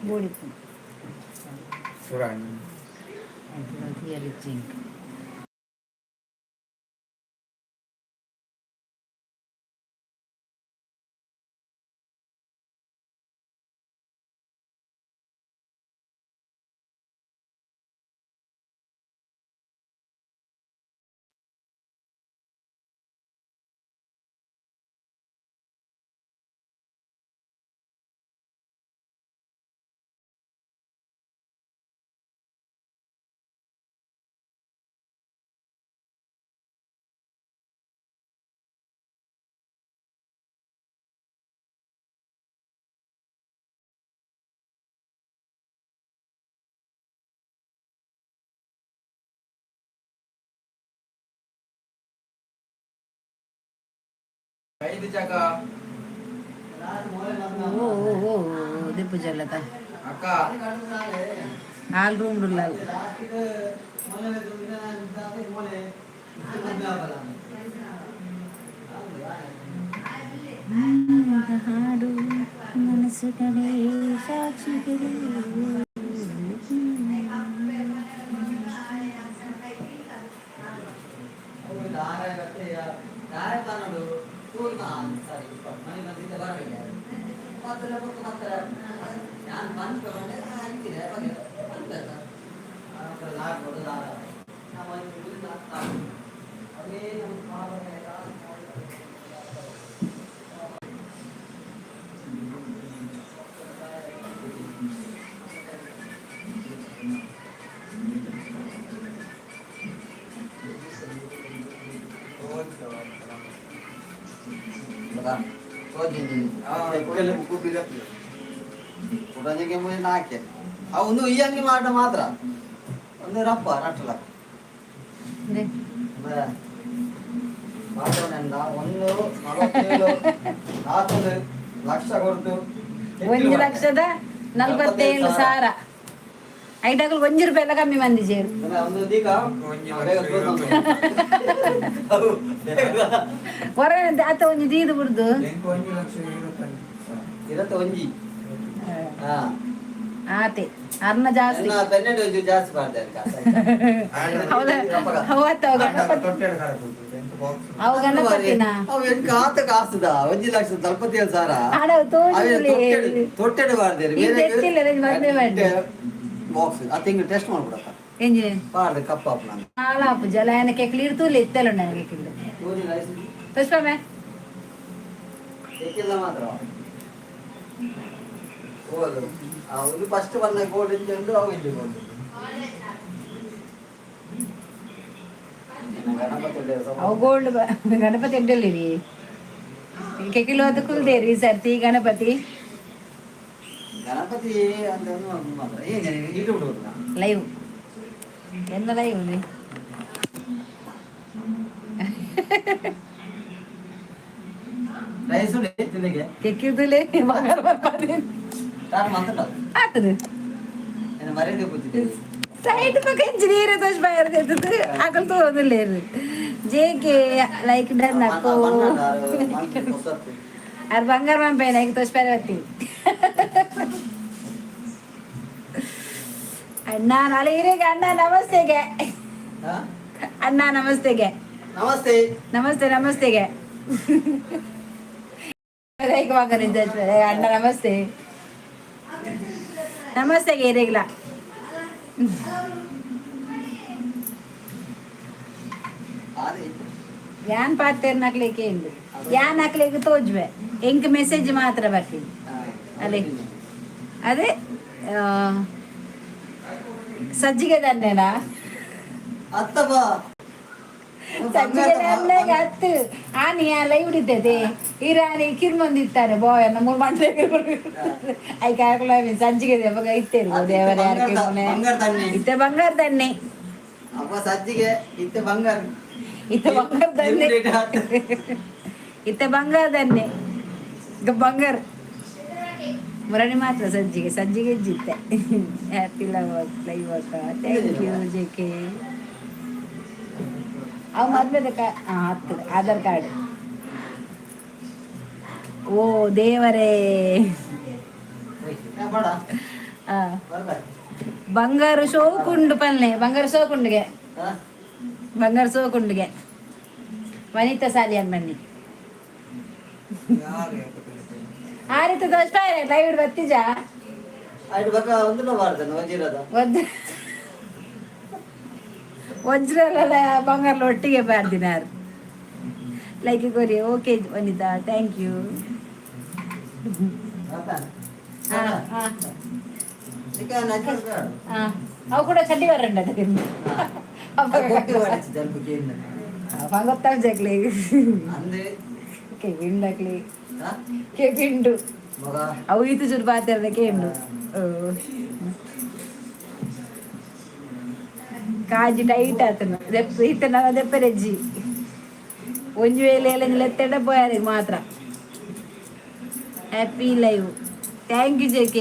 ಬೋಡಿತ್ತು. ಸುರಾಣಿ. Zinc. ಐದು ಜಾಗ. ಓ ಓ ಓ, ದಿಪ್ಪು ಜಲ್ಲದ. ಅಕ್ಕ. ಹಾಲ್ ರೂಮ್ ಡುಲ್ಲ. ಹಾಡು ಮನಸ್ಸುಗಳೇ ಸಾಕ್ಷಿಗಳು. ನಾಕೆ ಅವು ಈ ಅಂಗಿ ಮಾಡ ಮಾತ್ರ ಒಂದು ರಪ್ಪ ರಟ್ಟಲ. ಒಂದು 47 ನಾಲ್ಕು ಲಕ್ಷ ಕೊಡ್ತು. 1,47,000 ಐಟಗಳು 1 ರೂಪಾಯಿ ಎಲ್ಲ ಕಮ್ಮಿ ಮಂದಿ ಸೇರು. ಒಂದು ದೀಕ. ಹೊರ ಆತ ಒಂಜಿ ದೀದು ಬಿಡ್ದು. 1 ಲಕ್ಷ 25. ಇರತ್ತ ಒಂಜಿ ಹಾ. ಆತೆ ಅರ್ನ ಜಾಸ್ತಿ. ಪೆನ್ನೆಡ್ ಒಂಜಿ ಜಾಸ್ತಿ ಮಾಡ್ತಾರೆ. ಹೌದಾ? ಅವತ್ತ ಅವ ಗಣಪತಿ, ಅವು ಗಣಪತಿನ. ಅವು ಎಂಕ ಆತ ಕಾಸುದ 1,47,000. ಆಡ ತೋಜುಲೆ. ತೊಟ್ಟೆಡು ಬಾರ್ದೇರು. ಈ ತೆತ್ತಿಲ್ಲ, ರೇಂಜ್ ಬಂದೇ ಮಾಡ್ದೆ. ಬಾಕ್ಸ್ ಆ ತಿಂಗಳು ಟೆಸ್ಟ್ ಮಾಡ್ಬಿಡಪ್ಪ. ಎಂಜಿನ? ಬಾರ್ದು ಕಪ್ಪ ನಾನು. ಹಾಳಾಪು ಜಲ ಏನ ಕೆಕ್ಲಿ ಇರ್ತೂಲೆ ಇತ್ತೆಲ್ಲ ನನಗೆ ಕೆಕ್ಲಿ. ಪುಷ್ಪಮೆ. ಕೆಕ್ಕಿಲ್ಲ ಮಾತ್ರ ಹೋದು ಒಂದು ಫಸ್ಟ್ ಬಂದ ಗೋಲ್ಡ್ ಇಂಚ ಉಂಟು, ಅವು ಇಲ್ಲಿ ಗೋಲ್ಡ್ ಗಣಪತಿ. ಅವು ಗೋಲ್ಡ್ ಗಣಪತಿ ಎಡ್ಡಲ್ಲಿರಿ ಕೆಕಿಲು ಅದು ಕುಲ್ದೇರಿ ಈ ಸರ್ತಿ ಗಣಪತಿ. ಗಣಪತಿ ಅಂತ ಒಂದು ಮಾತ್ರ ಏನು ಇಟ್ಟು ಬಿಡ್ಬೋದು. ಲೈವ್ ಎನ್ನ ಲೈವ್ ನೀ. ರೈಸ್ ಉಂಟು ತಿನ್ನಕ್ಕೆ. ಕೆಕ್ಕಿರ್ದುಲೆ ಬಂಗಾರ ಬರ್ಪಾದೆ. ತಾನು ಮಂತ್ರ. ಆತದು. ಏನು ಮರ್ಯಾದೆ ಕೂತಿದ್ದೀರಿ. ಸೈಡ್ ಪಕ್ಕ ಇಂಜಿನಿಯರ್ ತೋಜ್ ಬಾಯರ್ದು ಅಕಲ್ ತೋದಿಲ್ಲೇರು. ಜೆ ಕೆ ಲೈಕ್ ಡನ್ ಅಕ್ಕೋ. ಅದು ಬಂಗಾರ ಮಂಪೇನ ಈಗ ತೋಜ್ ಪೇರೆ ಬತ್ತಿ. ಅಣ್ಣ ನಾಳೆ ಹಿರೇಗೆ ಅಣ್ಣ ನಮಸ್ತೆಗೆ. ಅಣ್ಣ ನಮಸ್ತೆಗೆ. ನಮಸ್ತೆ. ನಮಸ್ತೆ ನಮಸ್ತೆಗೆ. ಲೈಕ್ ಮಗನ ಅಣ್ಣ ನಮಸ್ತೆ ನಮಸ್ತೆಗೆ ಹಿರೇಗ್ಲ. ಅದೇ. ಯಾನ್ ಪಾತೇರ್ ನಕ್ಲಿಕ್ಕೆ ಇಂದು ಯಾನ್ ನಕ್ಲಿಕ್ಕೆ ತೋಜ್ವೆ ಎಂಕ್ ಮೆಸೇಜ್ ಮಾತ್ರ ಬರ್ತೀನಿ. ಅಲ್ಲೇ ಅದೇ ಸಜ್ಜಿಗೆ ದಂಡೆನಾ? ಅತ್ತಪ್ಪ. ಸಜ್ಜಿಗೆ ದಂಡೆಗೆ ಹತ್ತು ಆನಿ ಲೈವ್ ಇದ್ದದೆ ಇರಾನಿ ಕಿರ್ಮಂದಿತ್ತಾರೆ ಬಾಯ್ ಮೂರು ಮಂಡೆ I ಕಾಕುಲ ಸಜ್ಜಿಗೆ ಅವಾಗ ಇತ್ತೇರು ದೇವರ ಯಾರು ಕಿರ್ಮನೆ. ಬಂಗಾರ ತನ್ನಿ. ಇತ್ತೆ ಬಂಗಾರ ತನ್ನಿ. ಅಪ್ಪ ಸಜ್ಜಿಗೆ ಇತ್ತೆ ಬಂಗಾರ. ಇತ್ತೆ ಬಂಗಾರ ತನ್ನಿ. ಇತ್ತೆ ಬಂಗಾರ ತನ್ನಿ ಈಗ ಬಂಗಾರ ಮುರಣಿ ಮಾತ್ರ ಸಜ್ಜಿಗೆ ಸಜ್ಜಿಗೆ ಜಿತ್ತೆ. ಹ್ಯಾಪಿ ಲವ್ ಲೈವ್ ಅಕ್ಕ. Thank you J K. ಅವು ಮದ್ವೆದ ಹತ್ತು ಆಧಾರ್ ಕಾರ್ಡ್. ಓ ದೇವರೇ. ಬಂಗಾರ ಶೋಕುಂಡು ಪಲ್ಲೆ, ಬಂಗಾರ ಶೋಕುಂಡಿಗೆ, ಬಂಗಾರ ಶೋಕುಂಡಿಗೆ. ವನಿತಾ ಸಾಲಿಯನ್ ಬನ್ನಿ. ಆ ರೀತಿ ದೋಸ್ತ ಲೈವ್ ಬತ್ತಿಜಾ? ವಜ್ರ ವಜ್ರಲ್ಲ, ಬಂಗಾರ ಒಟ್ಟಿಗೆ ಬಾರ್ದಿನಾರು. ಲೈಕ್ ಕೊರಿ. Okay Vanitha, thank you. ಹಾಂ ಹಾಂ ಹಾಂ, ಅವು ಕೂಡ ಚಡ್ಡಿ ಬರಂಡ. ಗೊತ್ತಾಗ್ಲಿ ಕೆವಿಂಡಾಕ್ಲಿ ಕೆವಿಂಡು. ಅವು ಈತು ಚೂರು ಪಾತೆರ್ದ ಕೇಂಡು. ಕಾಜಿ ಟೈಟ್ ಆತನು ದೆಪ್ಪ ಈತನ ದೆಪ್ಪರೆಜ್ಜಿ. ಒಂಜಿ ವೇಳೆ ಲೆತ್ತೆಡ ಪೋಯಾರಿಗೆ ಮಾತ್ರ. Happy live, thank you JK.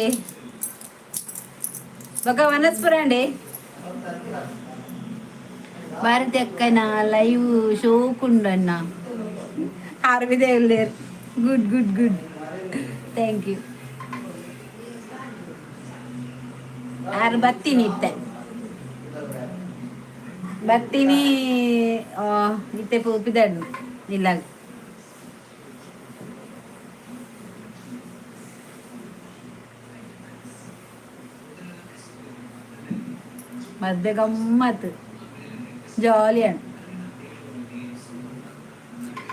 ఒక వనస్పుర అండి. భారతి అక్కన లైవ్ షోకుండన్న ఆర్విదేవ్ లేరు. Good good good, thank you. ಆರು ಬತ್ತೀನಿ ಇತ್ತೆ, ಬತ್ತೀನಿ ಇತ್ತೆ ಪೂಪಿದಣ್ಣು ಇಲ್ಲ. ಮದ್ದೆ ಗಮ್ಮತ್ತು ಜಾಲಿയാണ്.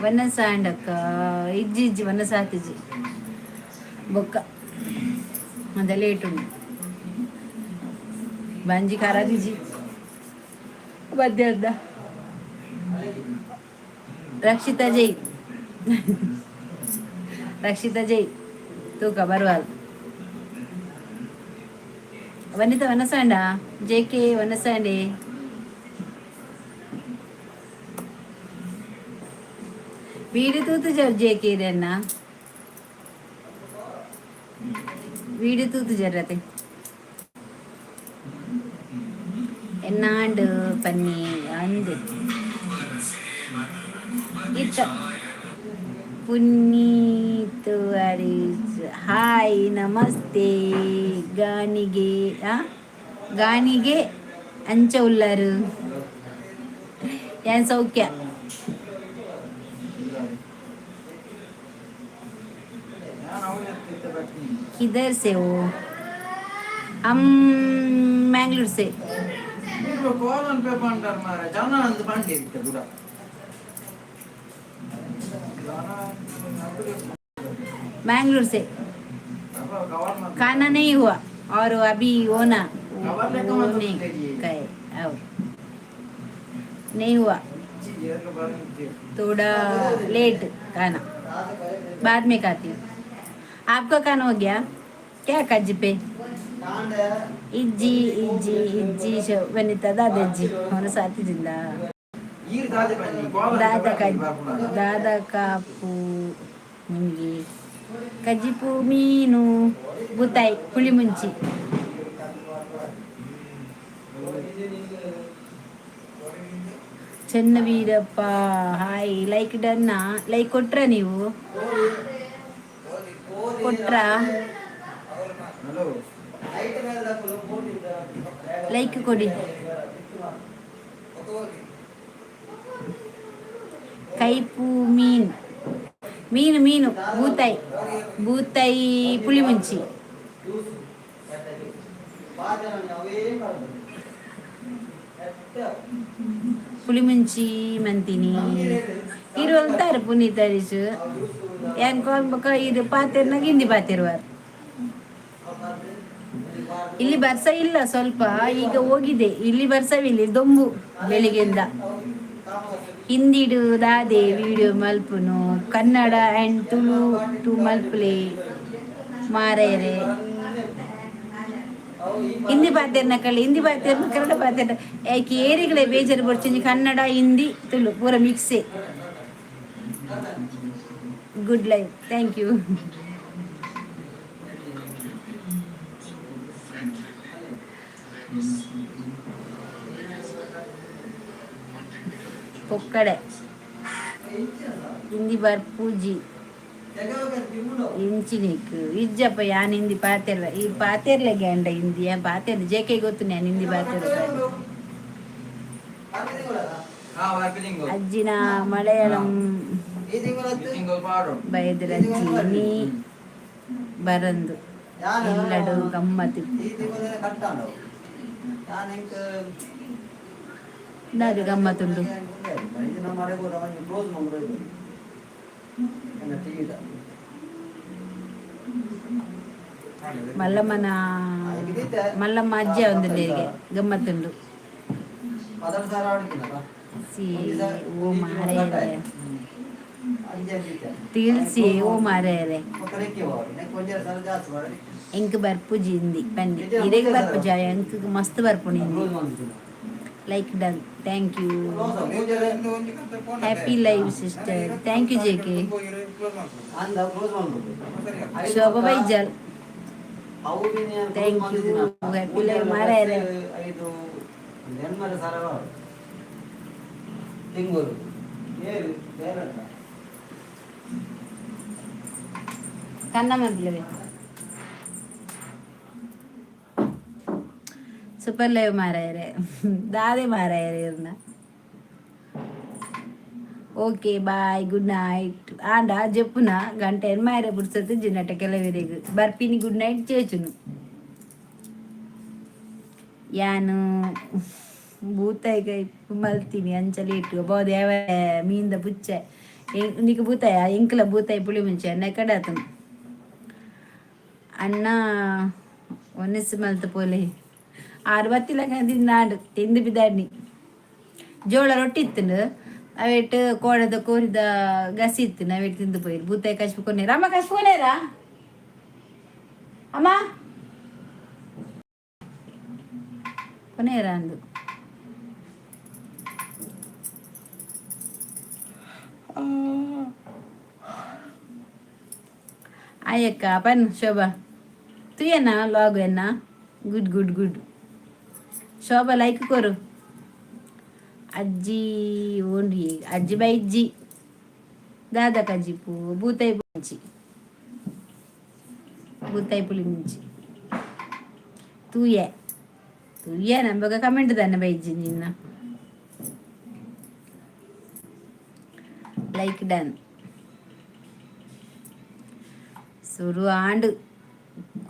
ವನಸ ಅಂಡಕ್ಕ ಇಜ್ಜಿ ಇಜ್ಜಿ ವನಸ ಆತಿಜಿ ಬೊಕ್ಕ ಅದ ಲೇಟ್ ಉಂಡು ಬಂಜಿ ಖರಾಬಿಜಿ ಮಧ್ಯಾಹ್ನ. ರಕ್ಷಿತಾ ಜೈ, ರಕ್ಷಿತಾ ಜೈ. ತೂಕ ಬರುವಲ್ ವನಿತಾ ವನಸಾಂಡ ಜೆ ಕೆ ವನಸಾಂಡೆ. ವೀಡಿಯೋ ತೂತು ಜೆ ಕೆ ಇದನ್ನ ವೀಡಿಯೋ ತೂತು ಜರತೆ. ಎನ್ನಾಂಡು ಪನ್ನಿ ಅಂದು ಇತ್ತ. ಪುನೀತ್ ಹರೀಶ್ ಹಾಯ್, ನಮಸ್ತೆ. ಗಾನಿಗೆ ಗಾನಿಗೆ ಅಂಚ ಉಳ್ಳಾರು ಏನ್ ಸೌಖ್ಯ? किधर से हो? हम मैंगलोर से. ಕೋಲನ್ ಪೇಪರ್ ಮಾರ ಜನ ಬಂಡಿ ಇತ್ತೆ ಪೂರ. मैंगलोर से. खाना नहीं हुआ और अभी होना होने का है और नहीं हुआ, थोड़ा लेट खाना, बाद में खाती हूँ. आपका खाना हो गया क्या? कज्ज पे ಇಜ್ಜಿ ಇಜ್ಜಿ ಇಜ್ಜಿ ವನಿತಾ ದಾದಾಜಿ ಅವನ ಸಾತಿಜಿಂದ. ದಾದ ದಾದ ಕಾಪು ನಿಮಗೆ ಕಜ್ಜಿಪು ಮೀನು ಬುತ್ತಾಯಿ ಪುಳಿ ಮುಂಚಿ. ಚೆನ್ನವೀರಪ್ಪ ಹಾಯ್, ಲೈಕ್ ಡನ್ನ. ಲೈಕ್ ಕೊಟ್ರ? ನೀವು ಕೊಟ್ರಾ? ಲೈಕ್ ಕೊಡಿ. ಕೈಪು ಮೀನು ಮೀನು ಮೀನು ಬೂತಾಯಿ ಬೂತಾಯಿ ಪುಳಿ ಮುಂಚಿ. ಪುಳಿಮುಂಚಿ ಮಂತೀನಿ ಇರುವಲ್ತಾರೆ ಪುನೀತ್ ಹರೀಶ್ ಏನ್ ಕಾಲ್ ಇದು ಪಾತೆರ್ನಾಗ ಹಿಂದಿ ಪಾತಿರುವಾರ. ಇಲ್ಲಿ ಬರ್ಸ ಇಲ್ಲ, ಸ್ವಲ್ಪ ಈಗ ಹೋಗಿದೆ. ಇಲ್ಲಿ ಬರ್ಸವಿಲ್ಲ, ದೊಂಬು ಬೆಳಿಗ್ಗೆಯಿಂದ. ಹಿಂದಿಡು ದಾದೆ ವಿಡಿಯೋ ಮಲ್ಪುನು? ಕನ್ನಡ ಆ್ಯಂಡ್ ತುಳು ಟು ಮಲ್ಪುಲೆ ಮಾರೇರೆ. ಹಿಂದಿ ಪಾತೆರ್ನ ಕಳ್ಳಿ, ಹಿಂದಿ ಪಾತೆರ್ನ, ಕನ್ನಡ ಪಾತೆರ್ನ ಯಾಕೆ ಏರಿಗಳೇ ಬೇಜಾರು ಬರ್ಚಿಂಜಿ. ಕನ್ನಡ ಹಿಂದಿ ತುಳು ಪೂರ ಮಿಕ್ಸೆ. Good life, thank you. ಪೊಕ್ಕಡೆ Hindi ಬರ್ಪೂಜಿ. ಇಂಚಿನಿಕ್ ಇಜ್ಜಪ್ಪ, ಯಾನ್ ಹಿಂದಿ ಪಾತೆರ್ವೆ. ಈ ಪಾತೆರ್ಲೆಗೆ ಅಂಡ ಹಿಂದಿ ಯಾನ್ ಪಾತೆರ್ ಜೇಕೆ ಗೊತ್ತು, ನಾನು ಹಿಂದಿ ಪಾತೆರ್ವೆ. ಹಾ, ವರ್ಕ್ ತಿಂಗಳು. ಅಜ್ಜಿನ ಮಲಯಾಳಂ. ಈ ತಿಂಗಳು. ಈ ತಿಂಗಳು ಪಾಡು. ಬೈದ್ರ ಅಜ್ಜಿ ನೀ ಬರಂದು ಇಲ್ಲಡು ಗಮ್ಮತ್. ಈ ತಿಂಗಳು ಕಟ್ಟಾಂಡ ನಾನು ಎಂಕ್ ದಾದ ಗಮ್ಮತ್ತುಂಡು? ಇದು ನಮ್ಮ ಅರೆಗೂರ ಒಂಜಿ ಕ್ಲೋಸ್ ಮಂಗ್ಳೂರು ಇದು ಎನ್ನ ಟಿವಿದ. ಮಲ್ಲಮ್ಮನ ಮಲ್ಲಮ್ಮ ಅಜ್ಜಿ ಒಂದುಲ್ಲೇರಿಗೆ ಗಮ್ಮತ್ತುಂಡು. 16,000 ಆಡ್ತೀನಲ್ಲ. C O ಮಾರೇ. ಅಂಜೆ ಅಂಜಿತ್ತೆ. ತಿಳಿಸಿ ಓ ಮಾರೇ. ಒಕ್ಕಲೆಕ್ಕೆ ಹೋಗಿ ನೆಕ್ 1.5 ಸಾವಿರ ಜಾಸ್ತಿ ಮಾಡಿ. ಎಂಕ್ ಬರ್ಪುಜಿ ಹಿಂದಿ ಬನ್ನಿ ಇರೆಗ್ ಬರ್ಪುಜ, ಎಂಕ್ ಮಸ್ತ್ ಬರ್ಪುಂಡು ಹಿಂದಿ. ಕ್ಲೋಸ್ ಮಾಡ್ತೀನಿ. Like done, thank you. Happy live sister, thank you JK. ಅಂದ ಕ್ಲೋಸ್ ಮಾಡ್ಬೋದು. ಶೋಭಾ ಬೈಜಲ್. ಅವು Thank you. Happy live ಮಾರಾಯರೆ. ಐದು 8,000 ತಿಂಗಳು ಏಳು ಬೇರೆ. ಕನ್ನಮ್ಮ ಬಿಲ್ಲವೆ ಸೂಪರ್ ಲೈವ್ ಮಾರಾಯರೆ. ದಾದೆ ಮಾರಾಯರೆ ಇರ್ನ. Okay, bye, good night. ಆಂಡ ಜೆಪ್ಪುನ ಗಂಟೆ ಎನ್ಮಾಯರೆ ಪುರ್ಸತ್ತು ಜಿನ್ನಟ ಕೆಲವರಿಗೆ ಬರ್ಪಿನಿ. Good night ಚೇಚುನು. ಯಾನು ಬೂತಾಯಿಗ ಮಲ್ತೀನಿ ಅಂಚ ಲೇಟು ಬೋದು ಯಾವ ಮೀನ್ದ ಪುಚ್ಚೆ ನಿಕ್ ಬೂತಾಯ ಎಂಕ್ಲ ಬೂತಾಯಿ ಪುಳಿ ಮುಂಚೆ ಅನ್ನ ಕಡಾತನು ಅಣ್ಣ ಒನ್ನೆಸ್ ಮಲ್ತ ಪೋಲೆ ಆರು ಬತ್ತಿಲ್ಲ ತಿಂದಾಂಡು ತಿಂದು ಬಿದ್ದಾಡ್ನಿ. ಜೋಳ ರೊಟ್ಟಿ ಇತ್ತುಂಡು, ಅವೇಟ್ ಕೋಡದ ಕೋರಿದ ಗಸಿ ಇತ್ತು, ಅವೇಟ್ ತಿಂದು ಪೋಯಿರು. ಬೂತಾಯಿ ಕಚ್ಪು ಕೊನೇರ ಅಮ್ಮ, ಕಚ್ಪು ಕೊನೇರಾ ಅಮ್ಮ, ಕೊನೇರ ಅಂದು. ಆಯಕ್ಕ ಪನ್ ಶೋಭಾ ತುಯನ ಲಾಗು ಎನ್ನ. Good good good Shobha, like ಕೊರು. ಅಜ್ಜಿ ಓಂಡಿ ಅಜ್ಜಿ ಬೈಜ್ಜಿ ದಾದ ಕಜ್ಜಿಪು ಬೂತಾಯಿ ಮುಂಚಿ ಬೂತಾಯಿ ಪುಳಿ ಮುಂಚಿ ತೂಯೆ ತೂಯೆ ನಂಬಗ ಕಮೆಂಟ್ ತಾನೆ ಬೈಜ್ಜಿ ನಿನ್ನ. Like done. ಸುರು ಆಂಡು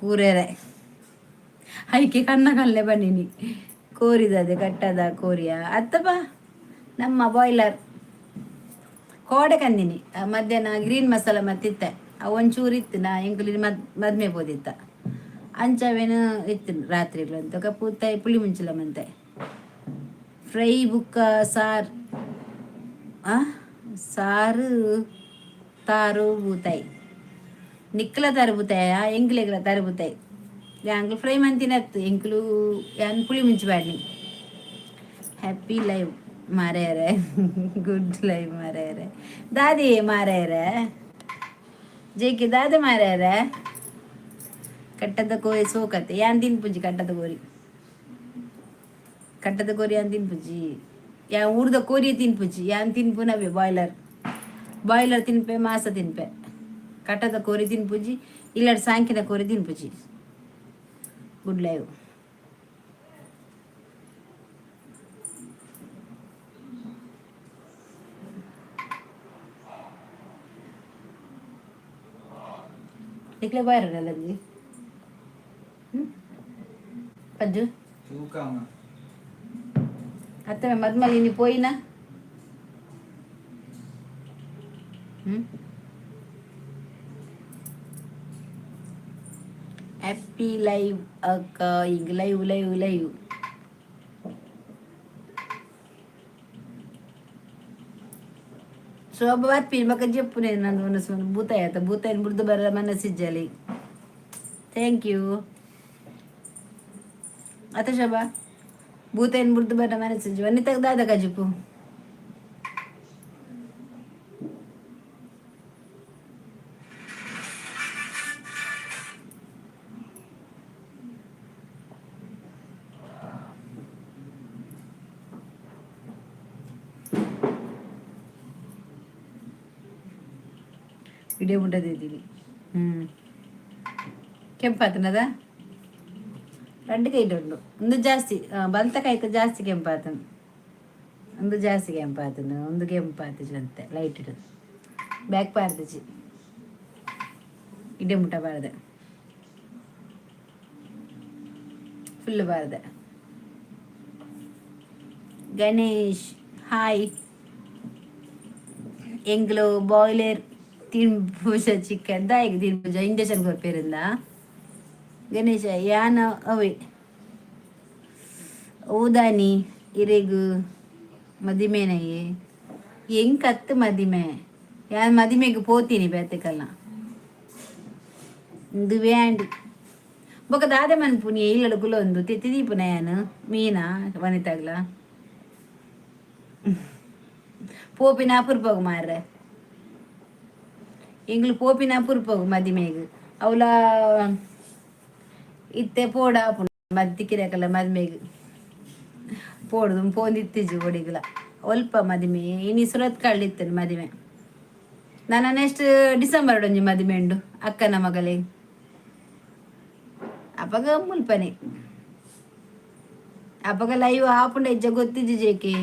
ಕೂರೆರೆ ಐಕೆ ಕನ್ನ ಕಲ್ಲೆ ಬನ್ನಿನಿ ಕೋರಿದದೆ ಕಟ್ಟದ ಕೋರಿಯ ಅತ್ತಪ್ಪ. ನಮ್ಮ ಬಾಯ್ಲರ್ ಕೋಡೆ ಕಂದಿನಿ. ಆ ಮಧ್ಯಾಹ್ನ ಗ್ರೀನ್ ಮಸಾಲ ಮತ್ತಿತ್ತೆ, ಅವು ಒಂಚೂರು ಇತ್ತು. ನಾ ಎಂಕುಲಿ ಮದ್ ಮದ್ಮೆ ಪೋದಿತ್ತ ಅಂಚವೇನು ಇತ್ತು ರಾತ್ರಿಗಳು ಅಂತ ಪೂತಾಯಿ ಪುಳಿ ಮುಂಚಿಲ ಮಂತೆ ಫ್ರೈ ಬುಕ್ಕ ಸಾರ್ ಆ ಸಾರು ತಾರು ಬೂತಾಯಿ ನಿಕ್ಕಲ ತಾರು ಬೂತಾಯ ಎಂಕ್ಲೆಗ್ಲ ತಾರು ಬೂತಾಯಿ. ಯಾಂಗ್ಲು ಫ್ರೈ ಮಂತಿನತ್ತು ಎಂಕ್ಲು ಯಾನ್ ಪುಳಿ ಮುಂಚಿ ಬಾಡ್ನಿ. ಹ್ಯಾಪಿ ಲೈವ್ ಮಾರೇರೆ, ಗುಡ್ ಲೈವ್ ಮಾರೇರೆ. ದಾದಿ ಮಾರೇರೆ ಜೇಕೆ ದಾದ ಮಾರೇರೆ. ಕಟ್ಟದ ಕೋರಿ ಸೋಕತ್ತೆ ಯಾನ್ ತಿನ್ಪುಜಿ. ಕಟ್ಟದ ಕೋರಿ, ಕಟ್ಟದ ಕೋರಿ ಯಾನ್ ತಿನ್ಪುಜಿ. ಯಾ ಊರ್ದ ಕೋರಿ ತಿನ್ಪುಜಿ ಯಾನ್. ತಿನ್ಪುನವೇ ಬಾಯ್ಲರ್, ಬಾಯ್ಲರ್ ತಿನ್ಪೆ, ಮಾಸ ತಿನ್ಪೆ. ಕಟ್ಟದ ಕೋರಿ ತಿನ್ಪುಜಿ, ಇಲ್ಲಡ್ ಸಾಂಕಿನ ಕೋರಿ ತಿನ್ಪುಜಿ. Good live. ನಿಕ್ಲೆ ಬಾಯ್ರಲ್ಲ ಅಜ್ಜಿ ಪಜ್ಜು. ತೂಕಮ್ಮ. ಅತ್ತ ಮದ್ಮಲ್ ಇನಿ ಪೋಯಿನ ಹ್ಮ್. ಹ್ಯಾಪಿ ಲೈವ್ ಅಕ್ಕ. ಈಗ ಲೈವ್ ಲೈವ್ ಲೈವ್ ಶೋಭ ಬರ್ಪಿ ಮಕ್ಕ ಜೆಪ್ಪು ನಂದು ಮನಸ್ಸು ಬೂತಾಯ ಆತ ಬೂತಾಯಿನ ಬುಡ್ದು ಬರ ಮನಸ್ಸಿಜ್ಜಲಿ. Thank you ಅತ ಶೋಭಾ ಬೂತಾಯಿನ ಬುಡ್ದು ಬರ ಮನಸ್ಸಿಜ್ಜಿ ವನ್ನಿತಾಗ ದಾದ ಕಜಿಪು. ಇಡೇ ಮುಟ್ಟದಿದ್ದೀನಿ. ಹ್ಞೂ, ಕೆಂಪಾತನದ రెండు ಕೈಟ್ ಉಂಡು. ಒಂದು ಜಾಸ್ತಿ ಬಲ್ತ ಕೈತ ಜಾಸ್ತಿ ಕೆಂಪಾತನು. ಒಂದು ಜಾಸ್ತಿ ಕೆಂಪಾತನು, ಒಂದು ಕೆಂಪಾತಜಂತೆ. ಲೈಟ್ ಇಡು ಬ್ಯಾಕ್ ಪಾರ್ದಜಿ, ಇಡೇ ಮುಟ್ಟ ಬಾರದೆ, ಫುಲ್ ಬಾರದೆ. ಗಣೇಶ್ ಹಾಯ್. ಎಂಗ್ಲು ಬಾಯ್ಲರ್ ತಿನ್ಪೂಜ ಚಿಕನ್ ದಾಯಿಗೆ ತಿನ್ಪೂಜ ಇಂಜೆಕ್ಷನ್ ಕೊರ್ಪೇರಿಂದ ಗಣೇಶ ಯಾನ ಅವೆ ಓದಾನಿ ಇರೆಗು ಮದಿಮೆನಯೇ ಎಂಕತ್ತು ಮದಿಮೆ ಯಾನ್ ಮದಿಮೆಗೆ ಪೋತೀನಿ ಬೇತೆಕಲ್ಲ ಇಂದು ವ್ಯಾಂಡ್ ಬೊಕ ದಾದೆ ಮನ್ಪುನಿ ಇಲ್ಲಡು ಕುಲೊಂದು ತೆತ್ತಿ ದೀಪುನ ಯಾನ್ ಮೀನಾ ವನಿತಾಗ್ಲ ಪೋಪಿನ ಅಪುರ್ಪೋಗು ಮಾರ್ರೆ. ಎಂಗ್ಲು ಪೋಪಿನ ಅಪುರ್ಪೋಗು ಮದಿಮೆಗ್ ಅವಲ ಇತ್ತೆ ಪೋಡ ಮದ್ದಿಕ್ಕಿರಕಲ್ಲ ಮದ್ಮೆಗ್ ಪೋಡುದು ಪೋಂದಿತ್ತಿಜಿ ಒಡಿಗ್ಲ ಒಲ್ಪ ಮದಿಮೆ ಇನಿ ಸುರತ್ ಕಳ್ಳಿತ್ತೇನೆ ಮದಿಮೆ. ನಾನು ನೆಕ್ಸ್ಟ್ ಡಿಸೆಂಬರ್ ಒಂಜಿ ಮದಿಮೆ ಉಂಡು ಅಕ್ಕನ ಮಗಲೇ. ಅಪಗ ಮುಲ್ಪನೆ ಅಪಗ ಲೈವ್ ಆಪುಂಡ ಇಜ್ಜ ಗೊತ್ತಿಜ್ಜಿ ಜೇಕೆ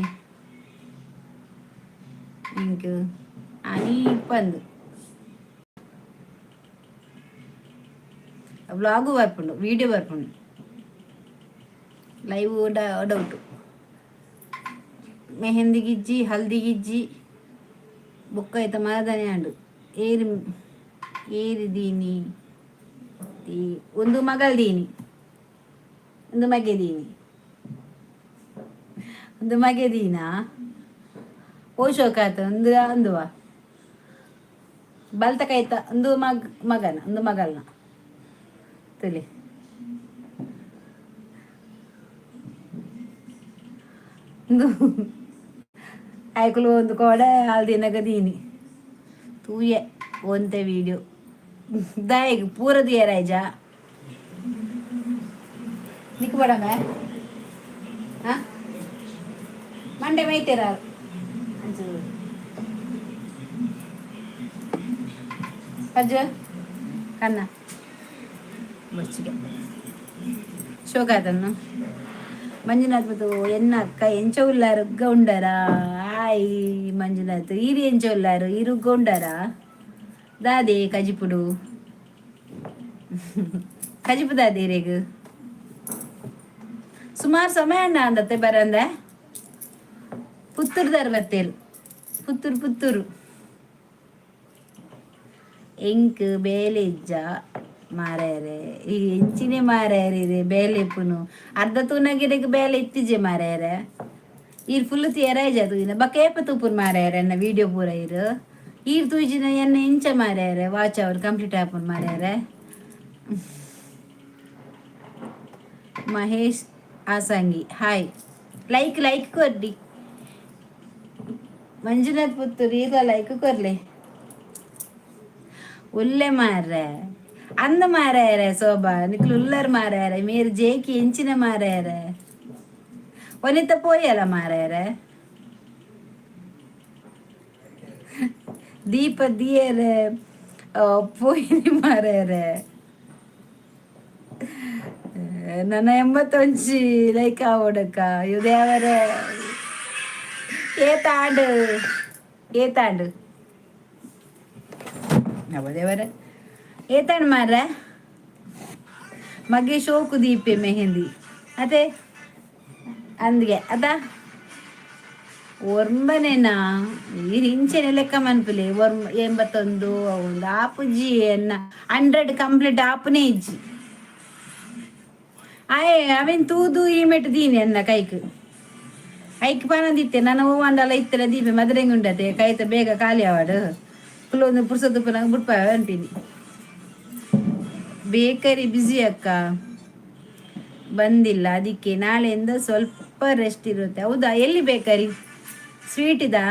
ಇಂಕ್ ಆನಿ ಪಂದು ವ್ಲಾಗು ಬರ್ಪುಂಡು, ವೀಡಿಯೋ ಬರ್ಪುಂಡು, ಲೈವ್ ಡೌಟು. ಮೆಹಂದಿ ಗಿಜ್ಜಿ, ಹಲ್ದಿ ಗಿಜ್ಜಿ, ಬೊಕ್ಕ ಐತ ಮರದನೆ ಆಂಡು. ಏರಿ ಏರಿ ದೀನಿ ಒಂದು ಮಗಲ್ ದೀನಿ, ಒಂದು ಮಗೆ ದೀನಿ, ಒಂದು ಮಗೆ ದೀನ ಪೋಷಕ ಆತ ಒಂದು ಅಂದುವ ಬಲ್ತ ಕೈತ ಒಂದು ಮಗ ಮಗನ ಒಂದು ಮಗಲ್ನ ತುಲಿ. ಒಂದು ಐಕುಲು ಒಂದು ಕೋಡೆ ಆಲ್ ದಿನಗ ದೀನಿ ತೂಯೆ ಒಂತೆ ವಿಡಿಯೋ ದಾಯಗ್ ಪೂರ ದಿಯರಾಯ್ಜ ನಿಕ್ ಬಡಮೆ. ಹಾ, ಮಂಡೆ ಮೈತೇರ ಅಂಚು ಅಜ್ಜ ಕನ್ನ ಬಚ್ಚಿಗೆ ಶೋಕಾತನ್ನು. ಮಂಜುನಾಥ್ ಮತ್ತು ಎನ್ನ ಅಕ್ಕ ಎಂಚ ಉಲ್ಲಾರು, ಗೌಂಡರ? ಆಯ್ ಮಂಜುನಾಥ್, ಈರು ಎಂಚ ಉಲ್ಲಾರು? ಈರು ಗೌಂಡರ? ದಾದೆ ಕಜಿಪುಡು ಕಜಿಪು ದಾದೆ ಇರೆಗ್ ಸುಮಾರು ಸಮಯ ಅಣ್ಣ ಅಂದತ್ತೆ ಬರಂದೆ. ಪುತ್ತೂರ್ದಾರ್ ಬತ್ತೇರು, ಪುತ್ತೂರು ಪುತ್ತೂರು. ಎಂಕ್ ಬೇಲೆ ಇಜ್ಜ ಮಾರಾಯರೆ. ಈ ಎಂಚಿನೆ ಮಾರಾಯರೆ ಇದೆ ಬೇಲೆ ಇಪ್ಪುನು. ಅರ್ಧ ತೂನಗಿರೆಗ್ ಬೇಲೆ ಇತ್ತಿಜೆ ಮಾರಾಯರೆ. ಈರ್ ಫುಲ್ ತಿಯರಾಯ್ಜ ತೂಯಿನ ಬಕ್ಕ ಏಪ ತೂಪುನ್ ಮಾರಾಯರೆ ಎನ್ನ ವಿಡಿಯೋ ಪೂರ? ಈರ್ ಈರ್ ತೂಜಿನ ಎನ್ನ ಎಂಚ ಮಾರಾಯರೆ ವಾಚ್ ಅವರ್ ಕಂಪ್ಲೀಟ್ ಆಪುನ್ ಮಾರಾಯರೆ? ಮಹೇಶ್ ಆಸಂಗಿ ಹಾಯ್. ಲೈಕ್ ಲೈಕ್ ಕೊರ್ಡಿ. ಮಂಜುನಾಥ್ ಪುತ್ತೂರು ಈರ್ಲ ಲೈಕ್ ಕೊರ್ಲೆ. ಉಲ್ಲೆ ಮಾರ್ರೆ ಅಂದ ಮಾರಾಯರೆ. ಶೋಭಾ ನಿಕ್ಲು ಉಲ್ಲರ್ ಮಾರಾಯರೆ. ಮೇರ್ ಜೇಕಿ ಎಂಚಿನ ಮಾರಾಯರೆ? ವನಿತ ಪೋಯಲ್ಲ ಮಾರಾಯರೆ. ದೀಪ ದಿಯರೆ ಪೋಯಿನಿ ಮಾರಾಯರೆ. ನನ್ನ 81 ಲೈಕ್ ಆವಡಕ್ಕ ಇದೇವರೆ ಏತಾಂಡು ಏತಾಂಡು ದೇವರೇ ಏತಾಂಡು ಮಾರ್ರೆ. ಮಗೆ ಶೋಕು ದೀಪೆ ಮೆಹಂದಿ ಅದೇ ಅಂದ್ಗೆ ಅದ ಒರ್ಂಬನೇನಾ? ಈರ್ ಇಂಚೆನೆ ಲೆಕ್ಕ ಮನ್ಪುಲೆ. ಒರ್ಂಬ 81 ಒಂದು ಆಪುಜಿ ಎನ್ನ 100 ಕಂಪ್ಲೀಟ್ ಆಪುನೇ ಇಜ್ಜಿ. ಆಯೆ ಅವೆನ್ ತೂದು ಈ ಮೆಟ್ ದೀನಿ ಎನ್ನ ಕೈಕ್ ಐಕ್ ಪನಂದಿತ್ತೆ. ನನ್ನ ಹೂವಂಡಲ ಇತ್ತೆಲ ದೀಪೆ ಮದ್ರೆಂಗ್ ಉಂಡತೆ ಕೈತ ಬೇಗ ಖಾಲಿ ಆವಡು ಕುಲೊಂದು ಪುರ್ಸೊತ್ತು ಪುನಗ ಬುಡ್ಪ ಅನ್ಪಿನಿ. ಬೇಕರಿ ಬ್ಯುಸಿ ಅಕ್ಕ, ಬಂದಿಲ್ಲ ಅದಕ್ಕೆ. ನಾಳೆಯಿಂದ ಸ್ವಲ್ಪ ರೆಸ್ಟ್ ಇರುತ್ತೆ. ಹೌದಾ? ಎಲ್ಲಿ ಬೇಕರಿ? ಸ್ವೀಟ್ ಇದಾ?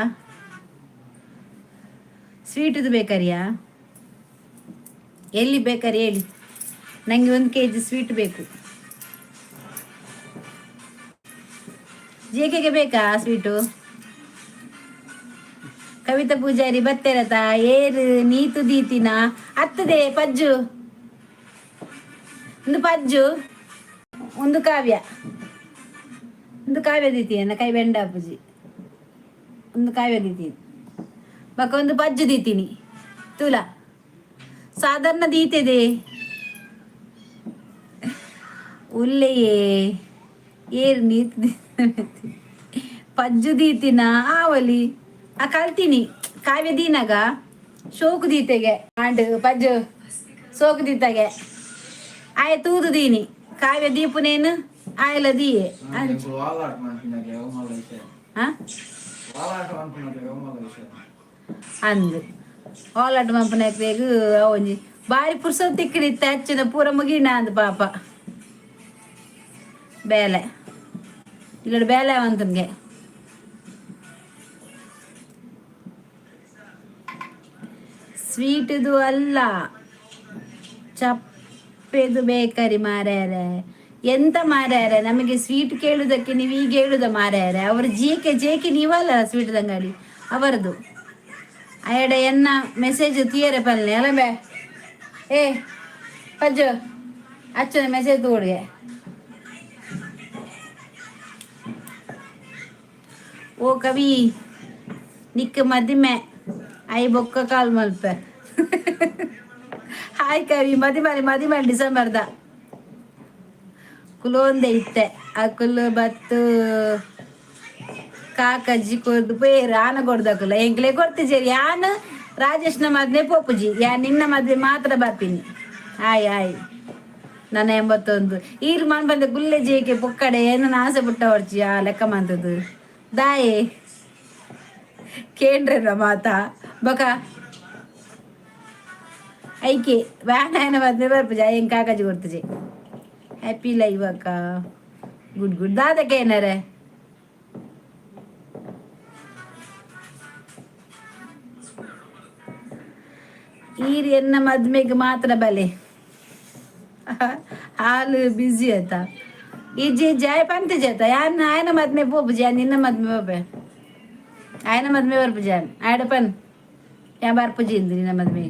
ಸ್ವೀಟಿದು ಬೇಕರಿಯಾ? ಎಲ್ಲಿ ಬೇಕರಿ ಹೇಳಿ. ನನಗೆ 1 ಕೆಜಿ ಸ್ವೀಟ್ ಬೇಕು. ಜೇಕೆಗೆ ಬೇಕಾ ಸ್ವೀಟು? ಕವಿತಾ ಪೂಜಾರಿ ಬತ್ತೆರತ ಏರು ನೀತು ದೀತಿನ ಅತ್ತದೆ ಪಜ್ಜು. ಒಂದು ಪಜ್ಜು, ಒಂದು ಕಾವ್ಯ, ಒಂದು ಕಾವ್ಯ ದೀತಿ. ಕೈ ಬೆಂಡ ಪೂಜಿ. ಒಂದು ಕಾವ್ಯ ದೀತಿ, ಬೊಕ ಒಂದು ಪಜ್ಜು ದೀತೀನಿ. ತೂಲ, ಸಾಧಾರಣ ದೀತಿದೆ. ಉಲ್ಲೆಯೇ, ಏರು ನೀತು ಪಜ್ಜು ದೀತಿನ ಆವಲಿ. ಆ ಕಲ್ತೀನಿ. ಕಾವ್ಯ ದೀನಾಗ ಶೋಕು ದೀತೆಗೆ ಆಂಡ್ ಪಜ್ಜು ಸೋಕು ದೀತಾಗೆ ಆಯ ತೂದು ದೀನಿ. ಕಾವ್ಯ ದೀಪುನೇನು ಆಯಲ ದೀಯೆ. ఇప్పుడు వాలాట అనుకున్నాక మళ్ళీ విషయం. ಹಾ. వాలాట అనుకున్నాక మళ్ళీ విషయం. ಅಂದು ಆಲಾಟ ಮಂಪನಕ್ಲೆಗ್ ಒಂಜಿ ಬಾರಿ ಪುರ್ಸೊತ್ತು ತಿಕ್ಕಿಡಿತ್ತೆ. ಅಚ್ಚಿನ ಪೂರ ಮುಗಿಣ ಅಂದ್ ಪಾಪ. ಬೇಲೆ ಇಲ್ಲಡ್ ಬೇಲೆ ಅವಂತನ್ಗೆ. ಸ್ವೀಟ್ದು ಅಲ್ಲ, ಚಪ್ಪೆದು ಬೇಕರಿ ಮಾರ್ಯಾರೆ. ಎಂತ ಮಾರ್ಯಾರೆ, ನಮಗೆ ಸ್ವೀಟ್ ಕೇಳುದಕ್ಕೆ ನೀವು ಈಗ ಹೇಳುದ ಮಾರ್ಯಾರೆ? ಅವರು ಜೇಕೆ ಜೇಕೆ. ನೀವಲ್ಲ ಸ್ವೀಟ್ ಅಂಗಡಿ ಅವರದು. ಅಯಡ ಎನ್ನ ಮೆಸೇಜ್ ತೀಯರೆ ಪಲ್ಲೆ ಅಲ್ಲ ಬೇ. ಏ ಪಜ್ಜು, ಅಚ್ಚನ ಮೆಸೇಜ್ ತೋಡ್ಗೆ. ಓ ಕವಿ, ನಿಕ್ಕ ಮದಿಮೆ I ಬೊಕ್ಕ ಕಾಲ್ ಮಲ್ಪೆ. ಹಾಯ್ ಕವಿ, ಮದಿಮಲೆ ಮದಿಮಲೆ ಡಿಸೆಂಬರ್ದ. ಕುಲೋಂದೆ ಇತ್ತೆ ಅಕುಲು ಬತ್ತು ಕಾಕಜ್ಜಿ ಕೊರ್ದು ಪೇರು ಆನ ಕೊಡ್ದಕುಲ. ಎಂಕ್ಲೆ ಕೊರ್ತಿಜೇರಿ. ಯಾನ್ ರಾಜೇಶ್ನ ಮದ್ವೆ ಪೋಪುಜಿ. ಯಾ ನಿನ್ನ ಮದ್ವೆ ಮಾತ್ರ ಬರ್ತೀನಿ. ಆಯ್ ಆಯ್. ನನ್ನ 81 ಈರ್ ಮನ್ ಬಂದೆ ಗುಲ್ಲೆ ಜೇಕೆ ಪೊಕ್ಕಡೆ. ಏನನ್ನ ಆಸೆ ಪುಟ್ಟ ಹೊರ್ಚಿ. ಆ ಲೆಕ್ಕ ಮಂತದ್ದು ದಾಯೆ ಕೇಂದ್ರ ಮಾತಾ ಬಕ ಐಕೆ ವ್ಯಾನ್ ಆಯನ ಮದ್ವೆ ಬರ್ಪುಜ. ಎಂಕ್ ಕಾಕಜ್ಜಿ ಕೊರ್ತುಜಿ. ಹ್ಯಾಪಿ ಲೈವ್ ಅಕ್ಕ. Good good. ದಾದಕ್ಕೆ ಏನಾರೆ ಈರ್ ಎನ್ನ ಮದ್ಮೆಗೆ ಮಾತ್ರ ಬಲೆ. ಹಾಲು ಬ್ಯುಸಿ ಆಯ್ತಾ? ಇಜ್ಜಿ ಜಾಯ್ ಪಂತೆ ಜೇತ. ಯಾನ್ ಆಯನ ಮದ್ಮೆ ಪೋಪುಜಿ. ಯಾನ್ ನಿನ್ನ ಮದ್ಮೆ ಪೋಪೆ. ಆಯನ ಮದ್ಮೆ ಬರ್ಪುಜಿ ಯಾನ್. ಆಯಡ ಪನ್, ಯಾ ಬರ್ಪುಜಿ ಇಂದು ನಿನ್ನ ಮದ್ಮೆ.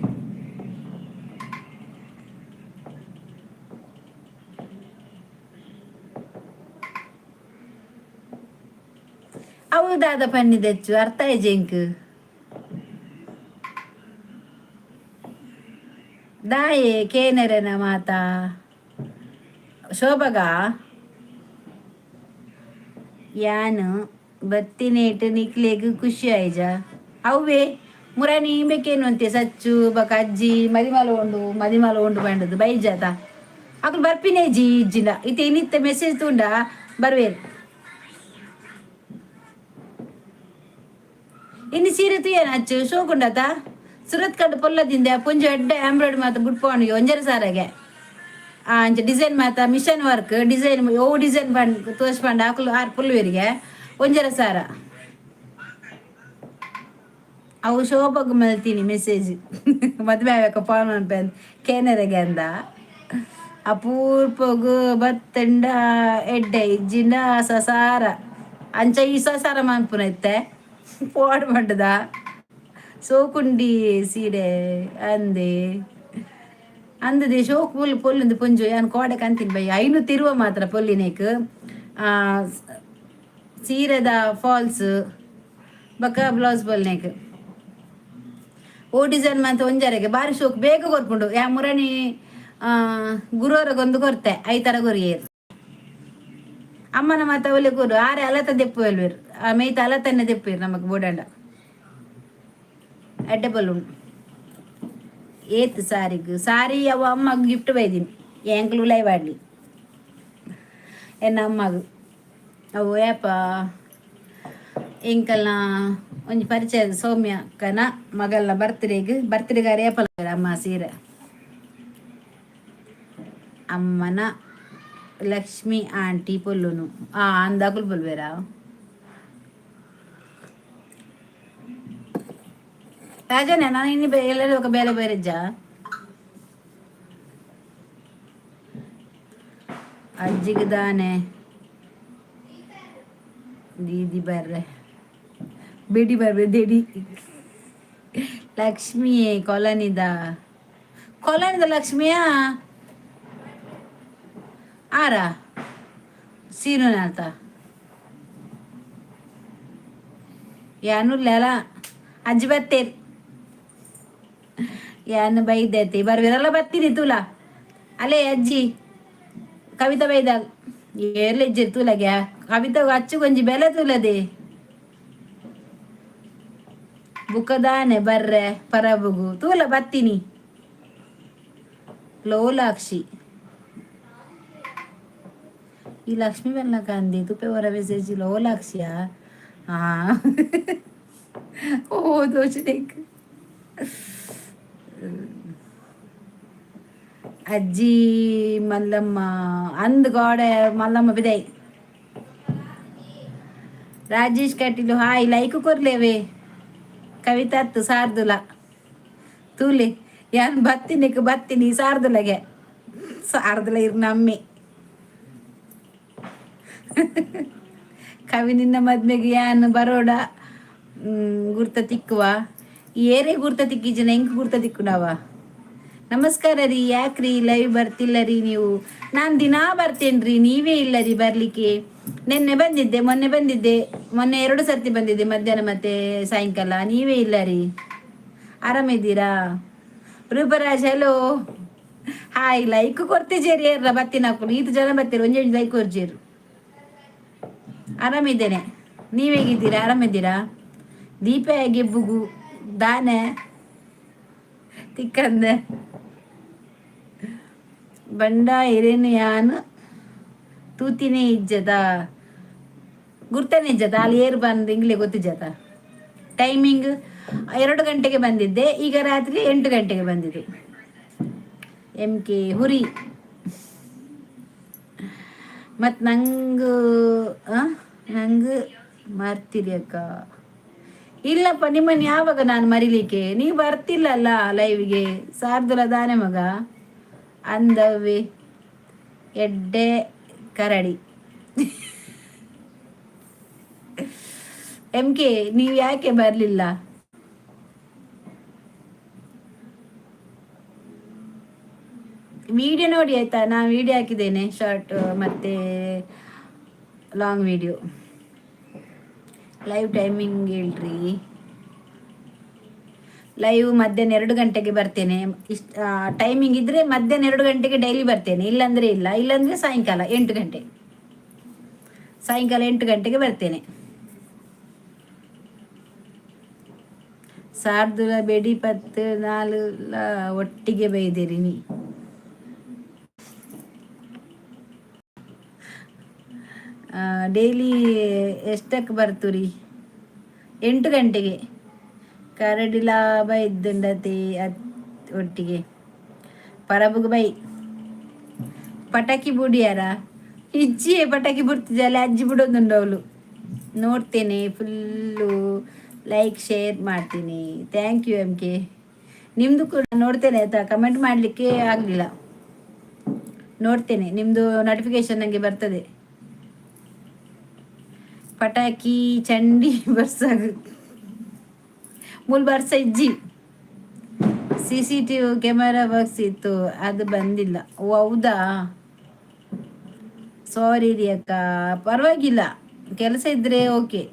ಅವು ದಾದ ಪನ್ನಿದೆಚ್ಚು ಅರ್ಥ ಜಿಂಕ್ ದಾಯೆ ಕೇನರೆನ ಮಾತಾ ಶೋಭಗ. ಯಾನು ಬತ್ತಿನೇಟ್ ನಿಕ್ಲೆಗ್ ಖುಷಿ ಆಯ್ಜ ಅವ್ವೆ ಮುರಾನಿ ಬೇಕೇನು ಅಂತೆ ಸಚ್ಚು ಬಕ ಅಜ್ಜಿ ಮದಿಮಲ ಉಂಡು, ಮದಿಮಲ ಉಂಡು ಬಂಡದು ಬೈಜಾತ. ಅಕುಲು ಬರ್ಪಿನೇ ಜಿ ಇಜ್ಜಿಂಡ. ಇತ್ತೆ ಇನ್ನಿತ್ತೆ ಮೆಸೇಜ್ ತೂಂಡ ಬರ್ವೇರು. ಇನ್ನು ಸೀರೆ ತುಯ್ಯನ ಅಚ್ಚು ಶೋಕುಂಡತ. ಸುರತ್ ಕಡ್ ಪೊಲ್ಲದಿಂದ ಪುಂಜ ಎಡ್ಡೆ ಎಂಬ್ರಾಯ್ಡ್ ಮಾತ ಬುಡ್ಪವನಿಗೆ ಒಂಜರ ಸಾರಗೆ. ಆ ಅಂಚ ಡಿಸೈನ್ ಮಾತ ಮಿಷನ್ ವರ್ಕ್ ಡಿಸೈನ್. ಓ ಡಿಸೈನ್ ಪಂಡ್ ತೋಷ್ ಪಂಡ ಅಕುಲು ಆರ್ ಪುಲ್ಲುವೆರಿಗೆ ಒಂಜರ ಸಾರ. ಅವು ಶೋಭಗ್ ಮಲ್ತೀನಿ ಮೆಸೇಜ್. ಮದ್ವೆ ಆವೇಕ ಫೋನ್ ಅನ್ಪೆನ್ ಕೇನರೆಗೆ ಅಂದ. ಅಪೂರ್ಪಗು ಬತ್ತಂಡ ಎಡ್ಡೆ ಇಜ್ಜಿಂಡ ಸಸಾರ. ಅಂಚ ಈ ಸಸಾರ ಮನ್ಪುನ ಇತ್ತೆ ಪೋಡ್ ಮಂಡದ. ಸೋಕುಂಡಿ ಸೀರೆ ಅಂದೆ ಅಂದದೆ. ಶೋಕ್ ಪುಲ್ ಪೊಲ್ಲುಂದು ಪುಂಜು. ಯಾನ್ ಕೋಡೆ ಕಂತೀನಿ ಬೈ. 520 ಮಾತ್ರ ಪೊಲ್ಲಿನೇಕ್. ಸೀರೆದ ಫಾಲ್ಸ್ ಬೊಕ ಬ್ಲೌಸ್ ಪೊಲ್ನೇಕ್. ಓ ಡಿಸೈನ್ ಮಂತ ಒಂಜರೆಗೆ ಬಾರಿ ಶೋಕ್. ಬೇಗ ಕೊರ್ಪುಂಡು. ಯಾ ಮುರಣಿ ಗುರುವಾರಗೊಂದು ಕೊರ್ತೆ. ಐತರ ಕೊರಿಯೇರು ಅಮ್ಮನ ಮಾತ ಒಲೆ ಕೂರು ಆರೆ ಅಲತ ದೆಪ್ಪು ಎಲ್ವೇರು. ಆ ಮೇಯ್ತ ಅಲತನ್ನೆ ದೆಪ್ಪುವೆರ್ ನಮಕ್ ಬೋಡಂಡ. ಎಡ್ಡೆ ಬಲ್ಲುಂಡು. ಏತ್ ಸಾರಿಗ್ ಸಾರಿ ಅವ ಅಮ್ಮಗ್ ಗಿಫ್ಟ್ ಬೈದಿನಿ. ಎಂಕ್ಲು ಉಲೈ ವಾಡ್ಲಿ ಎನ್ನ ಅಮ್ಮಗ್. ಅವು ಏಪ ಎಂಕಲ್ನ ಒಂಜಿ ಪರಿಚಯ ಸೌಮ್ಯ ಅಕ್ಕನ ಮಗಲ್ನ ಬರ್ತ್ಡೇಗ್. ಬರ್ತ್ಡೇಗಾರ ಏಪಲ ಅಮ್ಮ ಸೀರೆ. ಅಮ್ಮನ ಲಕ್ಷ್ಮಿ ಆಂಟಿ ಪೊಲ್ಲುನು. ಆ ಅಂದಾಕುಲು ಪೊಲ್ವೇರಾ? ರಾಜನೇ, ನಾನು ಇನ್ನು ಎಲ್ಲರೂ ఒక ಬೇಲೆ ಬೇರೆಜ್ಜ. ಅಜ್ಜಿಗೆ ದಾನೆ ದೀದಿ ಬರ್ರೆ, ಬೇಡಿ ಬರ್ರೆ ದೇಡಿ. ಲಕ್ಷ್ಮಿ ಕೊಲನಿದ ಕೊಲನಿದ ಲಕ್ಷ್ಮಿಯಾ ಆರ ಸೀನುನಾಥ ಯಾನುಲ್ಲೆಲ ಅಜ್ಜಿ ಬತ್ತೇರ್ ಯಾನು ಬೈದೈತಿ ಬರ್ವಿರಲ್ಲ ಬತ್ತೀನಿ ತೂಲ ಅಲೇ ಅಜ್ಜಿ ಕವಿತಾ ಬೈದ ಏರ್ಲೆಜ್ಜಿ ತೂಲಗೆ ಕವಿತಾ ಅಚ್ಚು ಕೊಂಜಿ ಬೆಲೆ ತೂಲದೆ ಬುಕ್ಕದಾನೆ ಬರ್ರೆ ಪರಬುಗು ತೂಲ ಬತ್ತೀನಿ ಲೋಲಾಕ್ಷಿ ಈ ಲಕ್ಷ್ಮಿ ಬೆಲ್ಲಕಂದಿ ತುಪ್ಪೆ ಹೊರ ಮೆಸೇಜ್ ಲೋಲಾಕ್ಷಿಯಾ. ಹಾ, ಓ ದೋಷ. ಅಜ್ಜಿ ಮಲ್ಲಮ್ಮ ಅಂದ್ ಗೋಡೆ ಮಲ್ಲಮ್ಮ ಬಿದೈ. ರಾಜೇಶ್ ಕಟೀಲು ಹಾಯ್, ಲೈಕ್ ಕೊರ್ಲೇವೆ. ಕವಿತಾತ್ತು ಸಾರ್ದುಲ ತೂಲೆ ಯಾನ್ ಬತ್ತಿನಿಕ್ ಬತ್ತಿನಿ ಸಾರ್ದುಲಗೆ ಸಾರ್ದುಲ ಇರ್ ನಮ್ಮೆ. ಕವಿ ನಿನ್ನ ಮದ್ಮೆಗೆ ಯಾನ್ ಬರೋಡ ಗುರ್ತ ತಿಕ್ಕುವ ಏರೇ ಗುರ್ತ ತಿಕ್ಕಿಜನ ಹೆಂಗ್ ಗುರ್ತ ತಿಕ್ಕುನವ. ನಮಸ್ಕಾರ ರೀ, ಯಾಕ್ರಿ ಲೈವ್ ಬರ್ತಿಲ್ಲ ರೀ ನೀವು? ನಾನು ದಿನಾ ಬರ್ತೇನ್ರಿ, ನೀವೇ ಇಲ್ಲ ರೀ ಬರ್ಲಿಕ್ಕೆ. ನಿನ್ನೆ ಬಂದಿದ್ದೆ, ಮೊನ್ನೆ ಬಂದಿದ್ದೆ, ಮೊನ್ನೆ ಎರಡು ಸರ್ತಿ ಬಂದಿದ್ದೆ, ಮಧ್ಯಾಹ್ನ ಮತ್ತೆ ಸಾಯಂಕಾಲ. ನೀವೇ ಇಲ್ಲ ರೀ. ಆರಾಮಿದ್ದೀರಾ? ರೂಪರಾಜ್ ಹಲೋ ಹಾಯ್. ಲೈಕ್ ಕೊಡ್ತಿದ್ದೀರಿ ಏರ್ರ ಬತ್ತಿನ ಹಾಕೊಂಡು ಈತ ಜನ ಬರ್ತೀರಿ, ಒಂಜೆ ಲೈಕ್ ಕೊರ್ಜೇರು. ಆರಾಮಿದ್ದೇನೆ, ನೀವ್ ಹೇಗಿದ್ದೀರಾ? ಆರಾಮಿದ್ದೀರಾ? ದೀಪ ಗೆಬ್ಬುಗು ದಾನೆ ತಿಕ್ಕಂದೆ ಬಂಡ ಇರೇನು ಯಾನು ತೂತಿನೇ ಇಜ್ಜದ ಗುರ್ತನೇ ಇಜ್ಜದ ಅಲ್ಲಿ ಏರು ಬಂದು ಇಂಗ್ಲೆ ಗೊತ್ತಿಜ್ಜದ. ಟೈಮಿಂಗ್ 2 ಗಂಟೆಗೆ ಬಂದಿದ್ದೆ, ಈಗ ರಾತ್ರಿ 8 ಗಂಟೆಗೆ ಬಂದಿದ್ದು. ಎಂ ಕೆ ಹುರಿ ಮತ್ತು ನಂಗೆ ನಂಗೆ ಮರ್ತಿರಿ ಅಕ್ಕ. ಇಲ್ಲಪ್ಪ, ನಿಮ್ಮನ್ನು ಯಾವಾಗ ನಾನು ಮರಿಲಿಕ್ಕೆ? ನೀವು ಬರ್ತಿಲ್ಲಲ್ಲ ಲೈವ್ಗೆ. ಸಾರ್ದುಲ ದಾನೆ ಮಗ ಅಂದವ್ವೆ ಎಡ್ಡೆ ಕರಡಿ. ಎಂ ಕೆ, ನೀವು ಯಾಕೆ ಬರಲಿಲ್ಲ? ವಿಡಿಯೋ ನೋಡಿ ಆಯ್ತಾ? ನಾನು ವಿಡಿಯೋ ಹಾಕಿದ್ದೇನೆ, ಶಾರ್ಟ್ ಮತ್ತೆ ಲಾಂಗ್ ವಿಡಿಯೋ. ಲೈವ್ ಟೈಮಿಂಗ್ ಹೇಳ್ರಿ. ಲೈವ್ ಮಧ್ಯಾಹ್ನ 2 ಗಂಟೆಗೆ ಬರ್ತೇನೆ. ಇಷ್ಟು ಟೈಮಿಂಗ್ ಇದ್ದರೆ ಮಧ್ಯಾಹ್ನ 2 ಗಂಟೆಗೆ ಡೈಲಿ ಬರ್ತೇನೆ, ಇಲ್ಲಾಂದರೆ ಇಲ್ಲ. ಇಲ್ಲಾಂದರೆ ಸಾಯಂಕಾಲ 8 ಗಂಟೆ, ಸಾಯಂಕಾಲ 8 ಗಂಟೆಗೆ ಬರ್ತೇನೆ. ಸಾರ್ದುಲ ಬೆಡಿ ಪತ್ತು ನಾಲ್ ಒಟ್ಟಿಗೆ ಬೈದಿರಿ ನೀ. ಡೈಲಿ ಎಷ್ಟಕ್ಕೆ ಬರ್ತುರಿ? 8 ಗಂಟೆಗೆ. ಕರಡಿ ಲಾಭ ಇದ್ದಂಡತೆ ಅತ್ ಒಟ್ಟಿಗೆ ಪರಬುಗ್ ಬೈ. ಪಟಾಕಿ ಬುಡಿಯಾರ ಇಜ್ಜಿಯೇ ಪಟಾಕಿ ಬಿಡ್ತಿದ್ದಲ್ಲ ಅಜ್ಜಿ ಬಿಡೋದುಂಡು ಅವಳು. ನೋಡ್ತೇನೆ ಫುಲ್ಲು, ಲೈಕ್ ಶೇರ್ ಮಾಡ್ತೀನಿ. Thank you M K. ನಿಮ್ಮದು ಕೂಡ ನೋಡ್ತೇನೆ ಆಯಿತಾ? ಕಮೆಂಟ್ ಮಾಡಲಿಕ್ಕೆ ಆಗಲಿಲ್ಲ, ನೋಡ್ತೇನೆ. ನಿಮ್ಮದು ನೋಟಿಫಿಕೇಶನ್ ನನಗೆ ಬರ್ತದೆ. ಪಟಾಕಿ ಚಂಡಿ ಬರ್ಸಾಗ ಮೂಲ ಬರ್ಸ ಇಜ್ಜಿ. CCTV camera box ಇತ್ತು, ಅದು ಬಂದಿಲ್ಲ. ಓ ಹೌದಾ? ಸಾರಿ ರೀ ಅಕ್ಕ. ಪರವಾಗಿಲ್ಲ, ಕೆಲಸ ಇದ್ದರೆ ಓಕೆ.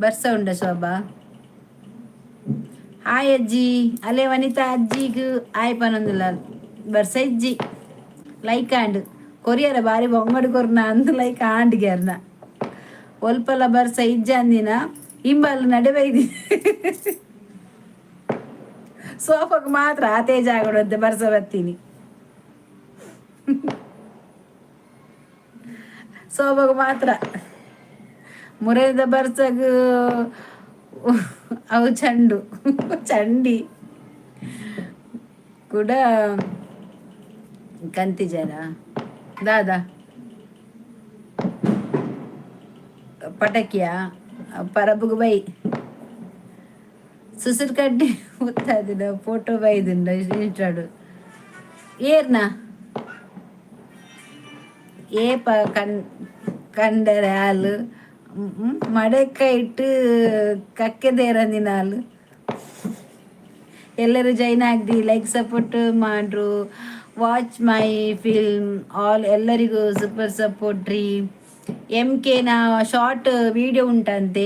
ಬರ್ಸ ಉಂಡ ಶೋಭಾ. ಹಾಯ್ ಅಜ್ಜಿ. ಅಲ್ಲೇ ವನಿತಾ ಅಜ್ಜಿಗೆ ಆಯ್ ಪನೊಂದಿಲ್ಲ. ಬರ್ಸ ಇಜ್ಜಿ. ಲೈಕ್ ಆಂಡ್ ಕೊರಿಯರ ಬಾರಿ ಬೊಂಗಡಿ ಕೊರ್ನ ಅಂದ್ ಲೈಕ್ ಆಂಡ್ಗೆರ್ನ ಒಲ್ಪಲ ಬರ್ಸ ಇಜ್ಜ ಅಂದಿನ ಇಂಬಲ್ ನಡೆ ಬೈದಿ. ಸೋಫಾಕ್ ಮಾತ್ರ ಆತೇ ಜಾಗಡಂತೆ ಬರ್ಸ ಬರ್ತೀನಿ. ಸೋಫಾಗ್ ಮಾತ್ರ ಮುರೇದ ಬರ್ಸಗ್ ಅವು ಚಂಡು ಚಂಡಿ ಕೂಡ ಕಂತಿಜಾರ ದಾದಾ ಪಟಕಿಯ ಪರಬುಗು ಬೈ ಸುಸುರು ಕಡ್ಡಿ ಉತ್ತಾದಿನ ಫೋಟೋ ಬೈದುಂಡ ಇನ್ಸ್ಟಾಡು ಏರ್ನ ಏಪ ಕಣ್ ಕಂಡರೆ ಹಾಲು ಮಡೆಕ ಇಟ್ಟು ಕಕ್ಕೆದೇರಂದಿನ ಹಾಲು. ಎಲ್ಲರೂ ಜೈನ್ ಆಗದಿ, ಲೈಕ್ ಸಪೋರ್ಟ್ ಮಾಡ್ರು. Watch my film all. ಎಲ್ಲರಿಗೂ ಸೂಪರ್ ಸಪೋರ್ಟ್ ರೀ. ಎಮ್ ಕೆನ ಶಾರ್ಟ್ ವಿಡಿಯೋ ಉಂಟಂತೆ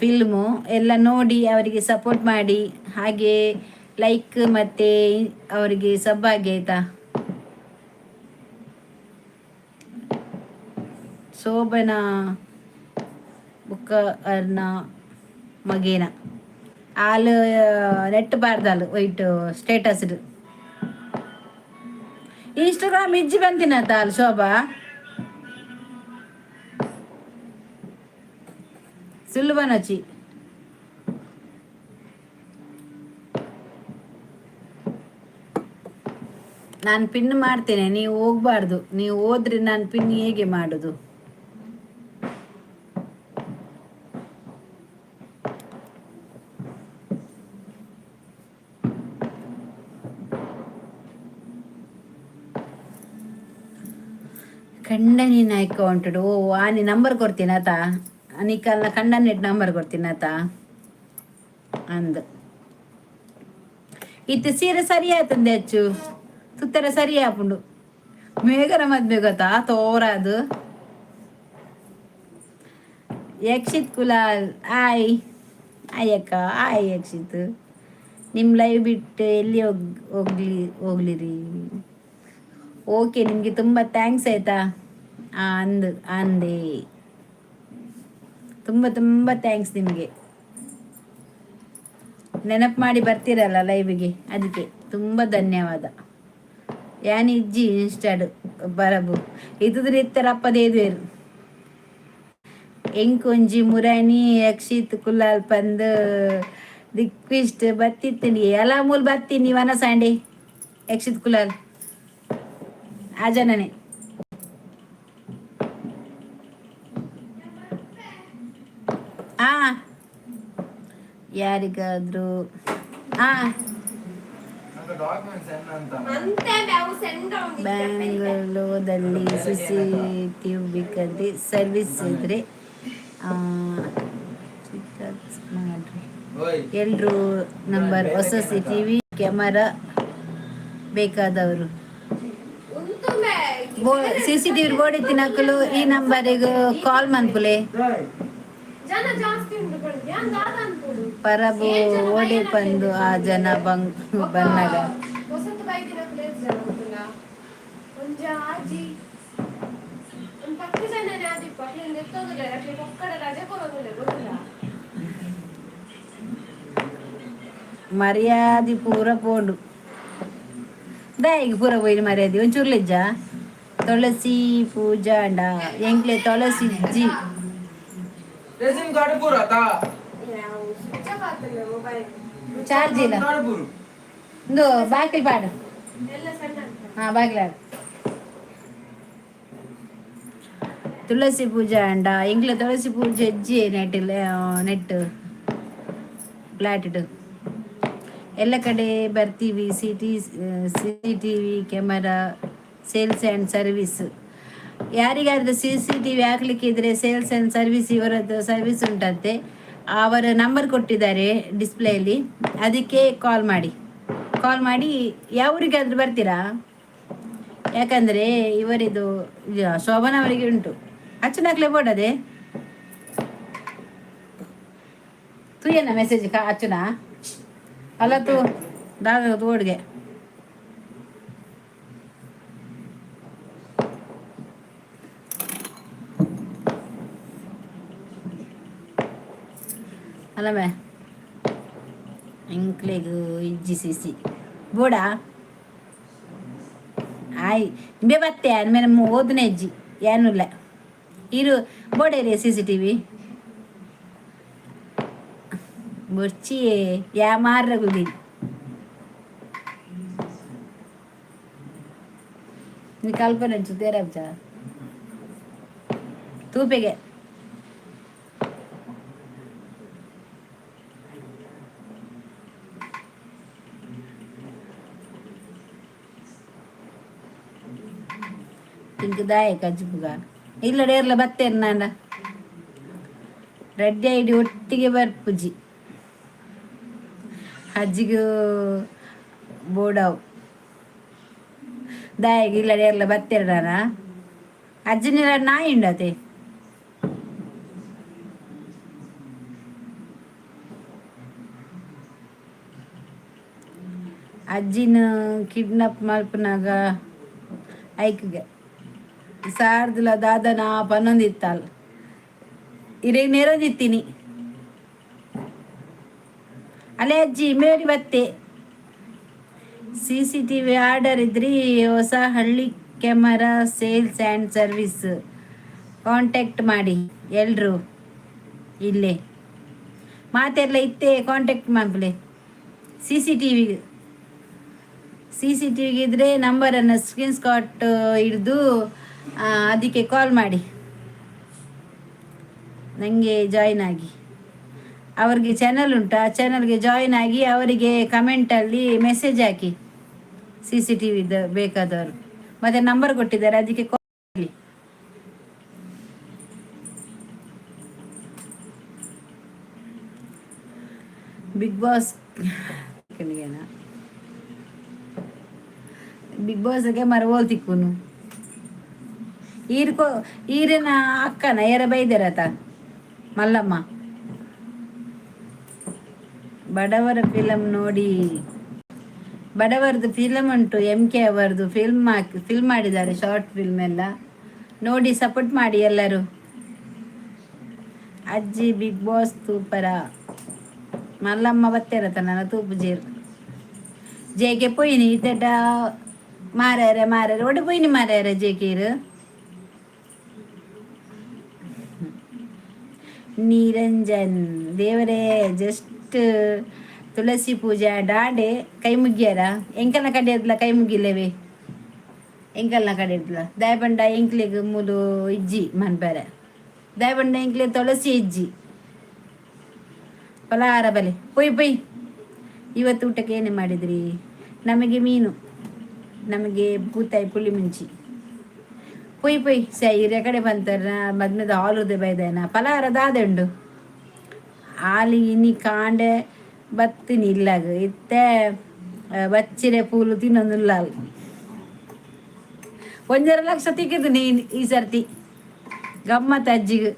ಫಿಲ್ಮು ಎಲ್ಲ ನೋಡಿ ಅವರಿಗೆ ಸಪೋರ್ಟ್ ಮಾಡಿ. ಹಾಗೆ ಲೈಕ್ ಮತ್ತು ಅವರಿಗೆ ಸಬ್ ಆಗಿ, ಆಯಿತಾ? ಶೋಭನಾ ಬುಕ್ಕ ಅರ್ನ ಮಗೇನ ಆಲ್ ನೆಟ್ ಬಾರ್ದಾಲ್ ವೈಟ್ ಸ್ಟೇಟಸ್. ಇನ್ಸ್ಟಾಗ್ರಾಮ್ ಇಜ್ಜಿ ಬಂತಿನ ಆಲ್ ಶೋಭಾ. ಸುಳ್ಳು ಬನಚಿ. ನಾನು ಪಿನ್ ಮಾಡ್ತೇನೆ, ನೀವು ಹೋಗ್ಬಾರ್ದು. ನೀವು ಹೋದ್ರೆ ನಾನು ಪಿನ್ ಹೇಗೆ ಮಾಡೋದು? ಖಂಡನಿ ನಾಯ್ಕ ಉಂಟು. ಓ, ಆನಿ ನಂಬರ್ ಕೊಡ್ತೀನಿ ಆತ. ನಿಕಲ್ನ ಕಂಡನೆಟ್ ನಂಬರ್ ಕೊಡ್ತೀನಿ ಆತ ಅಂದ್. ಇತ್ತೆ ಸೀರೆ ಸರಿ ಆತಂದೆ ಅಚ್ಚು ತುತ್ತರ ಸರಿ ಆಪುಂಡು. ಮೇಘನ ಮದ್ವೆ ಗೊತ್ತಾ ತೋರ ಅದು. ಯಕ್ಷಿತ್ ಕುಲಾಲ್, ಆಯ್ ಆಯ್ ಅಕ್ಕ, ಆಯ್ ಯಕ್ಷಿತ್. ನಿಮ್ಮ ಲೈವ್ ಬಿಟ್ಟು ಎಲ್ಲಿ ಹೋಗ್ಲಿ ಹೋಗ್ಲಿರಿ? ಓಕೆ, ನಿಮಗೆ ತುಂಬ thanks, ಆಯ್ತಾ? ಅಂದ್ ಅಂದೆ, ತುಂಬ ತುಂಬ thanks ನಿಮಗೆ. ನೆನಪು ಮಾಡಿ ಬರ್ತೀರಲ್ಲ ಲೈವ್ಗೆ, ಅದಕ್ಕೆ ತುಂಬ ಧನ್ಯವಾದ. ಯಾನ್ ಇಜ್ಜಿ ಇನ್ಸ್ಟಾಡ್ ಬರಬು ಇತ್ತದ್ರ ಇತ್ತರಪ್ಪದೇದ್ವೇರು. ಎಂಕೊಂಜಿ ಮುರಾನಿ ಯಕ್ಷಿತ್ ಕುಲಾಲ್ ಪಂದ್ ರಿಕ್ವೆಸ್ಟ್ ಬತ್ತಿತ್ತೀನಿ. ಎಲ್ಲ ಮೂಲ ಬತ್ತೀನಿ ವನ ಸಂಡೆ. ಯಕ್ಷಿತ್ ಕುಲಾಲ್ ಆ ಜನನೇ. ಆ ಯಾರಿಗಾದ್ರೂ ಆ ಡಾಕ್ಯುಮೆಂಟ್ಸ್ ಅಂತ. ಬ್ಯಾಂಗ್ಳೂರಲ್ಲಿ ಸಿಸಿಟಿವಿ ಬೇಕಂದ್ರೆ ಸರ್ವಿಸ್ ಇದ್ರೆ ಮಾಡ್ರಿ. ಓಯ್. ಎಲ್ರು ನಂಬರ್. ಹೊಸ ಸಿಟಿವಿ ಕ್ಯಾಮರಾ ಬೇಕಾದವರು, ಸಿಸಿಟಿವಿ ಬೋರ್ಡ್ ಇತ್ತಿನಕುಲು ಈ ನಂಬರಿಗೆ ಕಾಲ್ ಮನ್ಪುಲೆ. ಪರಬು ಓಡೆ ಬಂದು ಆ ಜನ ಬಂಗ್ ಬನ್ನಗ. ವಸಂತ ಬೈದಿನ ಪ್ಲೇಸ್ ಜನ ಗೊತ್ತುಲ್ಲ. ಒಂಜಿ ಆಜಿ ಒಂದ್ ಪತ್ತು ಜನನೇ ಆದಿಪ್ಪ. ಅಕ್ಲೆನ್ ದೆತ್ತೊಂದುಲ್ಲೆರ್. ಅಕ್ಲೆ ಪೊಕ್ಕಡೆ ರಜೆ ಕೊರೊಂದುಲ್ಲೆರ್ ಗೊತ್ತುಲ್ಲ. ಮರ್ಯಾದೆ ಪೂರ ಪೋಂಡು. ದಾಯಿಗೆ ಪೂರ ಪೋಯಿನ ಮರ್ಯಾದೆ? ಒಂಚೂರ್ಲಿಜ್ಜ. ತುಳಸಿ ಪೂಜಾಂಡ ಎಂಕ್ಲೆ ತುಳಸಿ ಇಜ್ಜಿ. ರೆಸ್ಯೂಮ್ ಕಾರ್ಡ್ ಪೂರ ತಾ. ಸ್ವಿಚ್ ಆಫ್ ಆತಲ್ಲ ಮೊಬೈಲ್. ಚಾರ್ಜ್ ಇಲ್ಲ. ಕಾರ್ಡ್ ಪೂರು. ಇಂದು ಬಾಕಿಲ್ ಪಾಡು. ಎಲ್ಲ ಸಣ್ಣ ಅಂತ. ಹಾ, ಬಾಗಿಲ. ತುಳಸಿ ಪೂಜೆ ಅಂಡ ಎಂಕ್ಲೆ ತುಳಸಿ ಪೂಜೆ ಇಜ್ಜಿ. ನೆಟ್ ನೆಟ್ ಫ್ಲಾಟ್ ಎಲ್ಲ ಕಡೆ ಬರ್ತೀವಿ. CCTV camera sales and service. ಯಾರಿಗಾದ್ರೂ ಸಿಸಿಟಿವಿ ಹಾಕ್ಲಿಕ್ಕೆ ಇದ್ರೆ ಸೇಲ್ಸ್ ಆ್ಯಂಡ್ ಸರ್ವಿಸ್, ಇವರದ್ದು ಸರ್ವಿಸ್ ಉಂಟಂತೆ. ಅವರ ನಂಬರ್ ಕೊಟ್ಟಿದ್ದಾರೆ ಡಿಸ್ಪ್ಲೇಯಲ್ಲಿ, ಅದಕ್ಕೆ ಕಾಲ್ ಮಾಡಿ. ಕಾಲ್ ಮಾಡಿ ಯಾವ ಊರಿಗಾದ್ರೂ ಬರ್ತೀರಾ? ಯಾಕಂದರೆ ಇವರಿದು ಇದು ಶೋಭನಾ ಅವರಿಗೆ ಉಂಟು. ಅಚ್ಚುನಾಕ್ಲೆ ಬೋಡದೆ ತೂಯನ ಮೆಸೇಜ್ ಕಾ ಅಚ್ಚುನ ಅಲ್ಲ ತೂ ದಾದ ತೋಡ್ಗೆ. ಅಲ್ಲ ಮೇ, ಎಂಕ್ಲೆಗ್ ಇಜ್ಜಿ ಸಿಸಿ ಬೋಡಾ. ಆಯ್ ಇಂಬೆ ಬತ್ತೆ ಅಂದ್ಮೇಲೆ ಓದನೆ ಇಜ್ಜಿ ಏನಿಲ್ಲ. ಇರು ಬೋಡೇರಿ ಸಿಸಿಟಿವಿ ಬೊರ್ಚಿ ಯಾ ಮಾರ್ರ ಗುದಿ ನೀ ಕಲ್ಪನೆ ತೇರಬ್ಜ ತೂಪೆಗೆ. ಇಂಕ್ ದಾಯ ಕಜ್ಬುಗ ಇಲ್ಲ ಡೇರ್ಲ ಬತ್ತೇನು ನಾನ ರೆಡ್ಡಿ ಐಡಿ ಒಟ್ಟಿಗೆ ಬರ್ಪುಜಿ. ಅಜ್ಜಿಗೂ ಬೋಡವು ದಾಯೆಗ್ ಇಲ್ಲ ಏರ್ಲ ಬತ್ತೆರ್ಡಾನ ಅಜ್ಜಿನಿಲ್ಲ ನಾಯಿ ಉಂಡತೆ. ಅಜ್ಜಿನ ಕಿಡ್ನಾಪ್ ಮಲ್ಪುನಗ ಐಕ್ಗೆ ಸಾರ್ದಲ ದಾದನ ಪನ್ನೊಂದಿತ್ತಾಲ್ ಇರೆಗ್ ನೆರೊಂದಿತ್ತೀನಿ. ಅಲೆ ಅಜ್ಜಿ ಮೇರಿ ಬತ್ತೆ. ಸಿಸಿಟಿವಿ ಆರ್ಡರ್ ಇದ್ರಿ Hosahalli camera sales and service contact ಮಾಡಿ ಎಲ್ರು. ಇಲ್ಲೇ ಮಾತೆಲ್ಲ ಇತ್ತೆ ಕಾಂಟ್ಯಾಕ್ಟ್ ಮಾಡ್ಲಿ. ಸಿಸಿಟಿವಿ, ಸಿಸಿಟಿವಿಗೆ ಇದ್ರೆ ನಂಬರನ್ನು ಸ್ಕ್ರೀನ್ ಶಾಟ್ ಹಿಡಿದು ಅದಕ್ಕೆ ಕಾಲ್ ಮಾಡಿ. ನನಗೆ ಜಾಯಿನ್ ಆಗಿ, ಅವರಿಗೆ ಚಾನಲ್ ಉಂಟು, ಆ ಚಾನಲ್ಗೆ ಜಾಯಿನ್ ಆಗಿ ಅವರಿಗೆ ಕಮೆಂಟಲ್ಲಿ ಮೆಸೇಜ್ ಹಾಕಿ. ಸಿಸಿಟಿವಿ ಬೇಕಾದವರು ಮತ್ತೆ ನಂಬರ್ ಕೊಟ್ಟಿದ್ದಾರೆ, ಅದಕ್ಕೆ ಕಾಲ್. ಬಿಗ್ ಬಾಸ್, ಬಿಗ್ ಬಾಸ್ಗೆ ಮರ ತಿಕ್ಕುನು ಈರ್ಕೋ ಈರಿನ ಅಕ್ಕನ ಏರ ಬೈದಿರತ ಮಲ್ಲಮ್ಮ. ಬಡವರ ಫಿಲಮ್ ನೋಡಿ, ಬಡವರದು ಫಿಲಮ್ ಉಂಟು. ಎಂ ಕೆ ಅವರದು ಫಿಲ್ಮ್ ಹಾಕಿ ಫಿಲ್ಮ್ ಮಾಡಿದ್ದಾರೆ, ಶಾರ್ಟ್ ಫಿಲ್ಮ್ ಎಲ್ಲ ನೋಡಿ ಸಪೋರ್ಟ್ ಮಾಡಿ ಎಲ್ಲರೂ. ಅಜ್ಜಿ ಬಿಗ್ ಬಾಸ್ ತೂಪರ ಮಲ್ಲಮ್ಮ ಬತ್ತೇರತ ನನ್ನ ತೂಪು ಜೇರು ಜೇಕೆ ಪೋಯಿನಿ ಇತ್ತೆಟ ಮಾರ್ಯಾರೆ ಮಾರ್ಯಾರೆ ಒಡೆ ಪೋಯಿನಿ ಮಾರ್ಯಾರೆ ಜೇಕೀರು. ನಿರಂಜನ್ ದೇವರೇ, ಜಸ್ಟ್ ತುಳಸಿ ಪೂಜೆ ಡಾಡೆ ಕೈ ಮುಗಿಯಾರ. ಎಂಕಲ್ನ ಕಡೆ ಇರ್ಲ ಕೈ ಮುಗಿಲೇವೆ, ಎಂಕಲ್ನ ಕಡೆ ಇರ್ಲ ದಾಯಬಂಡ ಎಂಕ್ಲೆಗ್ ಮೂಲು ಇಜ್ಜಿ ಮನ್ಪರೆ. ದಾಯಬಂಡ ಎಂಕ್ಲೆ ತುಳಸಿ ಇಜ್ಜಿ. ಫಲಹಾರ ಬಲೆ ಪೊಯ್ ಪೊಯ್. ಇವತ್ತು ಊಟಕ್ಕೆ ಏನೇ ಮಾಡಿದ್ರಿ? ನಮಗೆ ಮೀನು, ನಮಗೆ ಬೂತಾಯಿ ಪುಳಿ ಮುಂಚಿ. ಪೊಯ್ ಪೊಯ್ ಸೈ ಕಡೆ ಬಂತಾರ ಮದ್ಮೆದ ಹಾಲುದೆ ಬೈದಾಯನ. ಫಲಹಾರ ದಾದೆ ಉಂಡು ಹಾಲಿ ಇನಿ ಕಾಂಡೆ ಬತ್ತಿನಿ ಇಲ್ಲಾಗ ಇತ್ತೆ ಬಚ್ಚಿರೆ ಪೂಲು ತಿನ್ನೊಂದುಲ್ಲ. 1.5 ಲಕ್ಷ ತಿಕ್ಕಿದ್ದು ನೀ ಈ ಸರ್ತಿ ಗಮ್ಮತ್ ಅಜ್ಜಿಗೆ.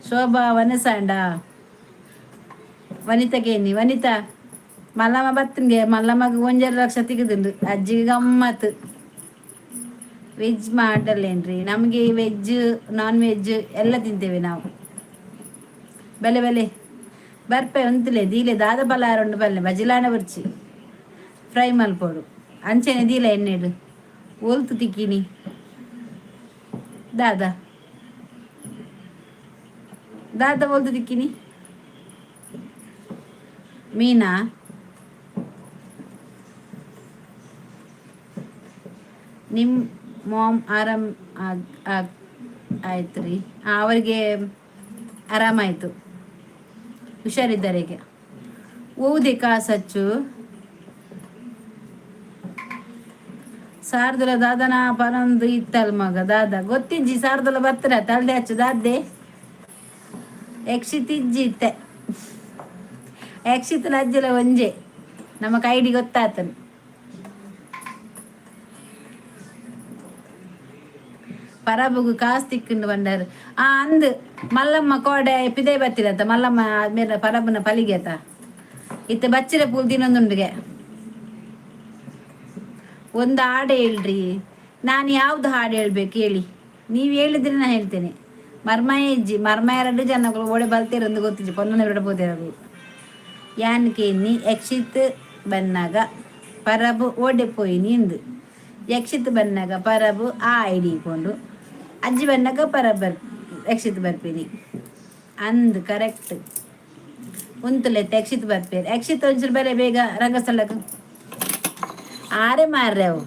ಶೋಭಾ ವನಸಾಂಡ ವನಿತಗೇನಿ ವನಿತಾ ಮಲ್ಲಮ್ಮ ಬತ್ತನ್ಗೆ ಮಲ್ಲಮ್ಮಗೆ 1.5 ಲಕ್ಷ ತಿಕ್ಕಿದುಂಡು. ಅಜ್ಜಿಗೆ ಗಮ್ಮತ್ತು. ವೆಜ್ ಮಾಡಲ್ಲೇನ್ರಿ? ನಮಗೆ ವೆಜ್ ನಾನ್ ವೆಜ್ ಎಲ್ಲ ತಿಂತೇವೆ ನಾವು. ಬೆಲೆ ಬೆಲೆ ಬರ್ಪೆ ಉಂತುಲೆ ದೀಲೆ ದಾದ ಪಲಾರ ಉಂಡು ಬಲ್ಲೆ ಬಜಿಲಾಣ ಬರ್ಚಿ ಫ್ರೈ ಮಲ್ಪೊಡು ಅಂಚೆನೆ ದೀಲ ಎಣ್ಣೆಡು ಒಲ್ತು ತಿಕ್ಕಿನಿ. ದಾದಾ ದಾದ ಒಲ್ತು ತಿಕ್ಕಿನಿ ಮೀನಾ? ನಿಮ್ಮ ಮಾಮ್ ಆರಾಮ್ ಆಗ್ ಆಯ್ತು ರೀ? ಅವರಿಗೆ ಆರಾಮಾಯಿತು, ಹುಷಾರಿದ್ದಾರೆ ಈಗ. ಓದೆ ಕಾಸಚ್ಚು ಸಾರದುಲ ದಾದನ ಪನೊಂದು ಇತ್ತಲ್ ಮಗ ದಾದ ಗೊತ್ತಿಜ್ಜಿ. ಸಾರದುಲ ಬತ್ತರ ತಲ್ದೆ ಹಚ್ಚು ದಾದ್ದೆ ಯಕ್ಷಿತ್ ಇಜ್ಜಿ ಇತ್ತೆ. ಯಕ್ಷಿತ್ ಅಜ್ಜಲ ಒಂಜೆ ನಮ್ಮ ಕೈಡಿ ಗೊತ್ತಾತನು. ಪರಬುಗು ಕಾಸ್ ತಿಕ್ಕೊಂಡು ಬಂಡಾರ. ಆ ಅಂದ್ ಮಲ್ಲಮ್ಮ ಕೋಡೆ ಪಿದೆ ಬತ್ತಿರತ್ತ ಮಲ್ಲಮ್ಮ ಮೇರೆ ಪರಬುನ ಪಲಿಗೆತ ಇತ್ತೆ ಬಚ್ಚಿರ ಪೂಲ್ ದಿನೊಂದುಂಡುಗೆ. ಒಂದು ಹಾಡು ಹೇಳ್ರಿ. ನಾನು ಯಾವ್ದು ಹಾಡು ಹೇಳ್ಬೇಕು ಹೇಳಿ? ನೀವು ಹೇಳಿದ್ರೆ ನಾನು ಹೇಳ್ತೇನೆ. ಮರ್ಮಾಯ ಇಜ್ಜಿ ಮರ್ಮಾಯ ಎರಡು ಜನಗಳು ಓಡೆ ಬಲ್ತೇರಂದು ಗೊತ್ತಿಜ್ಜಿ ಪೊನ್ನನ ಬಿಡ ಪೋತೇರದು. ಯಾನ್ಕೆ ನೀ ಯಕ್ಷಿತ್ ಬನ್ನಾಗ ಪರಬು ಓಡೆ ಪೋಯಿ ನಿಂದು. ಯಕ್ಷಿತ್ ಬನ್ನಾಗ ಪರಬು ಆ ಐಡಿ ಕೊಂಡು ಅಜ್ಜಿ ಬನ್ನಾಗ ಪರಬ್ ಬರ್ ಯಕ್ಷಿತ್ ಬರ್ಪೇನಿ ಅಂದ್ ಕರೆಕ್ಟ್ ಉಂತುಲೆತ್ತೆ. ಯಕ್ಷಿತ್ ಬರ್ಪೇರು. ಯಕ್ಷಿತ್ ಒಂಚೂರು ಬರೆ ಬೇಗ ರಂಗಸ್ಥಳಕ್ಕೆ. ಆರೆ ಮಾರ್ರೆ ಅವು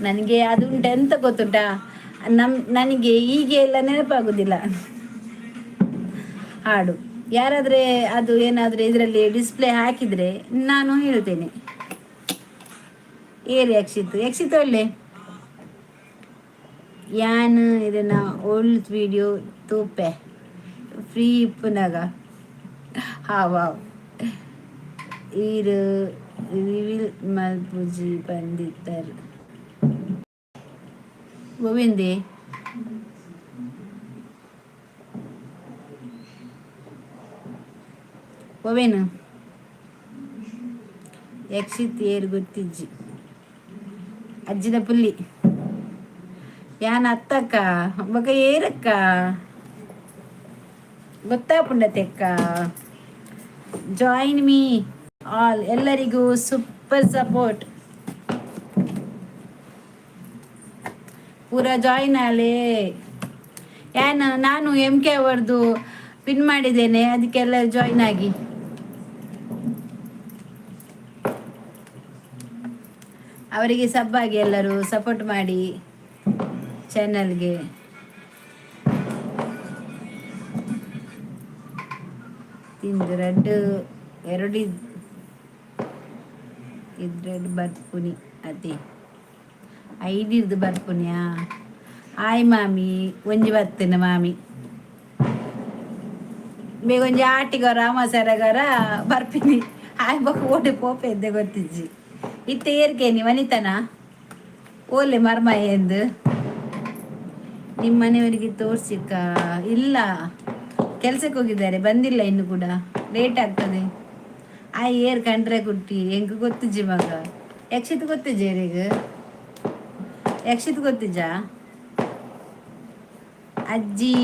ನನಗೆ ಅದು ಉಂಟು ಎಂತ ಗೊತ್ತುಂಟಾ? ನನಗೆ ಹೀಗೆ ಎಲ್ಲ ನೆನಪಾಗುದಿಲ್ಲ ಹಾಡು. ಯಾರಾದರೆ ಅದು ಏನಾದರೂ ಇದರಲ್ಲಿ ಡಿಸ್ಪ್ಲೇ ಹಾಕಿದರೆ ನಾನು ಹೇಳ್ತೇನೆ. ಏರಿ ಯಕ್ಷಿತ್, ಯಕ್ಷಿತ್ ಒಳ್ಳೆ ಯಾನ್ ಇದನ್ನ ಓಲ್ಡ್ ವಿಡಿಯೋ ತೂಪೆ ಫ್ರೀ ಇಪ್ಪುನಾಗ. ಹಾ ವಾವ್. ಈರ್ ರಿವೀಲ್ ಮಲ್ಪುಜಿ ಪಂದಿತ್ತರ್. ಗೋವಿಂದೆ, ಒವೇನು? ಯಕ್ಷಿತ್ ಏರ್ ಗೊತ್ತಿಜ್ಜಿ. ಅಜ್ಜಿನ ಪುಲ್ಲಿ ಯಾನ್ ಅತ್ತಕ್ಕ ಬೊಕ ಏರಕ್ಕ ಗೊತ್ತಾಪುಂಡ ತೆಕ್ಕ. ಜಾಯಿನ್ ಮೀ ಆಲ್. ಎಲ್ಲರಿಗೂ ಸೂಪರ್ ಸಪೋರ್ಟ್. ಪೂರ ಜಾಯಿನ್ ಆಲೆ. ಯಾನ್ ನಾನು ಎಂ ಕೆ ಅವರದು ಪಿನ್ ಮಾಡಿದ್ದೇನೆ, ಅದಕ್ಕೆಲ್ಲ ಜಾಯಿನ್ ಆಗಿ. ಅವರಿಗೆ ಸಬ್ಬಾಗಿ ಎಲ್ಲರೂ ಸಪೋರ್ಟ್ ಮಾಡಿ ಚಾನಲ್ಗೆ. ತಿಂದು ರಡ್ಡು ಎರಡು ಇದ್ರೆಡ್ ಬರ್ಪುನಿ ಅದೇ ಐದಿರ್ದು ಬರ್ಪುನಿಯಾ? ಆಯ್ ಮಾಮಿ, ಒಂಜಿ ಬತ್ತಿನ ಮಾಮಿ. ಬೇಗ ಒಂಜಿ ಆಟಿಗೊರ ಅಮಾಸೆರಗೊರ ಬರ್ಪಿನಿ. ಆಯ್ ಬೊಕ ಓಡೆ ಪೋಪೆ ಎದ್ದೆ ಗೊತ್ತಿಜ್ಜಿ. ಇತ್ತೆ ಏರ್ಕೇನಿ ವನಿತನ ಓಲೆ ಮರ್ಮ ಎಂದು ನಿಮ್ಮ ಮನೆಯವರಿಗೆ ತೋರ್ಸಿಕ್ಕ? ಇಲ್ಲ, ಕೆಲ್ಸಕ್ಕೆ ಹೋಗಿದ್ದಾರೆ, ಬಂದಿಲ್ಲ ಇನ್ನು ಕೂಡ, ಲೇಟ್ ಆಗ್ತದೆ. ಆ ಏರ್ ಕಂಡ್ರೆ ಕುಟ್ಟಿ ಎಂಕ್ ಗೊತ್ತಿಜ್ಜಿ ಮಗ. ಯಕ್ಷಿತ್ ಗೊತ್ತಿಜ್ಜಿ ಏರಿಗ್? ಯಕ್ಷಿತ್ ಗೊತ್ತಿಜ್ಜಾ? ಅಜ್ಜಿ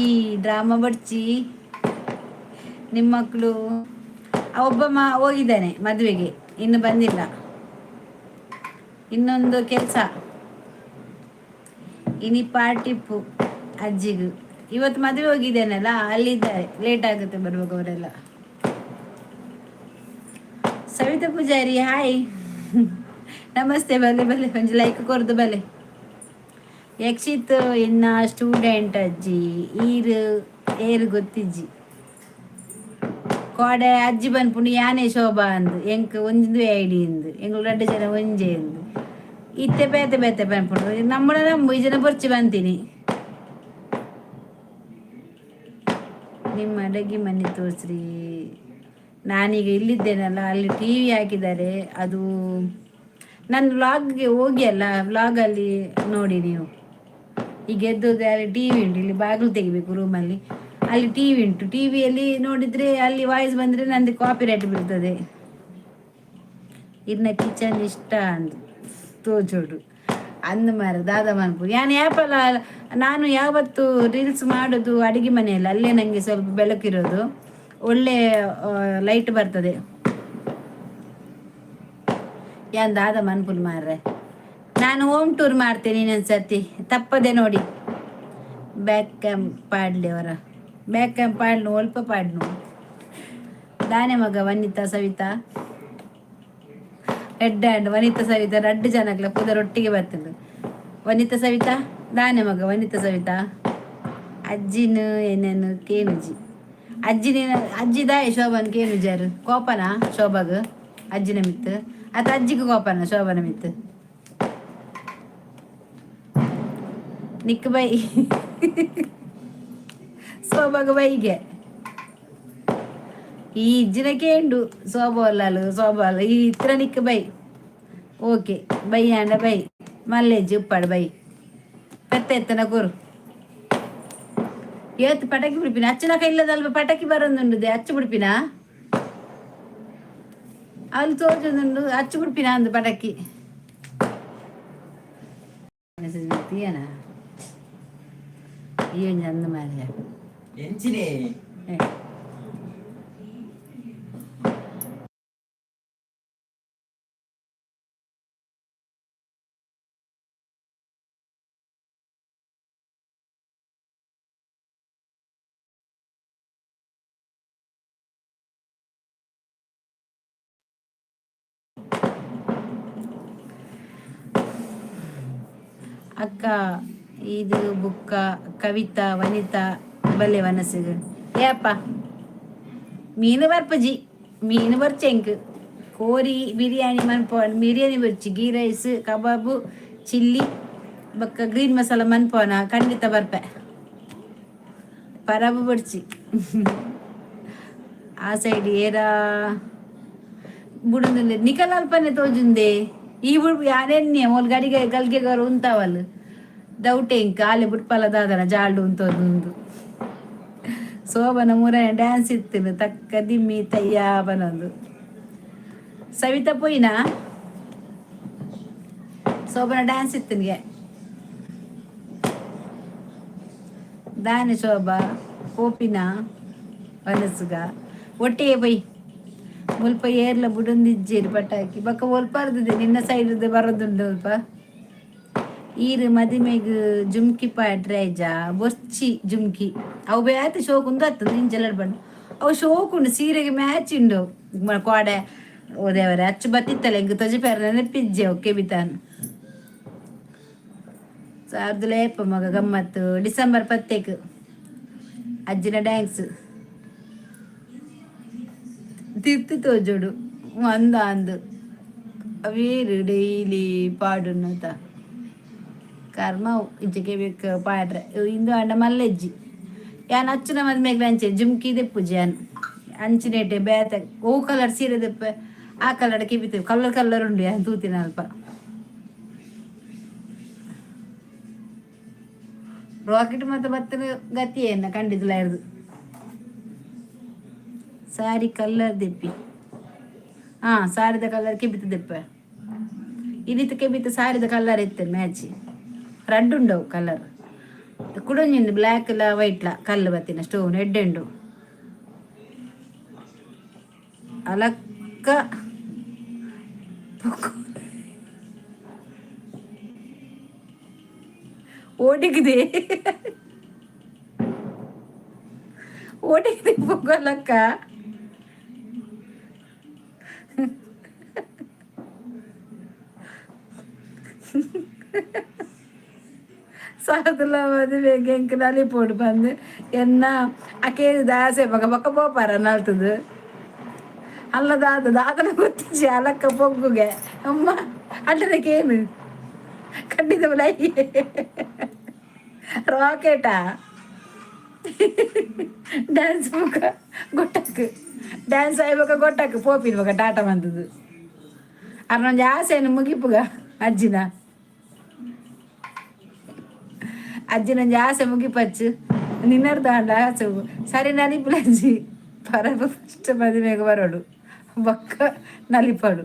ಡ್ರಾಮಾ ಬಡ್ಚಿ. ನಿಮ್ಮ ಮಕ್ಕಳು? ಒಬ್ಬ ಮಾ ಹೋಗಿದ್ದಾನೆ ಮದುವೆಗೆ, ಇನ್ನು ಬಂದಿಲ್ಲ. ಇನ್ನೊಂದು ಕೆಲಸ. ಇನಿ ಪಾರ್ಟಿಪ್ಪು ಅಜ್ಜಿಗೂ. ಇವತ್ತು ಮದುವೆ ಹೋಗಿದ್ದೇನಲ್ಲ, ಅಲ್ಲಿದ್ದಾರೆ, ಲೇಟ್ ಆಗುತ್ತೆ ಬರುವಾಗ ಅವರೆಲ್ಲ. ಸವಿತಾ ಪೂಜಾರಿ, ಹಾಯ್, ನಮಸ್ತೆ. ಬಲೆ ಬಲೆ, ಒಂಜಿ ಲೈಕ್ ಕೊರ್ದು ಬಲೆ. ಯಕ್ಷಿತ್ ಇನ್ನ ಸ್ಟೂಡೆಂಟ್ ಅಜ್ಜಿ. ಈರು ಏರು ಗೊತ್ತಿಜ್ಜಿ. ಕೋಡೆ ಅಜ್ಜಿ ಪನ್ಪುಂಡು ಯಾನೆ ಶೋಭಾ ಅಂದು, ಎಂಕ್ ಒಂಜಿ ಐಡಿ ಇಂದು, ಎಂಕ್ಲು ರಡ್ಡು ಜನ ಒಂಜೆ ಇಂದು. ಇತ್ತೆ ಬೇತೆ ಬೇತೆ ಪನ್ಪುಂಡು. ನಮ್ಮಡ ನಂಬು ಈ ಜನ ಬೊರ್ಚಿ ಬಂತೀನಿ. ನಿಮ್ಮ ಅಡಗಿ ಮನೆ ತೋರಿಸ್ರಿ. ನಾನೀಗ ಇಲ್ಲಿದ್ದೇನಲ್ಲ, ಅಲ್ಲಿ ಟಿವಿ ಹಾಕಿದ್ದಾರೆ. ಅದು ನನ್ನ ವ್ಲಾಗ್ಗೆ ಹೋಗಿ ಅಲ್ಲ, ವ್ಲಾಗಲ್ಲಿ ನೋಡಿ ನೀವು. ಈಗ ಎದ್ದು ಅಲ್ಲಿ ಟಿ ವಿ ಉಂಟು. ಇಲ್ಲಿ ಬಾಗಿಲು ತೆಗಿಬೇಕು ರೂಮಲ್ಲಿ, ಅಲ್ಲಿ ಟಿ ವಿ ಉಂಟು. ಟಿ ವಿಯಲ್ಲಿ ನೋಡಿದರೆ ಅಲ್ಲಿ ವಾಯ್ಸ್ ಬಂದರೆ ನಂದು ಕಾಪಿ ರೈಟ್ ಬೀಳ್ತದೆ. ಇನ್ನ ಕಿಚನ್ ಇಷ್ಟ ಅಂದು ತೋಜೋಡು ಅಂದು ಮಾರ ದಾದ ಮನ್ಪು. ಯಾನ್ ಯಾಪಲ ನಾನು ಯಾವತ್ತು ರೀಲ್ಸ್ ಮಾಡೋದು ಅಡುಗೆ ಮನೆಯಲ್ಲಿ. ಅಲ್ಲೇ ನನಗೆ ಸ್ವಲ್ಪ ಬೆಳಕಿರೋದು, ಒಳ್ಳೆ ಲೈಟ್ ಬರ್ತದೆ. ಯಾನ್ ದಾದ ಮನ್ಪುಲ್ ಮಾರ್ರೆ. ನಾನು ಹೋಮ್ ಟೂರ್ ಮಾಡ್ತೇನೆ ಇನ್ನೊಂದ್ಸತಿ, ತಪ್ಪದೆ ನೋಡಿ. ಬ್ಯಾಕ್ ಕ್ಯಾಮ್ ಪಾಡ್ಲಿ ಅವರ, ಬ್ಯಾಕ್ ಕ್ಯಾಮ್ ಪಾಡ್ನು ಒಲ್ಪ ಪಾಡ್ನು ದಾನೆ ಮಗ. ವನಿತಾ ಸವಿತಾ ಹೆಡ್ ಆ್ಯಂಡ್ ವನಿತಾ ಸವಿತಾ ರಡ್ಡು ಜನಕ್ಲ ಪುದರ್ ಒಟ್ಟಿಗೆ ಬರ್ತದೆ. ವನಿತಾ ಸವಿತಾ ದಾನೆ ಮಗ? ವನಿತಾ ಸವಿತಾ ಅಜ್ಜಿನ ಏನೇನು ಕೇನುಜಿ. ಅಜ್ಜಿನ ಅಜ್ಜಿ ದಾಯ ಶೋಭನ್ ಕೇನುಜಾರು? ಕೋಪನ ಶೋಭಾಗ ಅಜ್ಜಿನ ಮಿತ್ತು ಅತ ಅಜ್ಜಿಗೆ ಕೋಪನ ಶೋಭನ ಮಿತ್ತು? ನಿಕ್ ಬೈ ಶೋಭಾಗ ಬೈಗೆ ಈ ಇಜ್ಜಿನ ಕೇಂಡು ಸೋಬೋಲಾಲು ಸೋಬಾಲ ಈ ಇತ್ರ ನಿಕ್ ಬೈ. ಓಕೆ, ಬೈ ಆಂಡ ಬೈ ಮಲ್ಲೇಜಿ ಉಪ್ಪಾಡು ಬೈ. ಪೆತ್ತ ಎತ್ತನ ಕೊರು. ಏತ್ ಪಟಾಕಿ ಬಿಡ್ಪಿನ? ಅಚ್ಚನ ಕೈಲ್ಲದಲ್ಪ ಪಟಾಕಿ ಬರೋದುಂಡುದೆ. ಅಚ್ಚು ಬಿಡ್ಪಿನ? ಅಲ್ಲಿ ತೋಜೊಂದುಂಡು. ಅಚ್ಚು ಬಿಡ್ಪಿನ ಅಂದು ಪಟಾಕಿ. ಮೆಸೇಜ್ ಮಾಡ್ತೀಯನ? ಈ ಒಂಜಿ ಅಂದ ಮಾರ್ಯ. ಎಂಚಿನಿ? ಅಕ್ಕ ಇದು ಬುಕ್ಕ ಕವಿತಾ ವನಿತಾ ಬಲ್ಲೆ ವನಸಿಗೆ. ಏ ಅಪ್ಪ, ಮೀನು ಬರ್ಪಜಿ, ಮೀನು ಬರ್ಚೆಂಕ್. ಕೋರಿ ಬಿರಿಯಾನಿ ಮನ್ಪ, ಬಿರಿಯಾನಿ ಬರ್ಚಿ, ಗೀ ರೈಸ್, ಕಬಾಬು, ಚಿಲ್ಲಿ ಬೊಕ್ಕ ಗ್ರೀನ್ ಮಸಾಲ ಮನ್ಪೋನ ಖಂಡಿತ ಬರ್ಪೆ. ಪರಬು ಬರ್ಚಿ. ಆ ಸೈಡ್ ಏರ ಬುಡುಂದುಲ್ಲೆ ನಿಕಲ್ ಅಲ್ಪನೆ ತೋಜುಂದೆ. ಈ ಬುಡ್ ಯಾನೆನ್ನೆ ಮೋಲ್ ಗಡಿಗೆ ಗಲ್ಗೆ ಗರು ಉಂತಾವಲ್ ದೌಟೆ ಇಂಕ ಆಲೆ ಬುಡ್ಪಲ ದಾದನ ಜಾಲ್ಡು ಉಂತೊಂದು. ಶೋಭನ ಮುರನೆ ಡ್ಯಾನ್ಸ್ ಇತ್ತಿನ ತಕ್ಕ ದಿಮ್ಮಿ ತಯ್ಯ ಬನೊಂದು. ಸವಿತಾ ಪೋಯಿನ? ಶೋಭನ ಡ್ಯಾನ್ಸ್ ಇತ್ತಿನಿಗೆ. ದಾನೆ ಶೋಭಾ ಪೋಪಿನ ವನಸುಗ ಒಟ್ಟಿಗೆ ಪೊಯ್. ಮುಲ್ಪ ಏರ್ಲ ಬುಡೊಂದಿಜ್ಜೆರ್ ಪಟಾಕಿ ಬೊಕ್ಕ ಒಲ್ಪರ್ದಿದೆ ನಿನ್ನ ಸೈಡ್ ಬರೋದುಂಡು. ಒಲ್ಪ ಈರ್ ಮದಿಮೆಗ್ ಜುಮ್ಕಿ ಪಾಡ್ರೆ ಆಯ್ಜ? ಬೊರ್ಚಿ ಜುಮ್ಕಿ, ಅವು ಬೇತೆ ಶೋಕುಂದು ಅತ್ತಂದು ಇಂಚೆಲ್ಲ ಬಣ್ಣ ಅವು ಶೋಕುಂಡು, ಸೀರೆಗೆ ಮ್ಯಾಚ್ ಉಂಡು. ಕೋಡೆ ಓದೇವರೆ ಅಚ್ಚು ಬತ್ತಿತ್ತಲ್ಲ, ಎಂಕ್ ತೊಜಿ ಪೇರ ನೆನಪಿಜ್ಜೆ. ಓಕೆ ಬಿತಾನ್ ಸಾರ್ದುಲೇಪ ಮಗ ಗಮ್ಮತ್ತು. ಡಿಸೆಂಬರ್ ಪತ್ತೆಕ್ ಅಜ್ಜಿನ ಡ್ಯಾನ್ಸ್. ತಿರ್ತು ತೋಜೋಡು ಅಂದ ಅಂದು ಅವೇರು ಡೈಲಿ ಪಾಡುನ್ನತ ಕರ್ಮ ಇಂಚಕ್ಕೆ ಬೇಕು ಪಾಡ್ರೆ. ಇಂದು ಅಂಡ ಮಲ್ಲೆಜ್ಜಿ ಯಾನ್ ಅಚ್ಚುನ ಮದ್ಮೆಗ್ ಅಂಚೆ ಜುಮ್ಕಿ ದೆಪ್ಪುಜಿ ಯಾನ್. ಅಂಚಿನೇಟೆ ಬೇತೆ ಓ ಕಲರ್ ಸೀರೆ ದೆಪ್ಪೆ, ಆ ಕಲರ್ ಕೆಬಿತೆ ಕಲರ್ ಕಲರ್ ಉಂಡು ಯಾನ್ ತೂತಿನ ಅಲ್ಪ. ರಾಕೆಟ್ ಮತ್ತೆ ಬತ್ತನ ಗತಿ ಏನ ಕಂಡಿದ್ಲ ಇರ್ದು. ಸಾರಿ ಕಲರ್ ದೆಪ್ಪಿ. ಹಾ, ಸಾರಿದ ಕಲರ್ ಕೆಬಿತ ದೆಪ್ಪ. ಇನಿತ ಕೆಬಿತ ಸಾರಿದ ಕಲರ್ ಇತ್ತೆ ಮ್ಯಾಚ್. ರಡ್ಡ್ ಉಂಡವು ಕಲರ್. ಕುಡೊಂಜಿ ಬ್ಲ್ಯಾಕ್ ಲ ವೈಟ್ ಲ ಕಲ್ಲು ಬತ್ತಿನ ಸ್ಟೋನ್ ಎಡ್ಡೆ ಉಂಡು. ಅಲಕ್ಕ ಓಡಿಗಿದೆ ಓಡಿಗಿದೆ ಪೊಗೊಲಕ್ಕ. ಸಾರ್ದುಲ ಮದುವೆಗೆ ಎಂಕ್ ನಲಿಪೊಡು ಪಂದ್ ಎನ್ನ ಅಕೇರಿ ದಾಸೆ ಬೊಕ ಬೊಕ ಪೋಪಾರ ನಲ್ತುದು. ಅಲ್ಲ ದಾದ ದಾದನ ಗೊತ್ತಿಜ್ಜಿ. ಅಲಕ್ಕ ಪೊಗ್ಗುಗೆ ಅಮ್ಮ ಅಡ್ಡನಕೇನು ಖಂಡಿತ ರಾಕೆಟಾ ಡ್ಯಾನ್ಸ್ ಬೊಕ ಗೊಟ್ಟಕ್ ಡ್ಯಾನ್ಸ್ ಆಯ್ ಬೊಕ ಗೊಟ್ಟಕ್ ಪೋಪಿನ ಬೊಕ ಟಾಟಾ ಮಂತುದು. ಅರ್ನೊಂಜಿ ಆಸೆನ್ ಮುಗಿಪುಗ. ಅಜ್ಜಿನ ಅಜ್ಜಿನೊಂಜಿ ಆಸೆ ಮುಗಿಪಚ್ಚು ನಿನ್ನರ್ದ ಆಂಡ ಆಸೆ ಸರಿ ನಲಿಪುಲಜ್ಜಿ. ಪರಬು ಫಸ್ಟ್ ಮದಿಮೆಗ್ ಬರೋಡು, ಬೊಕ್ಕ ನಲಿಪಡು.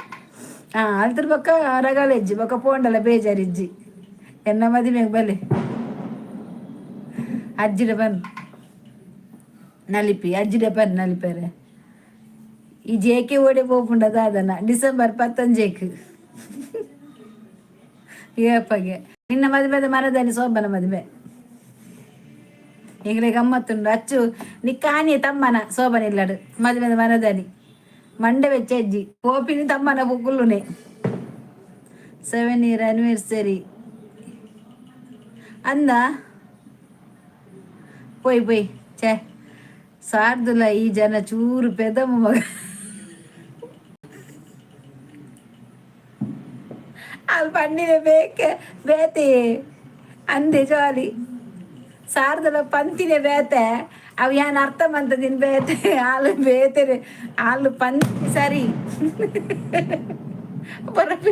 ಹಾಂ, ಅಲ್ತರ ಬೊಕ್ಕ ರಗಳೆಜ್ಜಿ, ಬೊಕ್ಕ ಪೋಂಡಲ ಬೇಜಾರಿಜ್ಜಿ. ಎನ್ನ ಮದಿಮೆಗ್ ಬಲೆ ಅಜ್ಜಿಡ ಬನ್ ನಲಿಪಿ, ಅಜ್ಜಿಡ ಬನ್ ನಲಿಪೆರೆ. ಈ ಜೇಕೆ ಓಡೆ ಪೋಪುಂಡ ದಾದನ? ಡಿಸೆಂಬರ್ ಪತ್ತೊಂಜೆಕ್ ಏಪಗೆ ನಿನ್ನ ಮದುವೆ ಮರದಲ್ಲಿ ಸೋಬನ ಮದುವೆ. ಎಂಗ್ಲೆ ಗಮ್ಮತ್ತುಂಡು. ಅಚ್ಚು ನಿಕ್ಕಾನಿ ತಮ್ಮನ ಸೋಬನ ಇಲ್ಲಡು ಮದುವೆ ಮರದಲ್ಲಿ ಮಂಡೆ ಬೆಚ್ಚ ಅಜ್ಜಿ ಪೋಪಿನಿ ತಮ್ಮನ ಬುಕ್ಕುಲ್ಲುನೆ. 7 ಇಯರ್ ಆನಿವರ್ಸರಿ ಅಂದ. ಪೋಯ್ ಪೋಯ್. ಛೇ, ಸಾರ್ದುಲ ಈ ಜನ ಚೂರು ಪೆದಮ್ಮ ಮಗ. ಅಲ್ಲಿ ಪಣ್ಣಿನ ಬೇಕೆ ಬೇತೆ ಅಂದೆ ಜಾಲಿ. ಸಾರ್ದಲ ಪಂತಿನೇ ಬೇತೆ ಅವು ಯಾನ್ ಅರ್ಥ ಮಂತದಿನ್ ಬೇತೆ ಆಲು ಬೇತೆ ಆಲು ಪಂತಿ ಸರಿ. ಪರಪು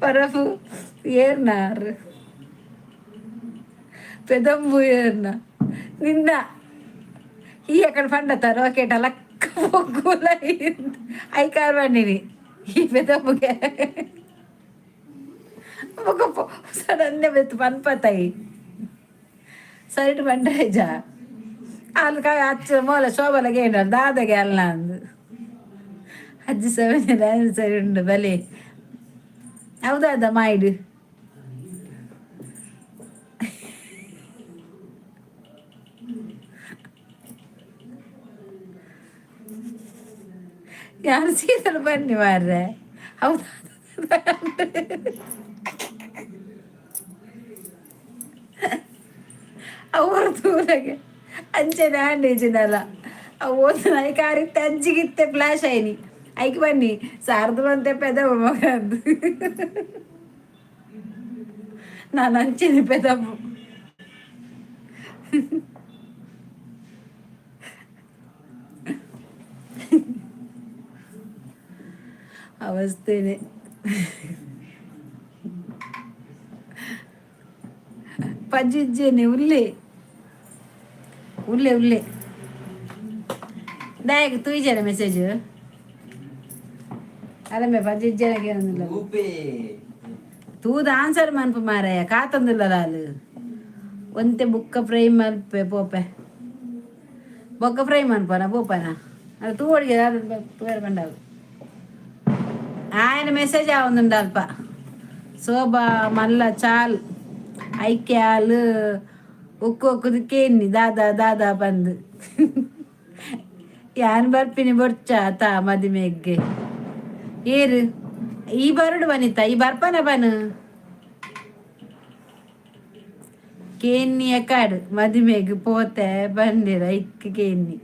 ಪರಪು ಏರ್ನಾರ್ ಪೆದಂಬು ಏರ್ನ ನಿನ್ನ ಈ ಅక్కడ పండత రాకెట్ అలక్క పొగ్గుల ఐకార్ పండిని ఈ పెదమ్ముಗೆ ఒక సడన్ ಬೆತ್ತು ಪನ್ಪತಾಯಿ ಸೈಡ್ ಬಂಡ್ರೇಜ ಅಲ್ಲಿ ಅಚ್ಚ ಮೂಲ ಶೋಭಲಗೆ ಏನು ದಾದಗೆ ಅಲ್ಲ ಅಂದು. ಅಜ್ಜಿ ಸೆವೆನ್ ಸರಿ ಉಂಡು ಬಲೆ. ಹೌದಾದ ಮಾಯ್ಡು ಯಾರು ಸೀದಲು ಬನ್ನಿ ಮಾರ್ರೆ. ಹೌದಾ? ಅವರು ತೂಲಗೆ ಅಂಚನೆ ಆಂಡೇಜಿನಲ್ಲ ಅವು ಓದಿನ ಐಕ್ ಅಂಚಿಗಿತ್ತೆ ಫ್ಲಾಶ್ ಆಯ್ನಿ. ಐಕ್ ಬನ್ನಿ ಸಾರ್ದು ಬಂತೆ ಪೆದವ ಮಗಂದು. ನಾನು ಅಂಚಿನ ಪೆದವು. ಅವಸ್ಥೆನೆ. ಪಜ್ಜಿಜ್ಜೇನೆ ಉಲ್ಲೆ ಉಲ್ಲೆ ಉಲ್ಲೆ. ದಾಯೆಗ್ ತೂಯಿಜೆರ ಮೆಸೇಜ್? ಅಲ್ಲಮೆ ಪಜ್ಜಿಜ್ಜೆನಗೆ. ರೂಪೇ. ತೂದು ಆನ್ಸರ್ ಮನ್ಪು ಮಾರಾಯ, ಕಾತೊಂದುಲ್ಲ ಲಾಲು. ಒಂತೆ ಬುಕ್ಕ ಫ್ರೈ ಮಲ್ಪೆ ಪೋಪೆ, ಬೊಕ್ಕ ಫ್ರೈ ಮನ್ಪನ ಪೋಪನ. ಅದು ತೂವಡಿಗೆ ತೂಯರ ಬಂಡವು. ఆయన మెసేజ్ ಆವೊಂದುಂಡು ಅಲ್ಪ. ಶೋಭಾ ಮಲ್ಲ ಚಾಲ್ ಐಕ್ಯಾಲ್ ಉಕ್ಕು ಒಕ್ಕುದು ಕೇನ್ನಿ ದಾದಾ ದಾದಾ ಬಂದು. ಯಾನ್ ಬರ್ಪಿನಿ ಬೊರ್ಚ ತಾ ಮದಿಮೆಗ್ಗೆ? ಏರು ಈ ಬರಡು ಬನಿತ ಈ ಬರ್ಪನ ಬನು ಕೇನ್ನಿಯ ಕಾಡು ಮದಿಮೆಗ್ ಪೋತೆ ಬಂದಿರ ಐಕ್ ಕೇನ್ನಿ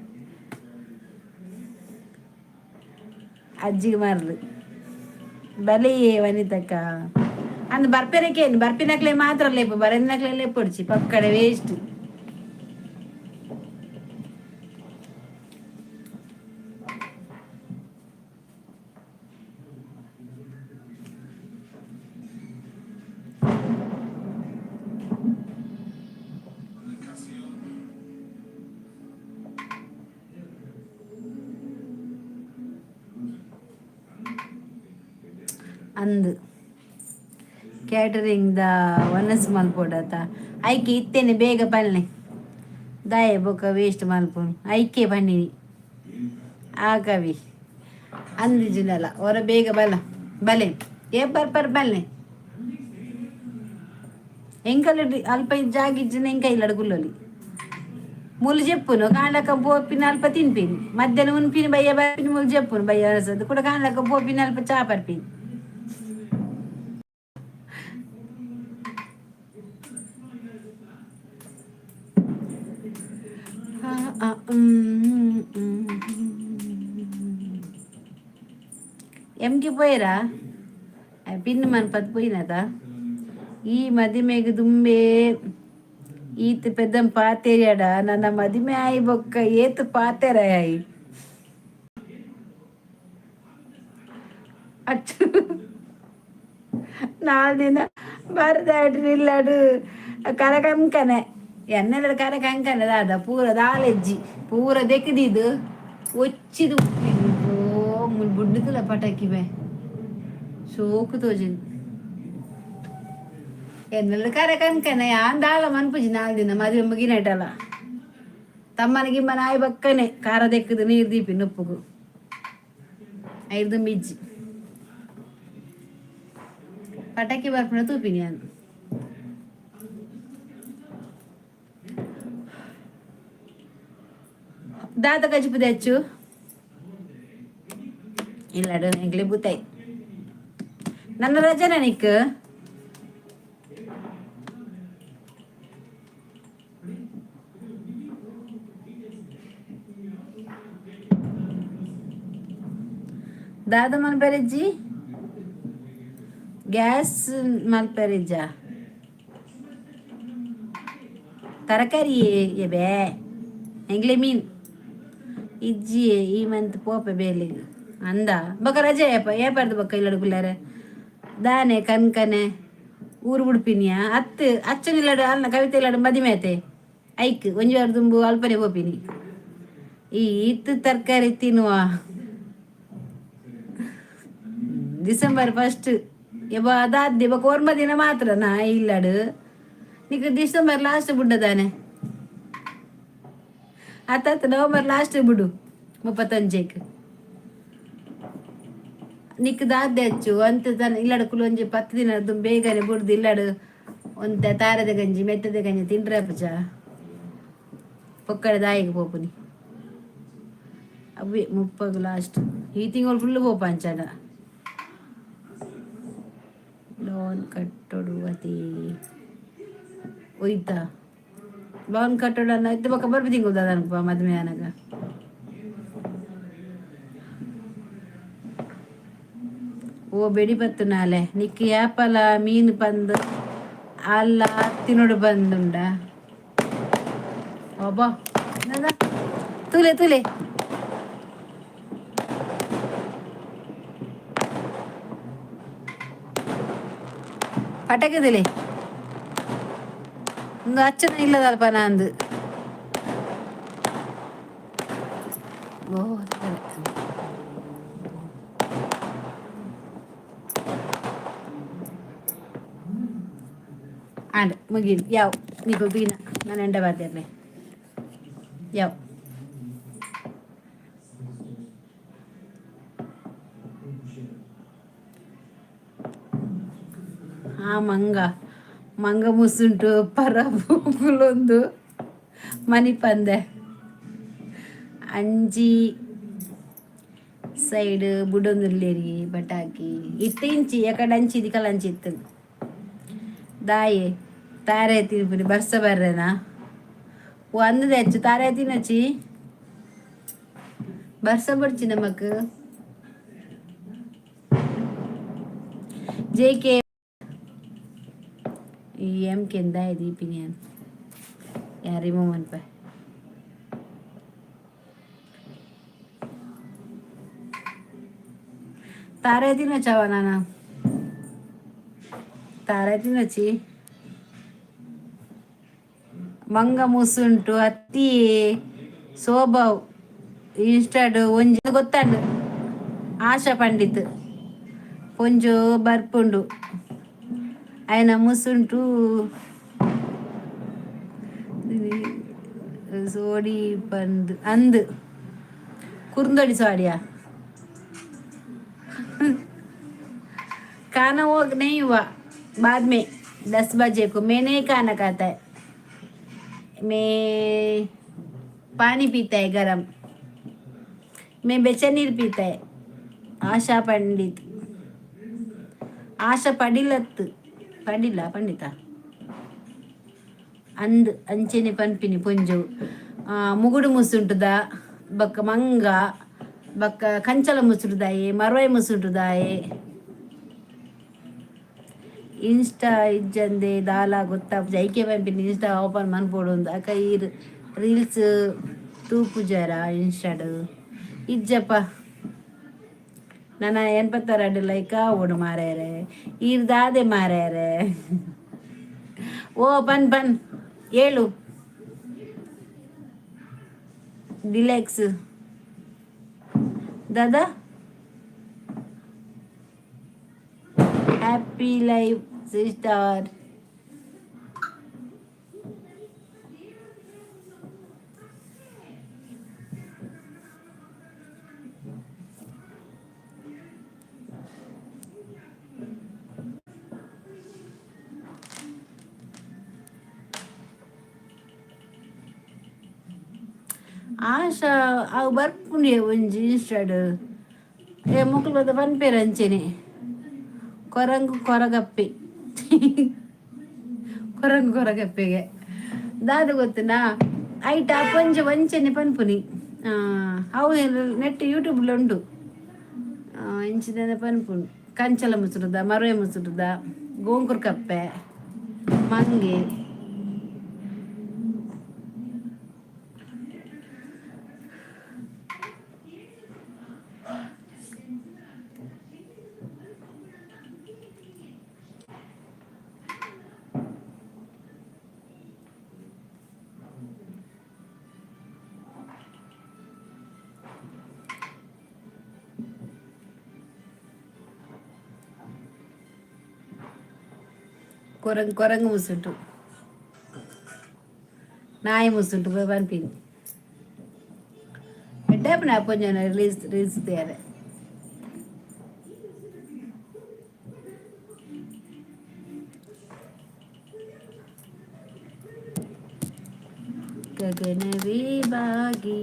ಅಜ್ಜಿಗೆ ಮರ್ಲು ಬಲೆಯೇ ವನಿತಕ್ಕ. ಅಂದ್ ಬರ್ಪೆರಕೇನು ಬರ್ಪಿನಕ್ಲೆ ಮಾತ್ರ ಲೇಪು, ಬರಂದಿನಕ್ಲೆ ಲೇಪೊಡ್ಚಿ, ಪಕ್ಕಡೆ ವೇಸ್ಟ್. ಅಂದ್ ಕ್ಯಾಟರಿಂಗ್ ದ ವನಸ್ ಮಲ್ಪೊಡತ? ಐಕೆ ಇತ್ತೇನೆ ಬೇಗ ಪಲ್ಲೆ ದಾಯೆ ಬೊಕ್ಕ ವೇಸ್ಟ್ ಮಲ್ಪುನು? ಐಕೆ ಪನ್ನಿನಿ ಆ ಕವಿ ಅಂದಿಜಿನಲ್ಲ. ಹೊರ ಬೇಗ ಬಲ ಬಲೆ ಏ ಬರ್ಪರ್ ಬಲ್ಲೆ. ಎಂಕಲ್ ಅಲ್ಪ ಜಾಗಿಜ್ಜಿನ ಎಂಕ ಇಲ್ಲಡ್ ಕುಲ್ಲೊಲಿ. ಮುಲ್ಲು ಜೆಪ್ಪುನು ಕಾಂಡಕ ಪೋಪಿನ ಅಲ್ಪ ತಿನ್ಪಿನಿ, ಮಧ್ಯಾಹ್ನ ಉನ್ಪಿನಿ, ಬಯ್ಯ ಬರ್ಪಿನಿ. ಮುಲ್ಲು ಜೆಪ್ಪುನು ಬಯ್ಯ ಅರಸದು ಕೂಡ ಕಾಂಡಕ ಪೋಪಿನ ಅಲ್ಪ ಚಾ ಪರ್ಪಿನಿ. ಎಂಗೆ ಪೋಯರಾ? ಪಿನ್ ಮನ್ಪತ್ ಪೋಯಿನತ? ಈ ಮದಿಮೆಗ್ ದುಂಬೆ ಈತ್ ಪೆದ್ದಂ ಪಾತೆರ್ಯಡ ನನ್ನ ಮದಿಮೆ ಆಯಿ ಬೊಕ್ಕ ಏತ್ ಪಾತೆರ ಆಯಿ ಅಚ್ಚು. ನಾಲ್ ದಿನ ಬರದಾಡ್ರಿ ಇಲ್ಲಡು ಕರಕಂಕನೆ ಎನ್ನೆಲ್ಲ ಕರಕಂಕನೆ ದಾದ ಪೂರ ದಾಲೆಜ್ಜಿ ಪೂರ ದೆಕ್ದಿದ್ ಒಚ್ಚಿದು. ಓ ಮುಲ್ ಬುಡ್ಡುಕುಲ ಪಟಾಕಿ ಬೇ ಶೋಕು ತೋಜಿಂದು. ಎನ್ನೆಲ್ಲ ಕರಕಂಕನೆ ಯಾನ್ ದಾಲ ಮನ್ಪುಜಿ. ನಾಲ್ ದಿನ ಮದುವೆ ಮುಗಿನಟಲ್ಲ ತಮ್ಮನ ಗಿಮ್ಮನ ಆಯ್ ಬಕ್ಕನೆ ಖಾರ ದೆಕ್ಕದು ನೀರು ದೀಪಿ ನುಪ್ಪುಗು ಐದು ಮಿಜ್ಜಿ ಪಟಾಕಿ ಬರ್ಪುನ ತೂಪಿನಿ ಯಾನ್. ದಾದ ಕಜಿಪು ಹೆಚ್ಚು ಇಲ್ಲಡು ಎಂಕ್ಲೆ ಬೂತಾಯಿ. ನನ್ನ ರಜನ ನಿಕ್ ದಾದ ಮಲ್ಪೆರೆಜ್ಜಿ? ಗ್ಯಾಸ್ ಮಲ್ಪೆರೆಜ್ಜ? ತರಕಾರಿ ಎಬೆ ಎಂಗ್ಲೆ ಮೀನ್ ಇಜ್ಜಿ. ಈ ಮಂತ್ ಪೋಪೆ ಬೇಲಿಗ್ ಅಂದ ಬೊಕ ರಜೆ ಏಪ ಏಪರ್ದು ಬೊಕ್ಕ ಇಲ್ಲಡು ಕುಲ್ಲಾರೆ ದಾನೆ ಕನ್ಕನೆ ಊರು ಬುಡ್ಪಿನಿಯಾ? ಅತ್ತು ಅಚ್ಚನ ಇಲ್ಲಡು ಅಲ್ನ ಕವಿತೆ ಇಲ್ಲಡು ಮದಿಮೆ ಆತೆ ಐಕ್ ಒಂಜಿ ವಾರ ದುಂಬು ಅಲ್ಪನೆ ಪೋಪಿನಿ. ಈ ಇತ್ತು ತರಕಾರಿ ತಿನ್ನುವ. ಡಿಸೆಂಬರ್ ಫಸ್ಟ್ ಎಬ ಅದಾದ್ದೆ ಬೊಕ ಒರ್ಂಬ ದಿನ ಮಾತ್ರ ನಾ ಇಲ್ಲಡು. ನಿಕ್ ಡಿಸೆಂಬರ್ ಲಾಸ್ಟ್ ಬುಡ್ಡದಾನೆ ಆತಾತ್ ನವಂಬರ್ ಲಾಸ್ಟ್ ಬಿಡು ಮುಪ್ಪತ್ತೊಂಜೆಕ್. ನಿಕ್ ದಾದ್ದೆ ಹಚ್ಚು ಅಂತ ತನ್ನ ಇಲ್ಲಡು ಕುಲು ಒಂಜಿ 10 ದಿನ ಬೇಗನೆ ಬುಡ್ದು ಇಲ್ಲಡು ಒಂತೆ ತಾರದ ಗಂಜಿ ಮೆತ್ತದ ಗಂಜಿ ತಿಂಡ್ರೆ ಪುಜ ಪೊಕ್ಕಡೆ ದಾಯಿಗೆ ಪೋಪುನಿ. ಅವೇ ಮುಪ್ಪಗ್ ಲಾಸ್ಟ್ ಈ ತಿಂಗಳು ಫುಲ್ ಪೋಪ ಅಂಚಾಡ. ಲೋನ್ ಕಟ್ಟೊಡು ಅತಿ ಒಯ್ತಾ ಲೋನ್ ಕಟ್ಟೋಡು ಅನ್ನ ಇತ್ತೆ ಬೊಕ್ಕ ಬರ್ಪಿ ತಿಂಗಳು ದಾದನಪ್ಪ ಮದುವೆ ಆನಗ. ಓ ಬೆಡಿ ಪತ್ತು ನಾಲೆ ನಿಕ್ ಯಾಪಲ ಮೀನು ಪಂದ್ ಅಲ್ಲ ತಿನ್ನೋಡು ಬಂದುಂಡ. ಒಬ್ಬ ತೂಲೆ ತೂಲೆ. ಪಟಕದಲೆ ಒಂದು ಅಚ್ಚನ ಇಲ್ಲದಲ್ಪ ನಂದು. ಓ, ಆಂಡ್ ಮುಗಿಲ್ ಯಾವ ನೀವು ಬೀನ ನಾನು ಎಂಡ ಬಾತಿರ್ಲಿ ಯಾವ. ಆ ಮಂಗ ಮಂಗ ಮುಸುಂಟು ಪರ ಪೂಕುಲೊಂದು ಮನಿಪಂದೆ ಅಂಜಿ ಸೈಡ್ ಬುಡೊಂದುಲ್ಲೇರಿ ಬಟಾಕಿ ಇತ್ತೆ ಇಂಚಿ ಎಕಡೆ ಅಂಚಿ ದಿಕಲ ಅಂಚಿ ಇತ್ತು. ದಾಯೆ ತಾರೆ ತಿನ್ಪುನಿ ಬರ್ಸ ಬರ್ರೆನಾ? ಓ, ಅಂದದೆ ಹೆಚ್ಚು ತಾರೆ ತಿನ್ನಚ್ಚಿ ಬರ್ಸ ಬರ್ಚಿ ನಮಕ್. ಜೆ ಕೆ ಈ ಎಂ ಕೆಂದ ದೀಪಿನಿ ಯಾರು ರಿಮೂವ್ ಅನ್ಪ. ತಾರೆ ತಿನ್ನಚ್ಚವ ನಾನು ತಾರೆ ತಿನ್ನಚ್ಚಿ. ಮಂಗ ಮುಸುಂಟು ಅತ್ತಿ ಸೋಬಾವ್ ಇನ್ಸ್ಟಾಡ್ ಒಂಜಿ ಗೊತ್ತಂಡು. ಆಶಾ ಪಂಡಿತ್ ಪೊಂಜು ಬರ್ಪುಂಡು ఆయన ಮುಸುಂಟು ಸೋಡಿ ಪಂದ್ ಅಂದ್ ಕುರುಂದೊಡಿ ಸೋಡಿಯಾ. खाना वो नहीं हुआ, बाद में 10 बजे को। मैं नहीं खाना खाता है, मैं पानी पीता है गरम, मैं बेचनीर पीता है। आशा पंडित, ಆಶಾ ಪಡಿಲತ್ತು ಪಡಿಲ್ಲ ಪಂಡಿತ ಅಂದ್ ಅಂಚೆನೆ ಪನ್ಪಿನಿ ಪೊಂಜು. ಮುಗುಡು ಮುಸುಂಟುದ ಬೊಕ್ಕ ಮಂಗ ಬೊಕ್ಕ ಕಂಚಲ ಮುಸುಟುದಾಯೆ ಮರವೈ ಮುಸುಂಟುದಾಯೆ. ಇನ್ಸ್ಟಾ ಇಜ್ಜಂದೆ ದಾಲ ಗೊತ್ತಾಪುಜಿ. ಐಕೆ ಪನ್ಪಿನಿ ಇನ್ಸ್ಟಾ ಓಪನ್ ಮನ್ಪೊಡು ಅಂದ್. ಅಕ ಈರ್ ರೀಲ್ಸ್ ತೂಪುಜರ ಇನ್ಸ್ಟಾಡ್? ಇಜ್ಜಪ್ಪ. ನನ್ನ 82 ಲೈಕ್ ಆವೊಡು ಮಾರ್ಯಾರೆ. ಈರ್ ದಾದೆ ಮಾರ್ಯಾರೆ? ಓ ಪನ್ ಪನ್ ಏಳು ಡಿಲೆಕ್ಸ್ ದಾದಾ. Happy life sister. ಆಶಾ ಅವು ಬರ್ಪುಂಡು ಒಂಜಿ ಇನ್ಸ್ಟಾಡ್. ಏ ಮೊಕುಲು ಬತ್ತ ಪನ್ಪೆರ್ ಅಂಚೆನೆ ಕೊರಂಗು ಕೊರಗಪ್ಪೆ ಕೊರಂಗು ಕೊರಗಪ್ಪೆಗೆ ದಾದ ಗೊತ್ತುನಾ? ಐಟ್ ಆ ಪೊಂಜೆ ಒಂಚೆನೆ ಪನ್ಪುನಿ. ಅವು ನೆಟ್ ಯೂಟ್ಯೂಬ್ಲ ಉಂಡು. ಇಂಚಿನ ಪನ್ಪುಂಡು ಕಂಚಲ ಮುಸುರುದ ಮರುವೆ ಮುಸುರುದ ಗೋಂಕುರ್ ಕಪ್ಪೆ ಮಂಗೆ. ಕೊರಂಗು ಕೊರಂಗು ಮುಸುಂಟು ನಾಯಿ ಮುಸುಂಟು ಪನ್ಪಿನಿ. ಎಡ್ಡೆ ಪೊಂಜನ ರೀಲ್ಸ್ ರೀಲ್ಸ್ ತಯಾರೆ. ಗಗನವೇ ಬಾಗಿ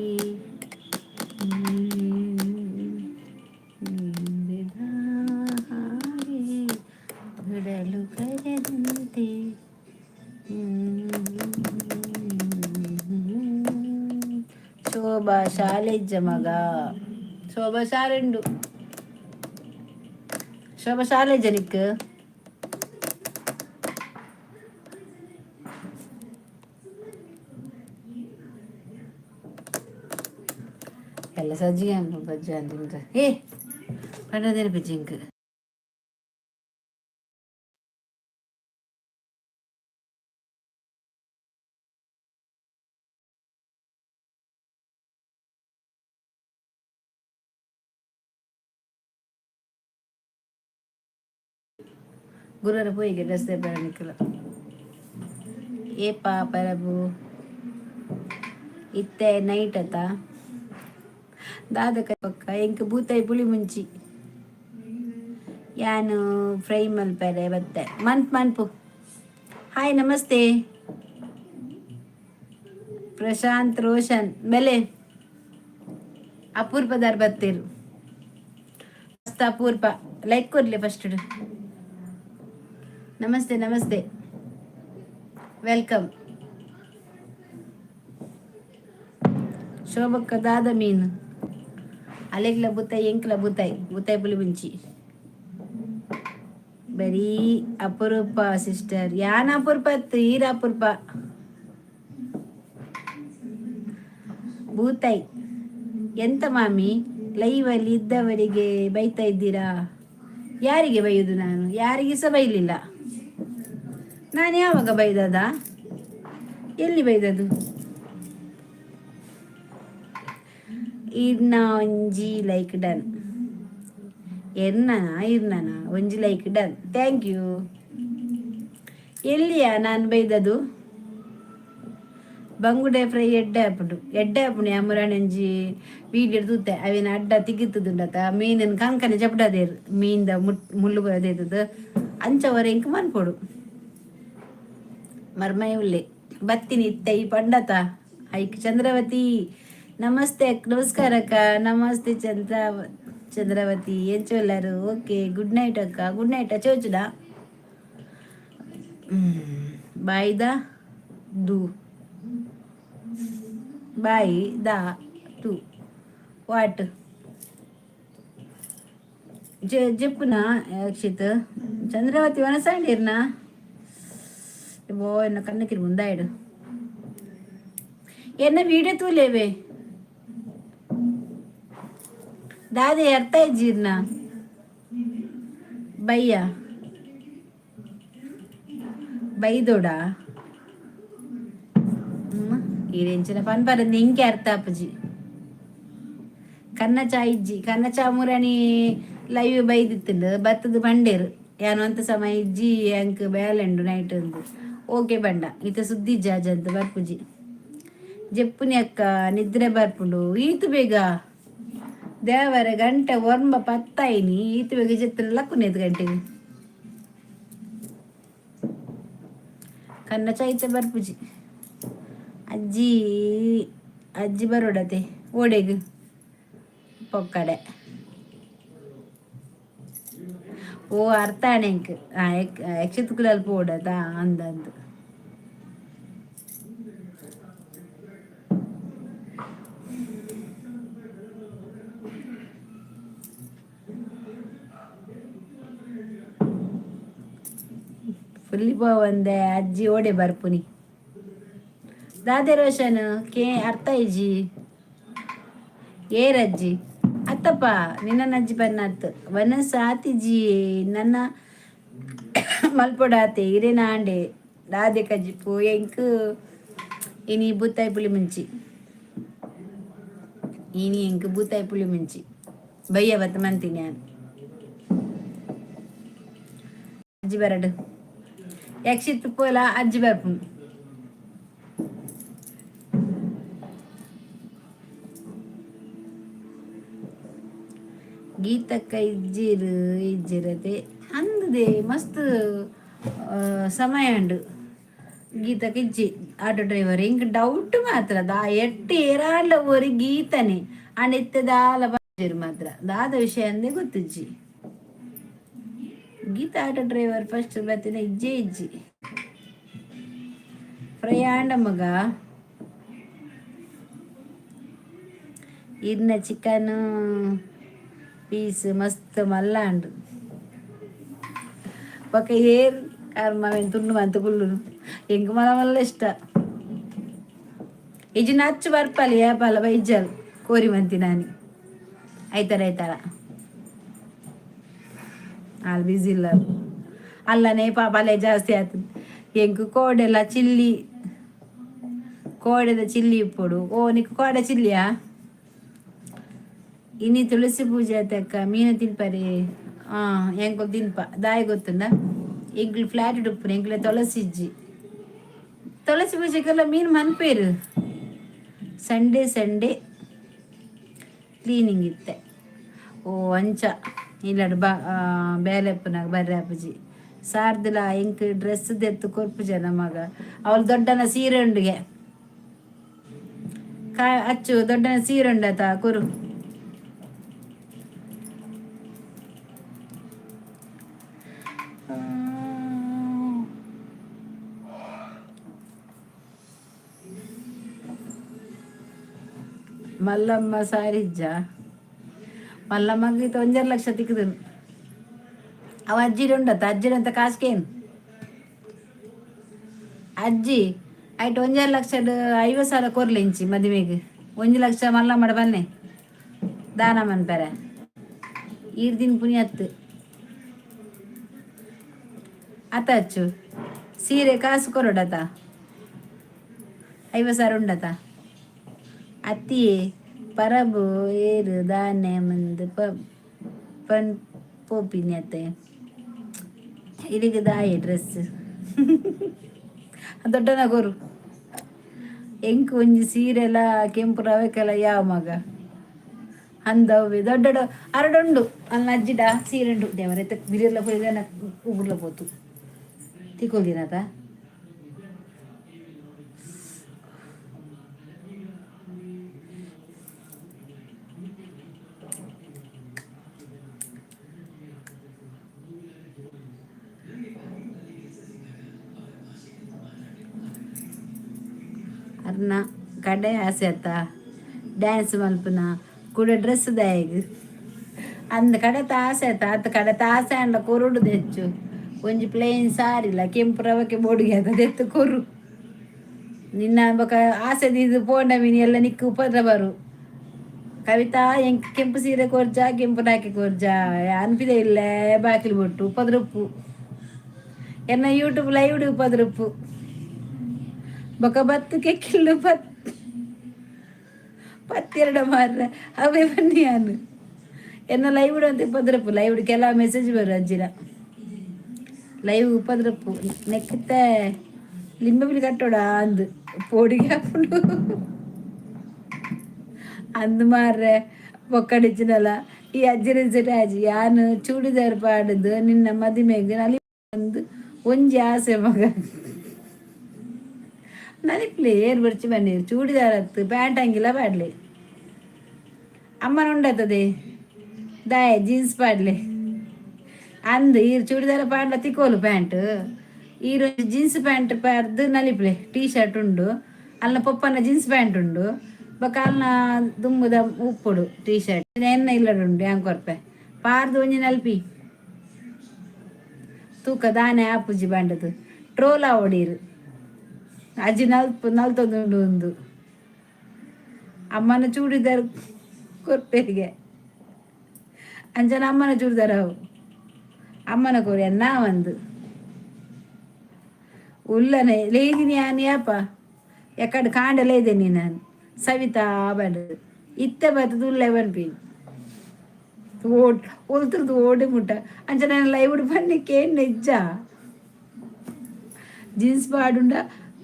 ಹಾಗೆ ಬಿಡಲು ಕರೆದಂತೆ. ಶೋಭಾ ಶಾಲೆಜ್ಜ ಮಗ. ಶೋಭಾ ಶಾಲೆಂಡು. ಶೋಭಾ ಶಾಲೆಜ್ಜ ನಿಕ್. ಎಲ್ಲ ಸಜ್ಜಿಗೆ ಬಜ್ಜ ಅಂತ ಏ ಪಂಡದೇನು ಜಿಂಕ್. ಗುರುವಾರ ಪೋಯಿಗೆ ಡ್ರೆಸ್ ನಿಕ್ಕಲ. ಏಪ ಪರಬು? ಇತ್ತೆ ನೈಟ್ ಅತ್ತ? ದಾದ ಪಕ್ಕ ಎಂಕ್ ಬೂತಾಯಿ ಪುಳಿ ಮುಂಚಿ ಯಾನು ಫ್ರೈ ಮಲ್ಪೆರೆ ಬತ್ತೆ ಮನ್ಪ್ ಮನ್ಪು. ಹಾಯ್, ನಮಸ್ತೆ ಪ್ರಶಾಂತ್ ರೋಷನ್. ಬೆಲೆ ಅಪೂರ್ಪದಾರ್ ಬತ್ತೀರು. ಮಸ್ತ್ ಅಪೂರ್ಪ. ಲೈಕ್ ಕೊರ್ಲಿ ಫಸ್ಟ್. ನಮಸ್ತೆ, ನಮಸ್ತೆ, ವೆಲ್ಕಮ್. ಶೋಭಕ್ಕ, ದಾದ ಮೀನು? ಅಲೆಗ್ಲ ಬುತ್ತಾಯಿ, ಎಂಕ್ಲ ಬುತ್ತಾಯಿ, ಬುತ್ತಾಯಿ ಪುಳಿ ಮುಂಚಿ. ಬರೀ ಅಪರೂಪ ಸಿಸ್ಟರ್. ಯಾನ ಅಪರೂಪ ಅತ್ತು, ಈರ ಅಪರೂಪ. ಬೂತಾಯಿ. ಎಂತ ಮಾಮಿ, ಲೈವಲ್ಲಿ ಇದ್ದವರಿಗೆ ಬೈತಾ ಇದ್ದೀರಾ? ಯಾರಿಗೆ ಬೈಯುದು ನಾನು? ಯಾರಿಗೆ ಸಹ ಬೈಲಿಲ್ಲ ನಾನು. ಯಾವಾಗ ಬೈದದ? ಎಲ್ಲಿ ಬೈದದು? ಇರ್ನ ಒಂಜಿ ಲೈಕ್ ಡನ್. ಎರ್ನನ ಇರ್ನನ ಒಂಜಿ ಲೈಕ್ ಡನ್. Thank you. ಎಲ್ಲಿಯ ನಾನು ಬೈದದು? ಬಂಗುಡೆ ಫ್ರೈ ಎಡ್ಡೆ ಆಪುಂಡು, ಎಡ್ಡೆ ಆಪುಂಡು. ಅಮುರಾಣಂಜಿ ವೀಡಿಯೋ ತೂತೆ. ಅವಿನ ಅಡ್ಡ ತಿಗಿತ್ತುದುಂಡತ, ಮೀನನ್ ಕನ್ಕನೆ ಜಪಡದೇರು, ಮೀನ್ದ ಮುಟ್ ಮುಳ್ಳು ಬರದೇತದ. ಅಂಚ ವರ ಇಂಕ್ ಮನ್ಪೊಡು. ಮರ್ಮಯ ಉಲ್ಲೆ ಬತ್ತಿನಿ ಇತ್ತೆ ಈ ಪಂಡತ. ಐಕ್ ಚಂದ್ರವತಿ, ನಮಸ್ತೆ. ನಮಸ್ಕಾರ ಅಕ್ಕ. ನಮಸ್ತೆ ಚಂದ್ರವತಿ, ಎಂಚ ಉಲ್ಲರು? ಓಕೆ, ಗುಡ್ ನೈಟ್ ಅಕ್ಕ. ಗುಡ್ ನೈಟ್ ಚೋಚುದ ಬಾಯ್ದ ದು ಬಾಯಿ the to what ಜೆಪ್ಪುನ Akshith. Chandravathi, ವನಸಾಂಡಿರ್ನ ಬೋ ಎನ್ನ ಕಣ್ಣಕ್ಕಿರು ಮುಂದಾಯಿಡು. ಎನ್ನ ವೀಡಿಯೋ ತೂಲೇವೆ. ದಾದೆ ಅರ್ಥ ಇಜ್ಜಿರ್ನ? ಬಯ್ಯ ಬೈದೋಡ ಈರೆಂಚಿನ ಪನ್ಪರಂದು ಇಂಕೆ ಅರ್ಥ ಆಪುಜಿ. ಕನ್ನ ಚಾ ಇಜ್ಜಿ. ಕನ್ನ ಚಾ ಮುರಣಿ ಲೈವ್ ಬೈದಿತ್ತುಂಡು. ಬತ್ತದ ಬಂಡೇರು, ಯಾನು ಅಂತ ಸಮಯ ಇಜ್ಜಿ, ಅಂಕ್ ಬೇಲೆಂಡು ನೈಟ್ ಒಂದು. ಓಕೆ ಬಂಡ ಈತ ಸುದ್ದಿ ಜಾಜ್ ಅಂತ ಬರ್ಪುಜಿ. ಜೆಪ್ಪುನಿ ಅಕ್ಕ, ನಿದ್ರೆ ಬರ್ಪುಂಡು. ಈತು ಬೇಗ? ದೇವರ, ಗಂಟೆ 9:10 ಆಯ್ನಿ. ಈತು ಬೇಗ ಜೆತ್ತನ ಲಕ್ಕುನೇದು ಗಂಟೆಗೆ. ಕನ್ನ ಚೈತ ಬರ್ಪುಜಿ. ಅಜ್ಜಿ, ಅಜ್ಜಿ ಬರೋಡತೆ ಓಡೆಗ್ ಪೊಕ್ಕಡೆ. ಓ, ಅರ್ಥ ಆಣೆಂಕ್. ಯಕ್ಷತುಕುಲಲ್ಲಿ ಪೋಡದ ಅಂದಂದು. ಫುಲ್ಲಿ ಪೋವಂದೆ. ಅಜ್ಜಿ ಓಡೆ ಬರ್ಪುನಿ? ದಾದೆ ರೋಷನ್ ಕೇ ಅರ್ಥ ಇಜ್ಜಿ. ಏರಜ್ಜಿ ಅತ್ತಪ್ಪ, ನಿನ್ನ ಅಜ್ಜಿ ಬನ್ನತ್ತು ವನಸಾತಿಜಿ ನನ್ನ ಮಲ್ಪೊಡಾತೆ ಇರೇನಾಂಡೆ. ದಾದೆ ಕಜ್ಜಿಪು? ಎಂಕ್ ಇನಿ ಬೂತಾಯಿ ಪುಳಿ ಮುಂಚಿ. ಇನಿ ಎಂಕ್ ಬೂತಾಯಿ ಪುಳಿ ಮುಂಚಿ. ಬಯ್ಯ ಬತ್ತ ಮಂತೀನಿ ನಾನು. ಅಜ್ಜಿ ಬರಡು. ಯಕ್ಷಿತ್ ಪೋಲ, ಅಜ್ಜಿ ಬರ್ಪುಂಡು. ಗೀತಕ್ಕ ಇಜ್ಜಿರು ಇಜ್ಜಿರತೆ ಅಂದದೆ. ಮಸ್ತ್ ಸಮಯ ಉಂಡು. ಗೀತಕ್ಕ ಇಜ್ಜಿ ಆಟೋ ಡ್ರೈವರ್. ಇಂಕ್ ಡೌಟ್ ಮಾತ್ರ. ದಾ ಎಟ್ಟು ಏರಾಡ್ಲ ಓರಿ ಗೀತನೆ ಅಂಡ್ ಇತ್ತೆ ದಾಲ ಬಂದಿರು ಮಾತ್ರ. ದಾದ ವಿಷಯ ಅಂದೇ ಗೊತ್ತಿಜ್ಜಿ. ಗೀತಾ ಆಟೋ ಡ್ರೈವರ್ ಫಸ್ಟ್ ಬತ್ತಿನ ಇಜ್ಜೆ ಇಜ್ಜಿ. ಪ್ರಯಾಣ ಮಗ. ಇರ್ನ ಚಿಕನ್ ಪೀಸ್ ಮಸ್ತ್ ಮಲ್ಲಾಂಡು. ಬೊಕ ಏರ್ ಕರ್ಮ ತುಂಡು ಮಂತ್ ಕುಲ್ಲುನು. ಎಂಕ್ ಮಲ್ಲ ಮಲ್ಲ ಇಷ್ಟ. ಇಜ್ಜಿ ನಚ್ಚು ಬರ್ಪಲಿ ಏಪಲ ಬೈಜಲ್ ಕೋರಿ ಮಂತಿನಾನಿ. ಐತಾರ ಐತಾರ ಆಲ್ ಬಿಸಿ ಇಲ್ಲ. ಅಲ್ಲನೇ ಪಾಪ ಅಲ್ಲೇ ಜಾಸ್ತಿ ಆತು. ಎಂಕ್ ಕೋಡೆಲ ಚಿಲ್ಲಿ, ಕೋಡೆದ ಚಿಲ್ಲಿ ಇಪ್ಪೊಡು. ಓ, ನಿಕ್ ಕೋಡೆ ಚಿಲ್ಲಿಯಾ? ಇನಿ ತುಳಸಿ ಪೂಜೆ ಆತಕ್ಕ, ಮೀನು ತಿನ್ಪರಿ. ಹಾಂ, ಎಂಕೊಲ್ ತಿನ್ಪ. ದಾಯಿ ಗೊತ್ತುಂಡ? ಎಂಕ್ಲು ಫ್ಲಾಟ್ ಉಪ್ಪುನ ಎಂಕ್ಲೆ ತುಳಸಿ ಇಜ್ಜಿ. ತುಳಸಿ ಪೂಜೆಗೆಲ್ಲ ಮೀನು ಮನ್ಪೇರು. ಸಂಡೇ ಸಂಡೇ ಕ್ಲೀನಿಂಗ್ ಇತ್ತೆ. ಓ, ಅಂಚ ಇಲ್ಲಡ್ ಬಾ ಬೇಲೆ ಉಪ್ಪುನಾಗ ಬರ್ರೆ ಅಪ್ಪುಜಿ. ಸಾರ್ದಿಲ ಎಂಕ್ ಡ್ರೆಸ್ ದೆತ್ತು ಕೊರ್ಪು ಜನ ಮಗ. ಅವಳು ದೊಡ್ಡನ ಸೀರೆ ಉಂಡುಗೆ ಕಾ ಅಚ್ಚು, ದೊಡ್ಡನ ಸೀರೆ ಉಂಡತ ಕೊರು. ಮಲ್ಲಮ್ಮ ಸಾರಿಜ್ಜ? ಮಲ್ಲಮ್ಮಗೆ 1.5 ಲಕ್ಷ ತಿಕ್ಕುದು. ಅವ ಅಜ್ಜಿಡ ಉಂಡತ್ತ? ಅಜ್ಜಿಡ ಅಂತ ಕಾಸ್ಕೇನು ಅಜ್ಜಿ ಆಯ್ತು. 1.5 ಲಕ್ಷದ 50,000 ಕೊರ್ಲಿಂಚಿ ಮದುವೆಗೆ. 1 ಲಕ್ಷ ಮಲ್ಲಮ್ಮಡ ಬನ್ನೆ ದಾನ ಮನ್ಪೆರೆ. ಈರ್ ದಿನ ಪುನಿಯತ್ತು ಅತ್ತ ಅಚ್ಚು, ಸೀರೆ ಕಾಸು ಕೊರಡತ? 50,000 ಉಂಡತ? ಅತ್ತಿಯೇ ಪರಬು ಏರು ದಾನೆ ಮಂದು ಪನ್ ಪೋಪಿನಿ ಅತ್ತೆ. ಇಲ್ಲಿಗೆ ದಾಯಿ ಡ್ರೆಸ್ ದೊಡ್ಡನ ಕೊರು. ಎಂಕ್ ಒಂಜಿ ಸೀರೆಲ ಕೆಂಪು ರವೆಕೆಲ್ಲ ಯಾವ ಮಗ ಅಂದವ್ವೆ. ದೊಡ್ಡ ಅರಡುಂಡು ಅಲ್ಲ, ಅಜ್ಜಿಡ ಸೀರೆ ಉಂಡು. ದೇವರೈತೆ ಬಿರಿಯಲ್ಲ ಪೋಯಿದ ಉಗುರ್ಲ ಪೋತು ತಿಕ್ಕೊಲ್ದಿನತ. ಅರ್ನ ಕಡೆ ಆಸೆ ಅತ್ತ, ಡ್ಯಾನ್ಸ್ ಮಲ್ಪುನ ಕೂಡ ಡ್ರೆಸ್ ದಾಯಗ್ ಅಂದ ಕಡೆತ ಆಸೆ ಆತ ಅತ್ತ. ಕಡೆತ ಆಸೆ ಅಂಡ ಕೊರುಡು ದೆಚ್ಚು. ಒಂಜಿ ಪ್ಲೇನ್ ಸಾರಿಲ್ಲ ಕೆಂಪು ರವಕೆ ಬೋಡಿಗೆ ಅದ ದೆತ್ತು ಕೊರು. ನಿನ್ನ ಬೊಕ ಆಸೆ ದೀದು ಪೋಂಡ ಮೀನಿ ಎಲ್ಲ ನಿಕ್ಕು ಉಪದ್ರ ಬರು. ಕವಿತಾ, ಎಂಕ್ ಕೆಂಪು ಸೀರೆ ಕೊರ್ಜಾ, ಕೆಂಪು ನಾಕೆ ಕೊರ್ಜಾ ಅನ್ಪಿದೆ ಇಲ್ಲ. ಬಾಕಿಲು ಬೊಟ್ಟು ಉಪದ್ರಪ್ಪು ಎನ್ನ ಯೂಟ್ಯೂಬ್ ಲೈವ್ ಉಪದ್ರಪ್ಪು. ಬೊಕ ಬತ್ತು ಕೆಕ್ಕಿಲ್ಲು ಪತ್ ಪತ್ತೆರಡು ಮಾರ್ರೆ ಅವೇ ಬನ್ನಿ. ಯಾನು ಎನ್ನ ಲೈವ್ ಅಂತ ಉಪದ್ರಪ್ಪು. ಲೈವ್ ಕೆಲವು ಮೆಸೇಜ್ ಬರು ಅಜ್ಜಿನ ಲೈವ್ ಉಪದ್ರಪ್ಪು. ನೆಕ್ಕಿತ್ತೆ ಲಿಂಬೆ ಬಿಳಿ ಕಟ್ಟೋಡ ಅಂದು ಪೋಡಿಗೆ ಹಾಕೊಂಡು ಅಂದು ಮಾರ್ರೆ. ಬೊಕ್ಕಡಿಚಿನಲ್ಲ ಈ ಅಜ್ಜಿನ ಸೆಟ್ ಅಜ್ಜಿ ಯಾನು ಚೂಡಿದಾರ್ ಪಾಡುದು ನಿನ್ನ ಮದಿಮೆಗೆ ನಲಿ ಒಂದು ಒಂಜಿ ಆಸೆ ಮಗ. ನಲಿಪ್ಲೆ ಏರ್ ಬರ್ಚಿ ಬನ್ನಿ. ಚೂಡಿದಾರ್ ಹತ್ತು ಪ್ಯಾಂಟ್ ಅಂಗಿಲ್ಲ ಪಾಡ್ಲಿ. ಅಮ್ಮನ ಉಂಡತ್ತದೆ ದಾಯ ಜೀನ್ಸ್ ಪಾಡ್ಲೆ ಅಂದ್. ಈರ್ ಚೂಡಿದಾರ ಪಾಡ್ಲ ತಿಕ್ಕೋಲು ಪ್ಯಾಂಟ್. ಈರ್ ಜೀನ್ಸ್ ಪ್ಯಾಂಟ್ ಪಾಡ್ದು ನಲಿಪ್ಲೆ. ಟೀ ಶರ್ಟ್ ಉಂಡು ಅಲ್ನ, ಪೊಪ್ಪನ ಜೀನ್ಸ್ ಪ್ಯಾಂಟ್ ಉಂಡು. ಬೊಕ ಅಲ್ನ ದುಂಬುದ ಉಪ್ಪುಡು ಟೀ ಶರ್ಟ್ ಎನ್ನ ಇಲ್ಲಡುಂಡು ಯಾಂಕ್ ಕೊರ್ಪೆ ಪಾರ್ದು ಒಂಜಿ ನಲ್ಪಿ ತೂಕ ದಾನೆ ಆಪುಜಿ ಬಂಡದು. ಟ್ರೋಲ್ ಆವಡೀರು ಅಜ್ಜಿ ನಲ್ಪ ನಲ್ತೊಂದುಂಡು ಒಂದು. ಅಮ್ಮನ ಚೂಡಿದಾರ್ ಕೊರ್ಪೆರಿಗೆ ಅಂಚನ ಅಮ್ಮನ ಚೂಡಿದಾರ ಅವು ಅಮ್ಮನ ಕೋರಿ ಅನ್ನ ಒಂದು ಉಲ್ಲನೆ ಲೇದಿನಿ ಯಾನ್ ಯಾಪ ಎಕ್ಕಡ ಕಾಂಡ ಲೇದೇನಿ ನಾನು. ಸವಿತಾ ಬಂಡ ಇತ್ತೆ ಬತ್ತದ ಉಲ್ಲೆ ಪನ್ಪಿನಿ. ಓಡ್ ಒಲ್ತುರ್ದು ಓಡಿ ಮುಟ್ಟ. ಅಂಚ ನಾನು ಲೈವ್ ಪನ್ನಿಕ್ಕೆ ನಿಜ ಜೀನ್ಸ್ ಪಾಡುಂಡ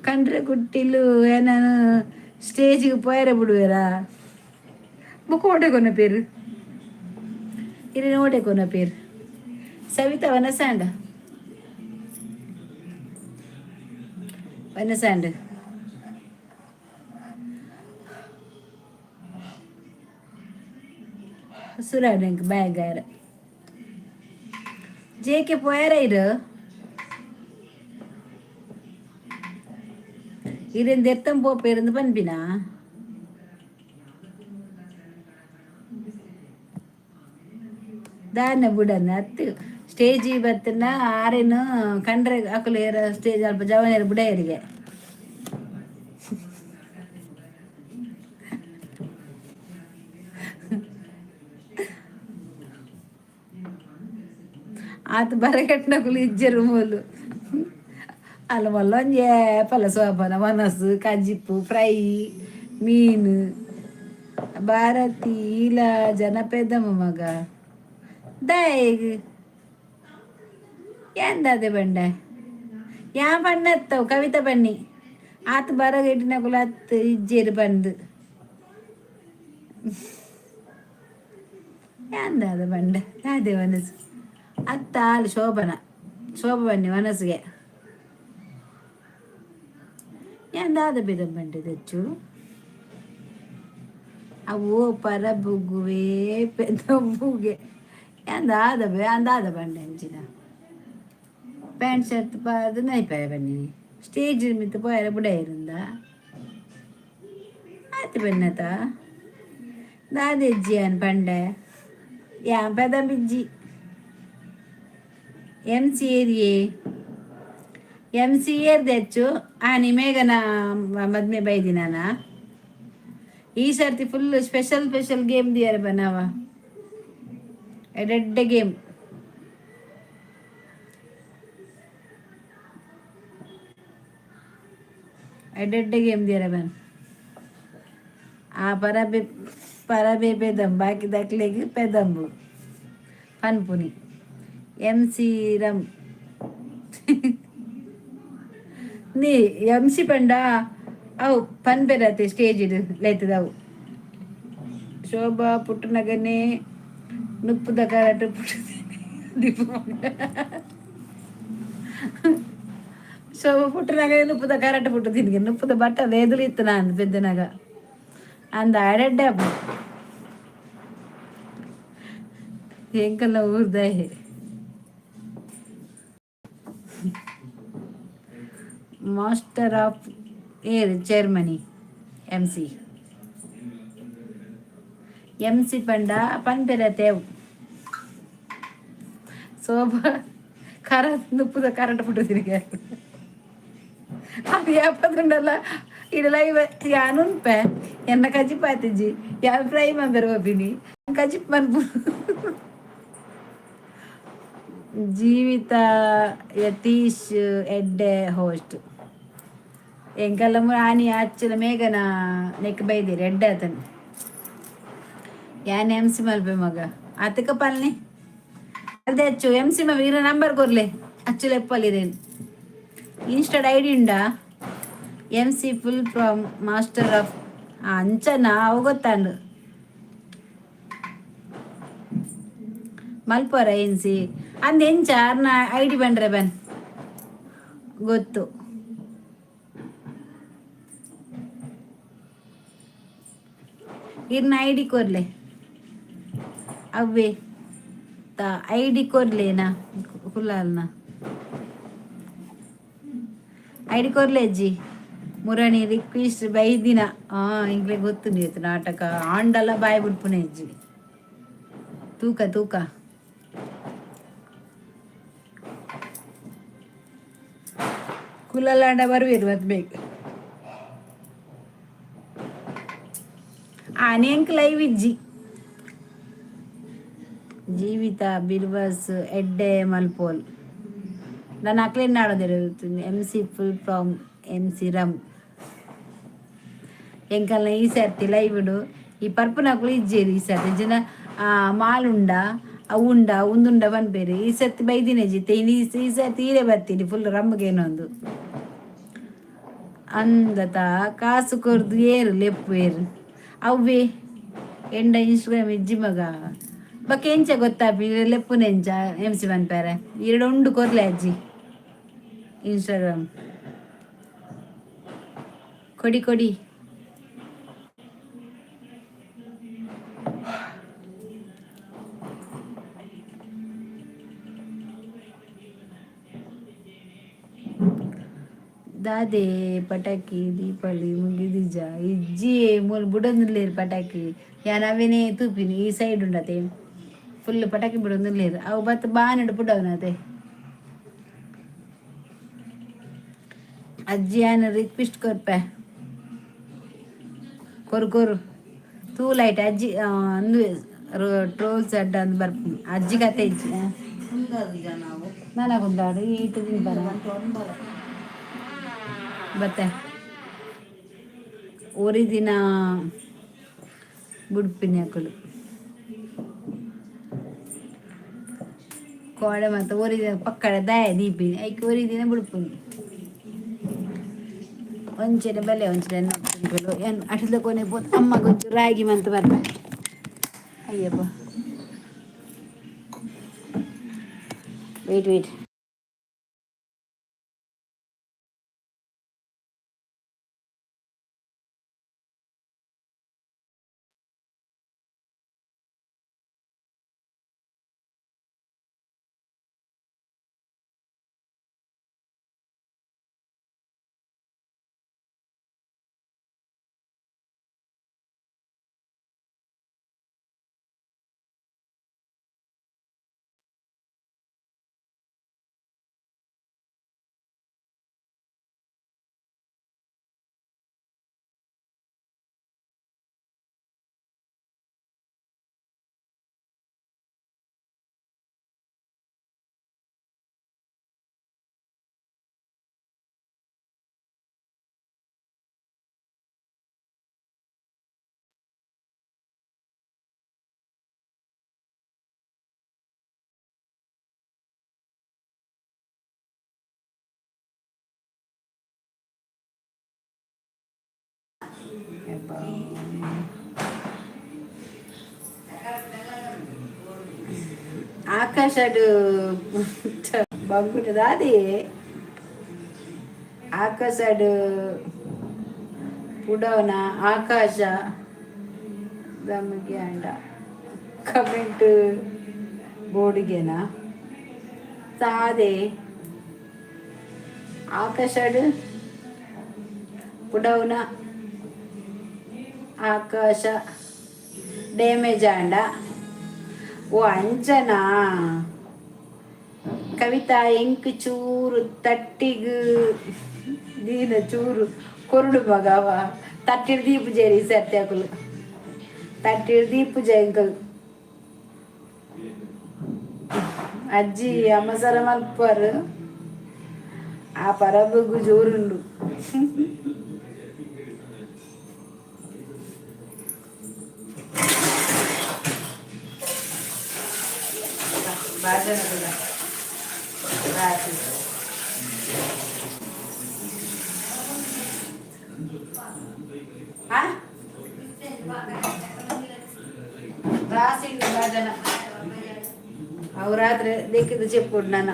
ಕಂಡ್ರೆ ಕುಟ್ಟಿಲು ಏನಾನು ಸ್ಟೇಜಿಗೆ ಪೋಯರೆ ಬಿಡುವೆರಾ? ಬೊಕ್ಕ ಓಡೆ ಕೊನ ಪೇರು ಇರಿನ ಓಡೆ ಕೊನ ಪೇರು. ಸವಿತಾ ವನಸಾಂಡ ವನಸಾಂಡ್ ಸುರಾಡ್ ಬ್ಯಾಗ್ ಜೇಕೆ ಪೋಯರ ಇರು. ಇರಿಂದ ಎತ್ತಂ ಪೋಪೇರಂದು ಪನ್ಪಿನ. ದಾನ ಬುಡನ ಅತ್ತು ಸ್ಟೇಜ್ ಬತ್ತನ ಆರೇನು ಕಂಡ್ರೆ ಅಕುಲು ಏರ ಸ್ಟೇಜ್ ಅಲ್ಪ ಜವನೇರು ಬುಡಯರಿಗೆ. ಆತ ಬರಗಟ್ಟನಕುಲು ಇಜ್ಜರು ಮೂಲು. ಅಲ್ಲ ಮಲ್ಲ ಒಂಜಿ ಏಪಲ ಸೋಪನ ಮನಸ್ಸು ಕಜಿಪ್ಪು ಫ್ರೈ ಮೀನು. ಭಾರತಿ ಇಲ್ಲ ಜನಪೆದಮ ಮಗ ದಾಯೆಗ್. ಎಂದಾದೆ ಬಂಡೆ ಯಾ ಬಣ್ಣತ್ತವು ಕವಿತಾ ಬನ್ನಿ ಆತ ಬರಗಟ್ಟಿನಕುಲು ಅತ್ತು ಇಜ್ಜೇರು ಬಂದು ಎಂದಾದ ಬಂಡೆ ಅದೇ ಮನಸ್ಸು ಅತ್ತ ಹಾಲು ಶೋಭನ ಶೋಭ ಬನ್ನಿ ಮನಸ್ಸಿಗೆ ಎಂದಾದ ಬೇದ ಬಂಡೆ తెచ్చు. ಅವು ಪರಬುಗುವೆ ಪೆದಬುಗೆ ಎಂದಾದ ಅಂದಾದ ಬಂಡೆ ಅಂಚಿನ ಪ್ಯಾಂಟ್ ಶರ್ಟ್ ಪಾದು ನೈಪಾಯ ಬನ್ನಿ ಸ್ಟೇಜ್ ಮಿತ್ತ ಪೋಯರ ಬುಡ ಇರಂದ ಆಯ್ತು ಬನ್ನತ ದಾದೆಜ್ಜಿ ಅನ್ ಪಂಡೆ ಯಾ ಪೆದ ಬಿಜ್ಜಿ ಎಂ ಸಿ ಏರಿಯೇ ಎಂ ಸಿ ಏರ್ದೆಚ್ಚು ಆನಿ ಮೇಘನ ಮದ್ಮೆ ಬೈದಿನಾನ. ಈ ಸರ್ತಿ full special special game ದಿಯರ ಬನಾವ ಎಡೆಡ್ಡೆ game. ಎಡೆಡ್ಡೆ game ದಿಯರ ಬನ್ ಆ ಪರಬೆ ಪರಬೆ ಪೆದಂಬು ಬಾಕಿ ದಕ್ಲೆಗ್ ಪೆದಂಬು ಪನ್ಪುನಿ ಎಂ ಸಿ ರಮ್ ನೀ ಎಂ ಸಿ ಪಂಡ ಅವು ಪನ್ಪೆರತೆ ಸ್ಟೇಜ್ ಲೈತದವು ಶೋಭಾ ಪುಟ್ಟನಗನೆ ನುಪ್ಪುದ ಕರಟು ಪುಟ್ಟು ದೀಪ. ಶೋಭಾ ಪುಟ್ಟನಗ ನುಪ್ಪುದ ಕರಟ ಪುಟ್ಟು ತಿನ್ಗೆ ನುಪ್ಪುದ ಬಟ್ಟ ಎದುರು ಇತ್ತು ನಾನು ಪೆದ್ದನಾಗ ಅಂದ ಅಡೆಡ್ಡೆ ಅಪ್ಪ ಎಂಕಲ್ಲ ಊರ್ದಾಯೆ. ಮಾಸ್ಟರ್ ಆಫ್ ಏರ್ chairman M C M C ಪಂಡ ಪನ್ಪೆರತೇವು ಸೋಬ ಖರ ನುಪ್ಪುದ ಕರಂಟ ಪುಟ್ಟು ತಿರುಗಿ ಅದು ಯಾಪದುಂಡಲ್ಲ ಇಡ ಲೈವ್ ಯಾನುನ್ಪೆ ಎನ್ನ ಕಜಿಪಾತಿಜಿ ಯಾನ್ ಫ್ರೈ ಮಂಬೆರ್ ಒಬ್ಬಿನಿ ಕಜಿಪ್ ಮನ್ಪು. ಜೀವಿತ ಯತೀಶ್ ಎಡ್ಡೆ ಹೋಸ್ಟ್ ಎಂಕಲ್ಲ ಆನಿ ಅಚ್ಚಲ ಮೇಘನ ನೆಕ್ ಬೈದಿರಿ ಎಡ್ಡೆ ಆತನ ಯಾನ್ ಎಂ ಸಿ ಮಲ್ಪೆ ಮಗ ಆತಕ ಪಲ್ನಿ ಅದೇ ಅಚ್ಚು ಎಂ ಸಿ ಮಗ ಇರ ನಂಬರ್ ಕೊರ್ಲೆ ಅಚ್ಚು ಲೆಪ್ಪಲ್ಲಿರೇನು ಇನ್ಸ್ಟಾಡ್ ಐಡಿ ಉಂಡಾ? M C full from master of ಅಂಚನ ಅವು ಗೊತ್ತಾಂಡು ಮಲ್ಪೋರ ಎನ್ ಸಿ ಅಂದ್ ಎಂಚ ಅರ್ನ ಐಡಿ ಬಂಡ್ರೆ ಬನ್ ಗೊತ್ತು. ಇರ್ನ ಐಡಿ ಕೊರ್ಲೆ ಅವ್ವೆ ತ ಐಡಿ ಕೊರ್ಲೇನಾ ಕುಲ್ಲಾಲ್ನ ಐಡಿ ಕೊರ್ಲೆ ಅಜ್ಜಿ ಮುರಣಿ ರಿಕ್ವೆಸ್ಟ್ ಬೈದಿನ. ಇಂಗ್ಲೆ ಗೊತ್ತು ನಾಟಕ ಆಂಡಲ ಬಾಯ್ ಬಿಡ್ಪುನೆ ಅಜ್ಜಿ ತೂಕ ತೂಕ ಕುಲ್ಲಲಾಂಡ ಬರುವಿರು ಮತ್ತೆ ಬೇಕು ಆನೆಂಕ್ ಲೈವ್ ಇಜ್ಜಿ. ಜೀವಿತ ಬಿರ್ವಸ್ ಎಡ್ಡೆ ಮಲ್ಪೋಲ್ ನಾನು ಅಕ್ಲೇನ್ ನಾಡೋದಿರುತ್ತೆ M C full from M C rum ಎಂಕಲ್ನ ಈ ಸರ್ತಿ ಲೈವ್ಡು ಈ ಪರ್ಪುನಕುಲು ಇಜ್ಜೇರು ಈ ಸರ್ತಿ ಜನ ಮಾಲುಂಡ ಅವು ಉಂಡ ಉಂದುಂಡ ಪನ್ಪೇರು ಈ ಸರ್ತಿ ಬೈದಿನ ಜಿತ್ತೆ ಈ ಸರ್ತಿ ಈರೆ ಬರ್ತೀನಿ ಫುಲ್ ರಮ್ಗೇನೊಂದು ಅಂದತ ಕಾಸು ಕೊರ್ದು ಏರು ಲೆಪ್ಪು ಏರು ಅವ್ವೆ ಎಂಡ ಇನ್ಸ್ಟಾಗ್ರಾಮ್ ಇಜ್ಜಿ ಮಗ ಬೊಕ ಎಂಚ ಗೊತ್ತಾಪಿ ಲೆಪ್ಪುನ ಎಂಚ ಎಂ ಸಿ ಪನ್ಪೇರೆ ಈರಡ ಉಂಡು ಕೊರ್ಲೆ ಅಜ್ಜಿ ಇನ್ಸ್ಟಾಗ್ರಾಮ್ ಕೊಡಿ ಕೊಡಿ. ದಾದೆ ಪಟಾಕಿ ದೀಪಾವಳಿ ಮುಗಿದಿಜ ಇಜ್ಜಿ ಮೂಲು ಬುಡೊಂದುಲ್ಲೇರು ಪಟಾಕಿ ಯಾನ್ ಅವೇನೇ ತೂಪಿನಿ ಈ ಸೈಡ್ ಉಂಡತೆ ಫುಲ್ ಪಟಾಕಿ ಬುಡೊಂದುಲ್ಲೇರು ಅವು ಬತ್ತ ಬಾನಡ್ ಪುಡವನತೆ ಅಜ್ಜಿ ಯಾನ್ ರಿಕ್ವೆಸ್ಟ್ ಕೊರ್ಪೆ ಕೊರು ಕೊರು ತೂ ಲೈಟ್ ಅಜ್ಜಿ ಅಂದು ಟ್ರೋಲ್ಸ್ ಅಡ್ಡ ಅಂದ್ ಬರ್ಪುನಿ ಅಜ್ಜಿ ಕತೆ ಇಜ್ಜಿ. ನಾವು ನನ ಕುಂದಾಡು ಈಟ್ ತಿನ್ಪನ ಬತ್ತೆ ಒರಿ ದಿನ ಬುಡ್ಪಿನಿ ಅಕುಲು. ಕೋಡೆ ಮತ್ತು ಒರಿದಿನ ಪಕ್ಕಡೆ ದಾಯ ದೀಪಿನಿ ಐಕ್ ಒರಿದಿನ ಬುಡ್ಪುನಿ ಒಂಚೆನೆ ಬಲೆ ಒಂಚೆನೆ ಏನ್ ಅಟ್ಲ ಕೊನೆ ಪೋತ್ ಅಮ್ಮ ಗೊಂಚು ರಾಗಿ ಮಂತ್ ಬರ್ಪ ಅಯ್ಯಪ್ಪ. Wait wait. ಆಕಾಶಡು ಬಂಗುಟದಾದಿ ಆಕಾಶಡು ಪುಡವನ ಆಕಾಶ ನಮಗೆ ಅಂಡ ಕಮೆಂಟ್ ಬೋರ್ಡ್ಗೆನಾ ಸಾದೆ ಆಕಾಶಡು ಪುಡವನ ಆಕಾಶ ಡ್ಯಾಮೇಜ್ ಆಂಡ. ಓ ಅಂಜನಾ ಕವಿತಾ ಎಂಕ್ ಚೂರು ತಟ್ಟಿಗ್ ದೀನ ಚೂರು ಕೊರುಡು ಮಗವ ತಟ್ಟಿಡ್ ದೀಪು ಜೇರಿ ಸರ್ತ್ಯಾಕುಲು ತಟ್ಟಿಡ್ ದೀಪು ಜೈಂಕಲ್ ಅಜ್ಜಿ ಅಮಸರ ಮಲ್ಪರು ಆ ಪರಬುಗು ಜೋರುಂಡು. ಬಾಜನ ಕೂಡ ರಾತ್ರಿ ಆ? ರಾಸಿಂಡು ಬಾಜನ ಅವು ರಾತ್ರಿ ದೆಕ್ಕಿದ చెప్పుడు నాన్న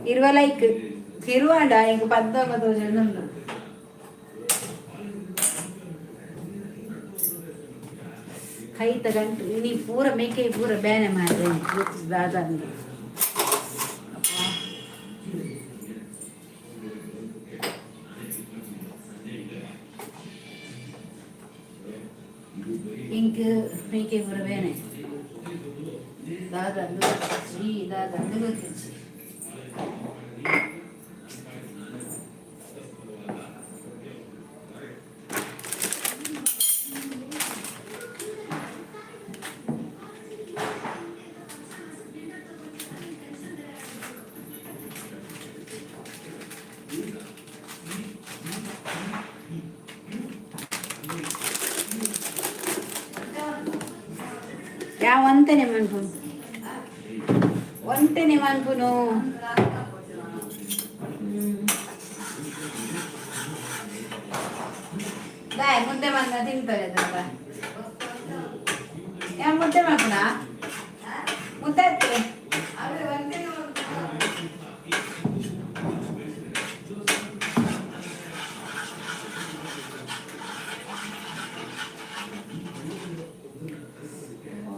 20 ಲೈಕ್ ಇರುವಾಂಡ ಇಂಕ 19 ಜನ ಉಂಡು. ಕೈತ ಗಂಟು ಇನಿ ಪೂರ ಮೇಕೆ ಪೂರ ಬೇನೆ ಮಾಡ್ರೆ ದಾದಂದು. ಇಂಕ್ ಮೇಕೆ ಪೂರ ಬೇನೆ ದಾದಂದು ದಾದಂದು ಗೊತ್ತಿಚ್ಚಿ. ಯಾ ಒಂತೆನೆ ಮನ್ಪುನು ಒಂತೆನೆ ಮನ್ಪುನು. ದಾಯ್ ಮುದ್ದೆ ಬಂದ ತಿಂತಾರೆ ಸ್ವಲ್ಪ. ಯಾ ಮುದ್ದೆ ಮನ್ಪುನಾ ಮುದ್ದೆ ಅತ್ತೆ.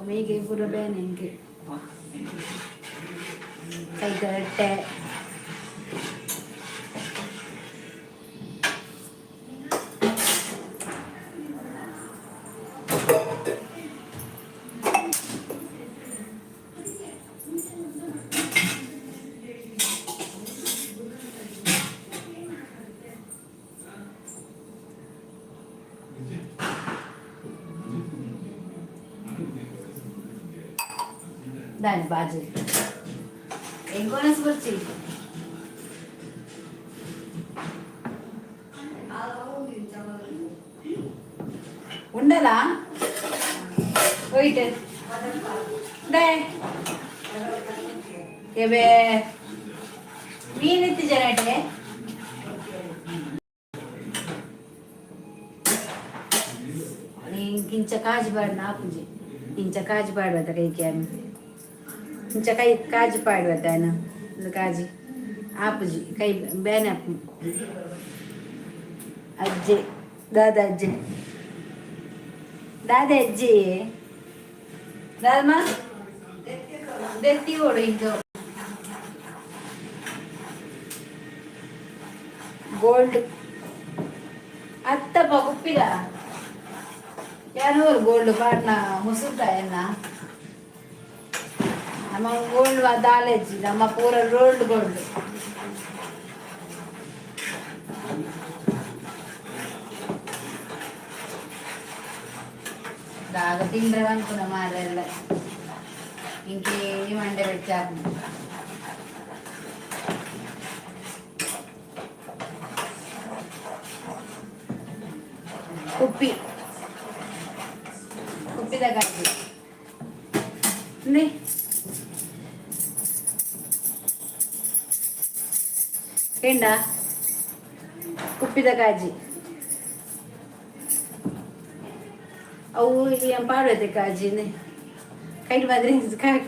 ಮೇಗೆ ಪೂರ ಬೇನೆ ಇಂಕೆ ಕೈ ಗಟ್ಟೆ. ದಾನೆ ಬಾಜು ಎಂಕೋನಸ್ ಬರ್ಚಿ. ಉಂಡಲಾ? ಹೋಯ್ಟ್ ಡೇ. ಎಬೆ ಮೀನ್ ಇತ್ತಿಜ ಇಂಚ ಕಾಜಿ ಪಾಡ್ನ ಆಪುಜಿ. ಇಂಚ ಕಾಜಿ ಪಾಡುವತ್ತ ಕೈಕೆ ಇಂಚ ಕೈ ಕಾಜಿ ಪಾಡುವತ್ತ ಒಂದು ಕಾಜಿ ಆಪುಜಿ ಕೈ ಬೇನೆ ಆಪು. ಅಜ್ಜೆ ದಾದ ಅಜ್ಜೆ ದಾದ ಅಜ್ಜಿ ದಾದಮ್ಮ ದೆತ್ತಿ ಓಡು ಇಂಚ ಗೋಲ್ಡ್ ಅತ್ತಪ್ಪ ಕುಪ್ಪಿದ ಯಾನೂರು ಗೋಲ್ಡ್ ಪಾಡ್ನ ಮುಸುತ ಎನ್ನ ನಮ್ಮ ಗೋಲ್ಡ್ ದಾಲೆಜ್ಜಿ ನಮ್ಮ ಪೂರ ರೋಲ್ಡ್ ಗೋಲ್ಡ್. ದಾದ ತಿಂದ್ರೆ ಅನ್ಕುನ ಮಾರೆಲ್ಲ ಇಂಕೇಮ್ ಮಂಡೆ ಬೆಚ್ಚ. ಕುಪ್ಪಿ ಕುಪ್ಪಿದ ಕಾಜಿ ಕೇಂಡ ಕುಪ್ಪಿದ ಕಾಜಿ ಅವು ಏನ್ ಪಾಡೋದೆ ಕಾಜಿನೆ ಕೈಟ್ ಮಾತ್ರ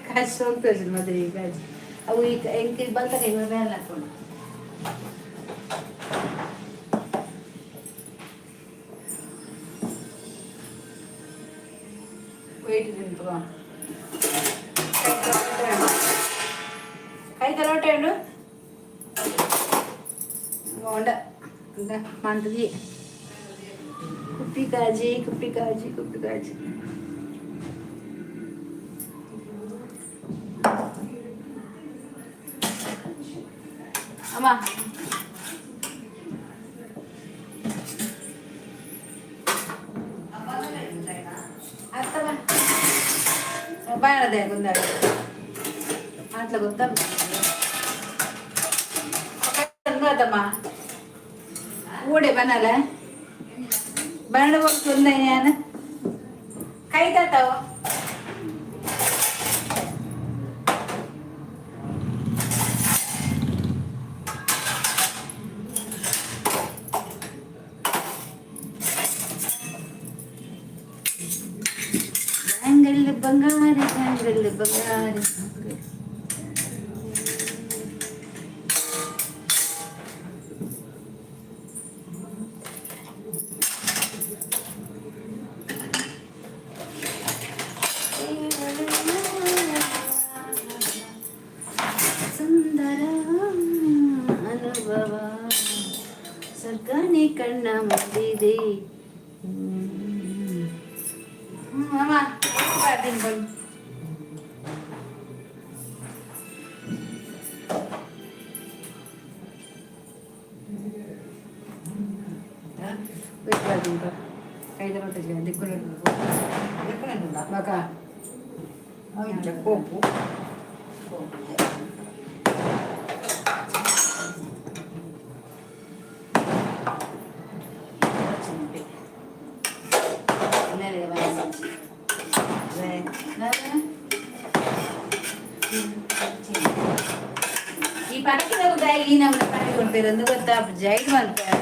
ಕಾಜಿ ಸೋಂಕ್ತೋಜಿ ಮಾತ್ರ ಈ ಕಾಜಿ ಅವು ಈ ಎಂಕ್ ಬಲ್ತ ಕೈ ಮೇಲೆ ಹಾಕೊಂಡು. ವೆಯ್ಟ್ ತಿಂತು ಕೈ ತರೋಟೆ ಉಂಡು ಉಂಡ ಮಂತದಿ ಕುಪ್ಪಿ ಕಾಜಿ ಕುಪ್ಪಿ ಕಾಜಿ ಕುಪ್ಪಿ ಕಾಜಿ. ಅಮ್ಮ ಅತ್ತಮ್ಮ ಬಾಯಣದೆ ಗೊಂದಾಡ ಅಟ್ಲ ಗೊತ್ತ ಅದಮ್ಮ ಊಡೆ ಬನ್ನಲ್ಲ ಬನ್ನಡ ಹೋಗ್ತುಂದ ನಾನು ಕೈ ತಾತಾವ. ಬ್ಯಾಂಗಲ್ ಬಂಗಾರ ಬ್ಯಾಂಗಲ್ ಬಂಗಾರ. ಸುಂದರ ಅನುಭವ ಸರ್ಗಾನಿ ಕಣ್ಣ ಮುಂದಿದೆ. ಅಮ್ಮ ತಿನ್ಕೊಂಡು. ಬಕ ಇಂಚ ಕೋಪು. ಈ ಪಡಕಿದ ಈ ನಮ್ಮ ಪಡಕೆ ಕೊಡ್ತೀರ ಗೊತ್ತಾ ಜೈಡ್ ಮಾಡ್ತಾರೆ.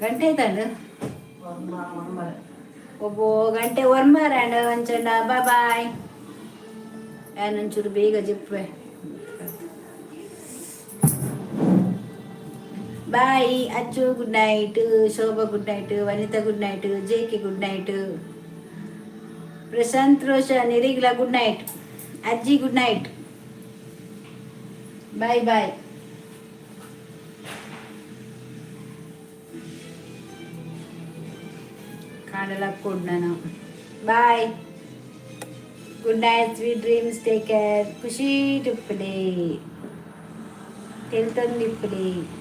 ಗಂಟೆ ಆಯ್ತಂಡ. ಒಬ್ಬೋ ಗಂಟೆ ಒರ್ಮಾರಂಡ ಅಂಚಂಡ. Boy bye. ಒಂಚೂರು ಬೇಗ ಜಿಪ್ಪೆ. Bye Achu, good night. Shobha, good night. Vanitha, good night. J K, good night. Prashanth Roshan ಇರಿಗ್ಲ good night. ಅಜ್ಜಿ, ಗುಡ್ ನೈಟ್. Bye bye. ಕಾಣಲ್ಲ ಕೊಡ್ ನಾನು. Bye, good night, sweet dreams, take care. ಖುಷಿ ಟಿಪ್ಪಲಿ, ತೆಲ್ತೊಂದಿಪ್ಪಲಿ.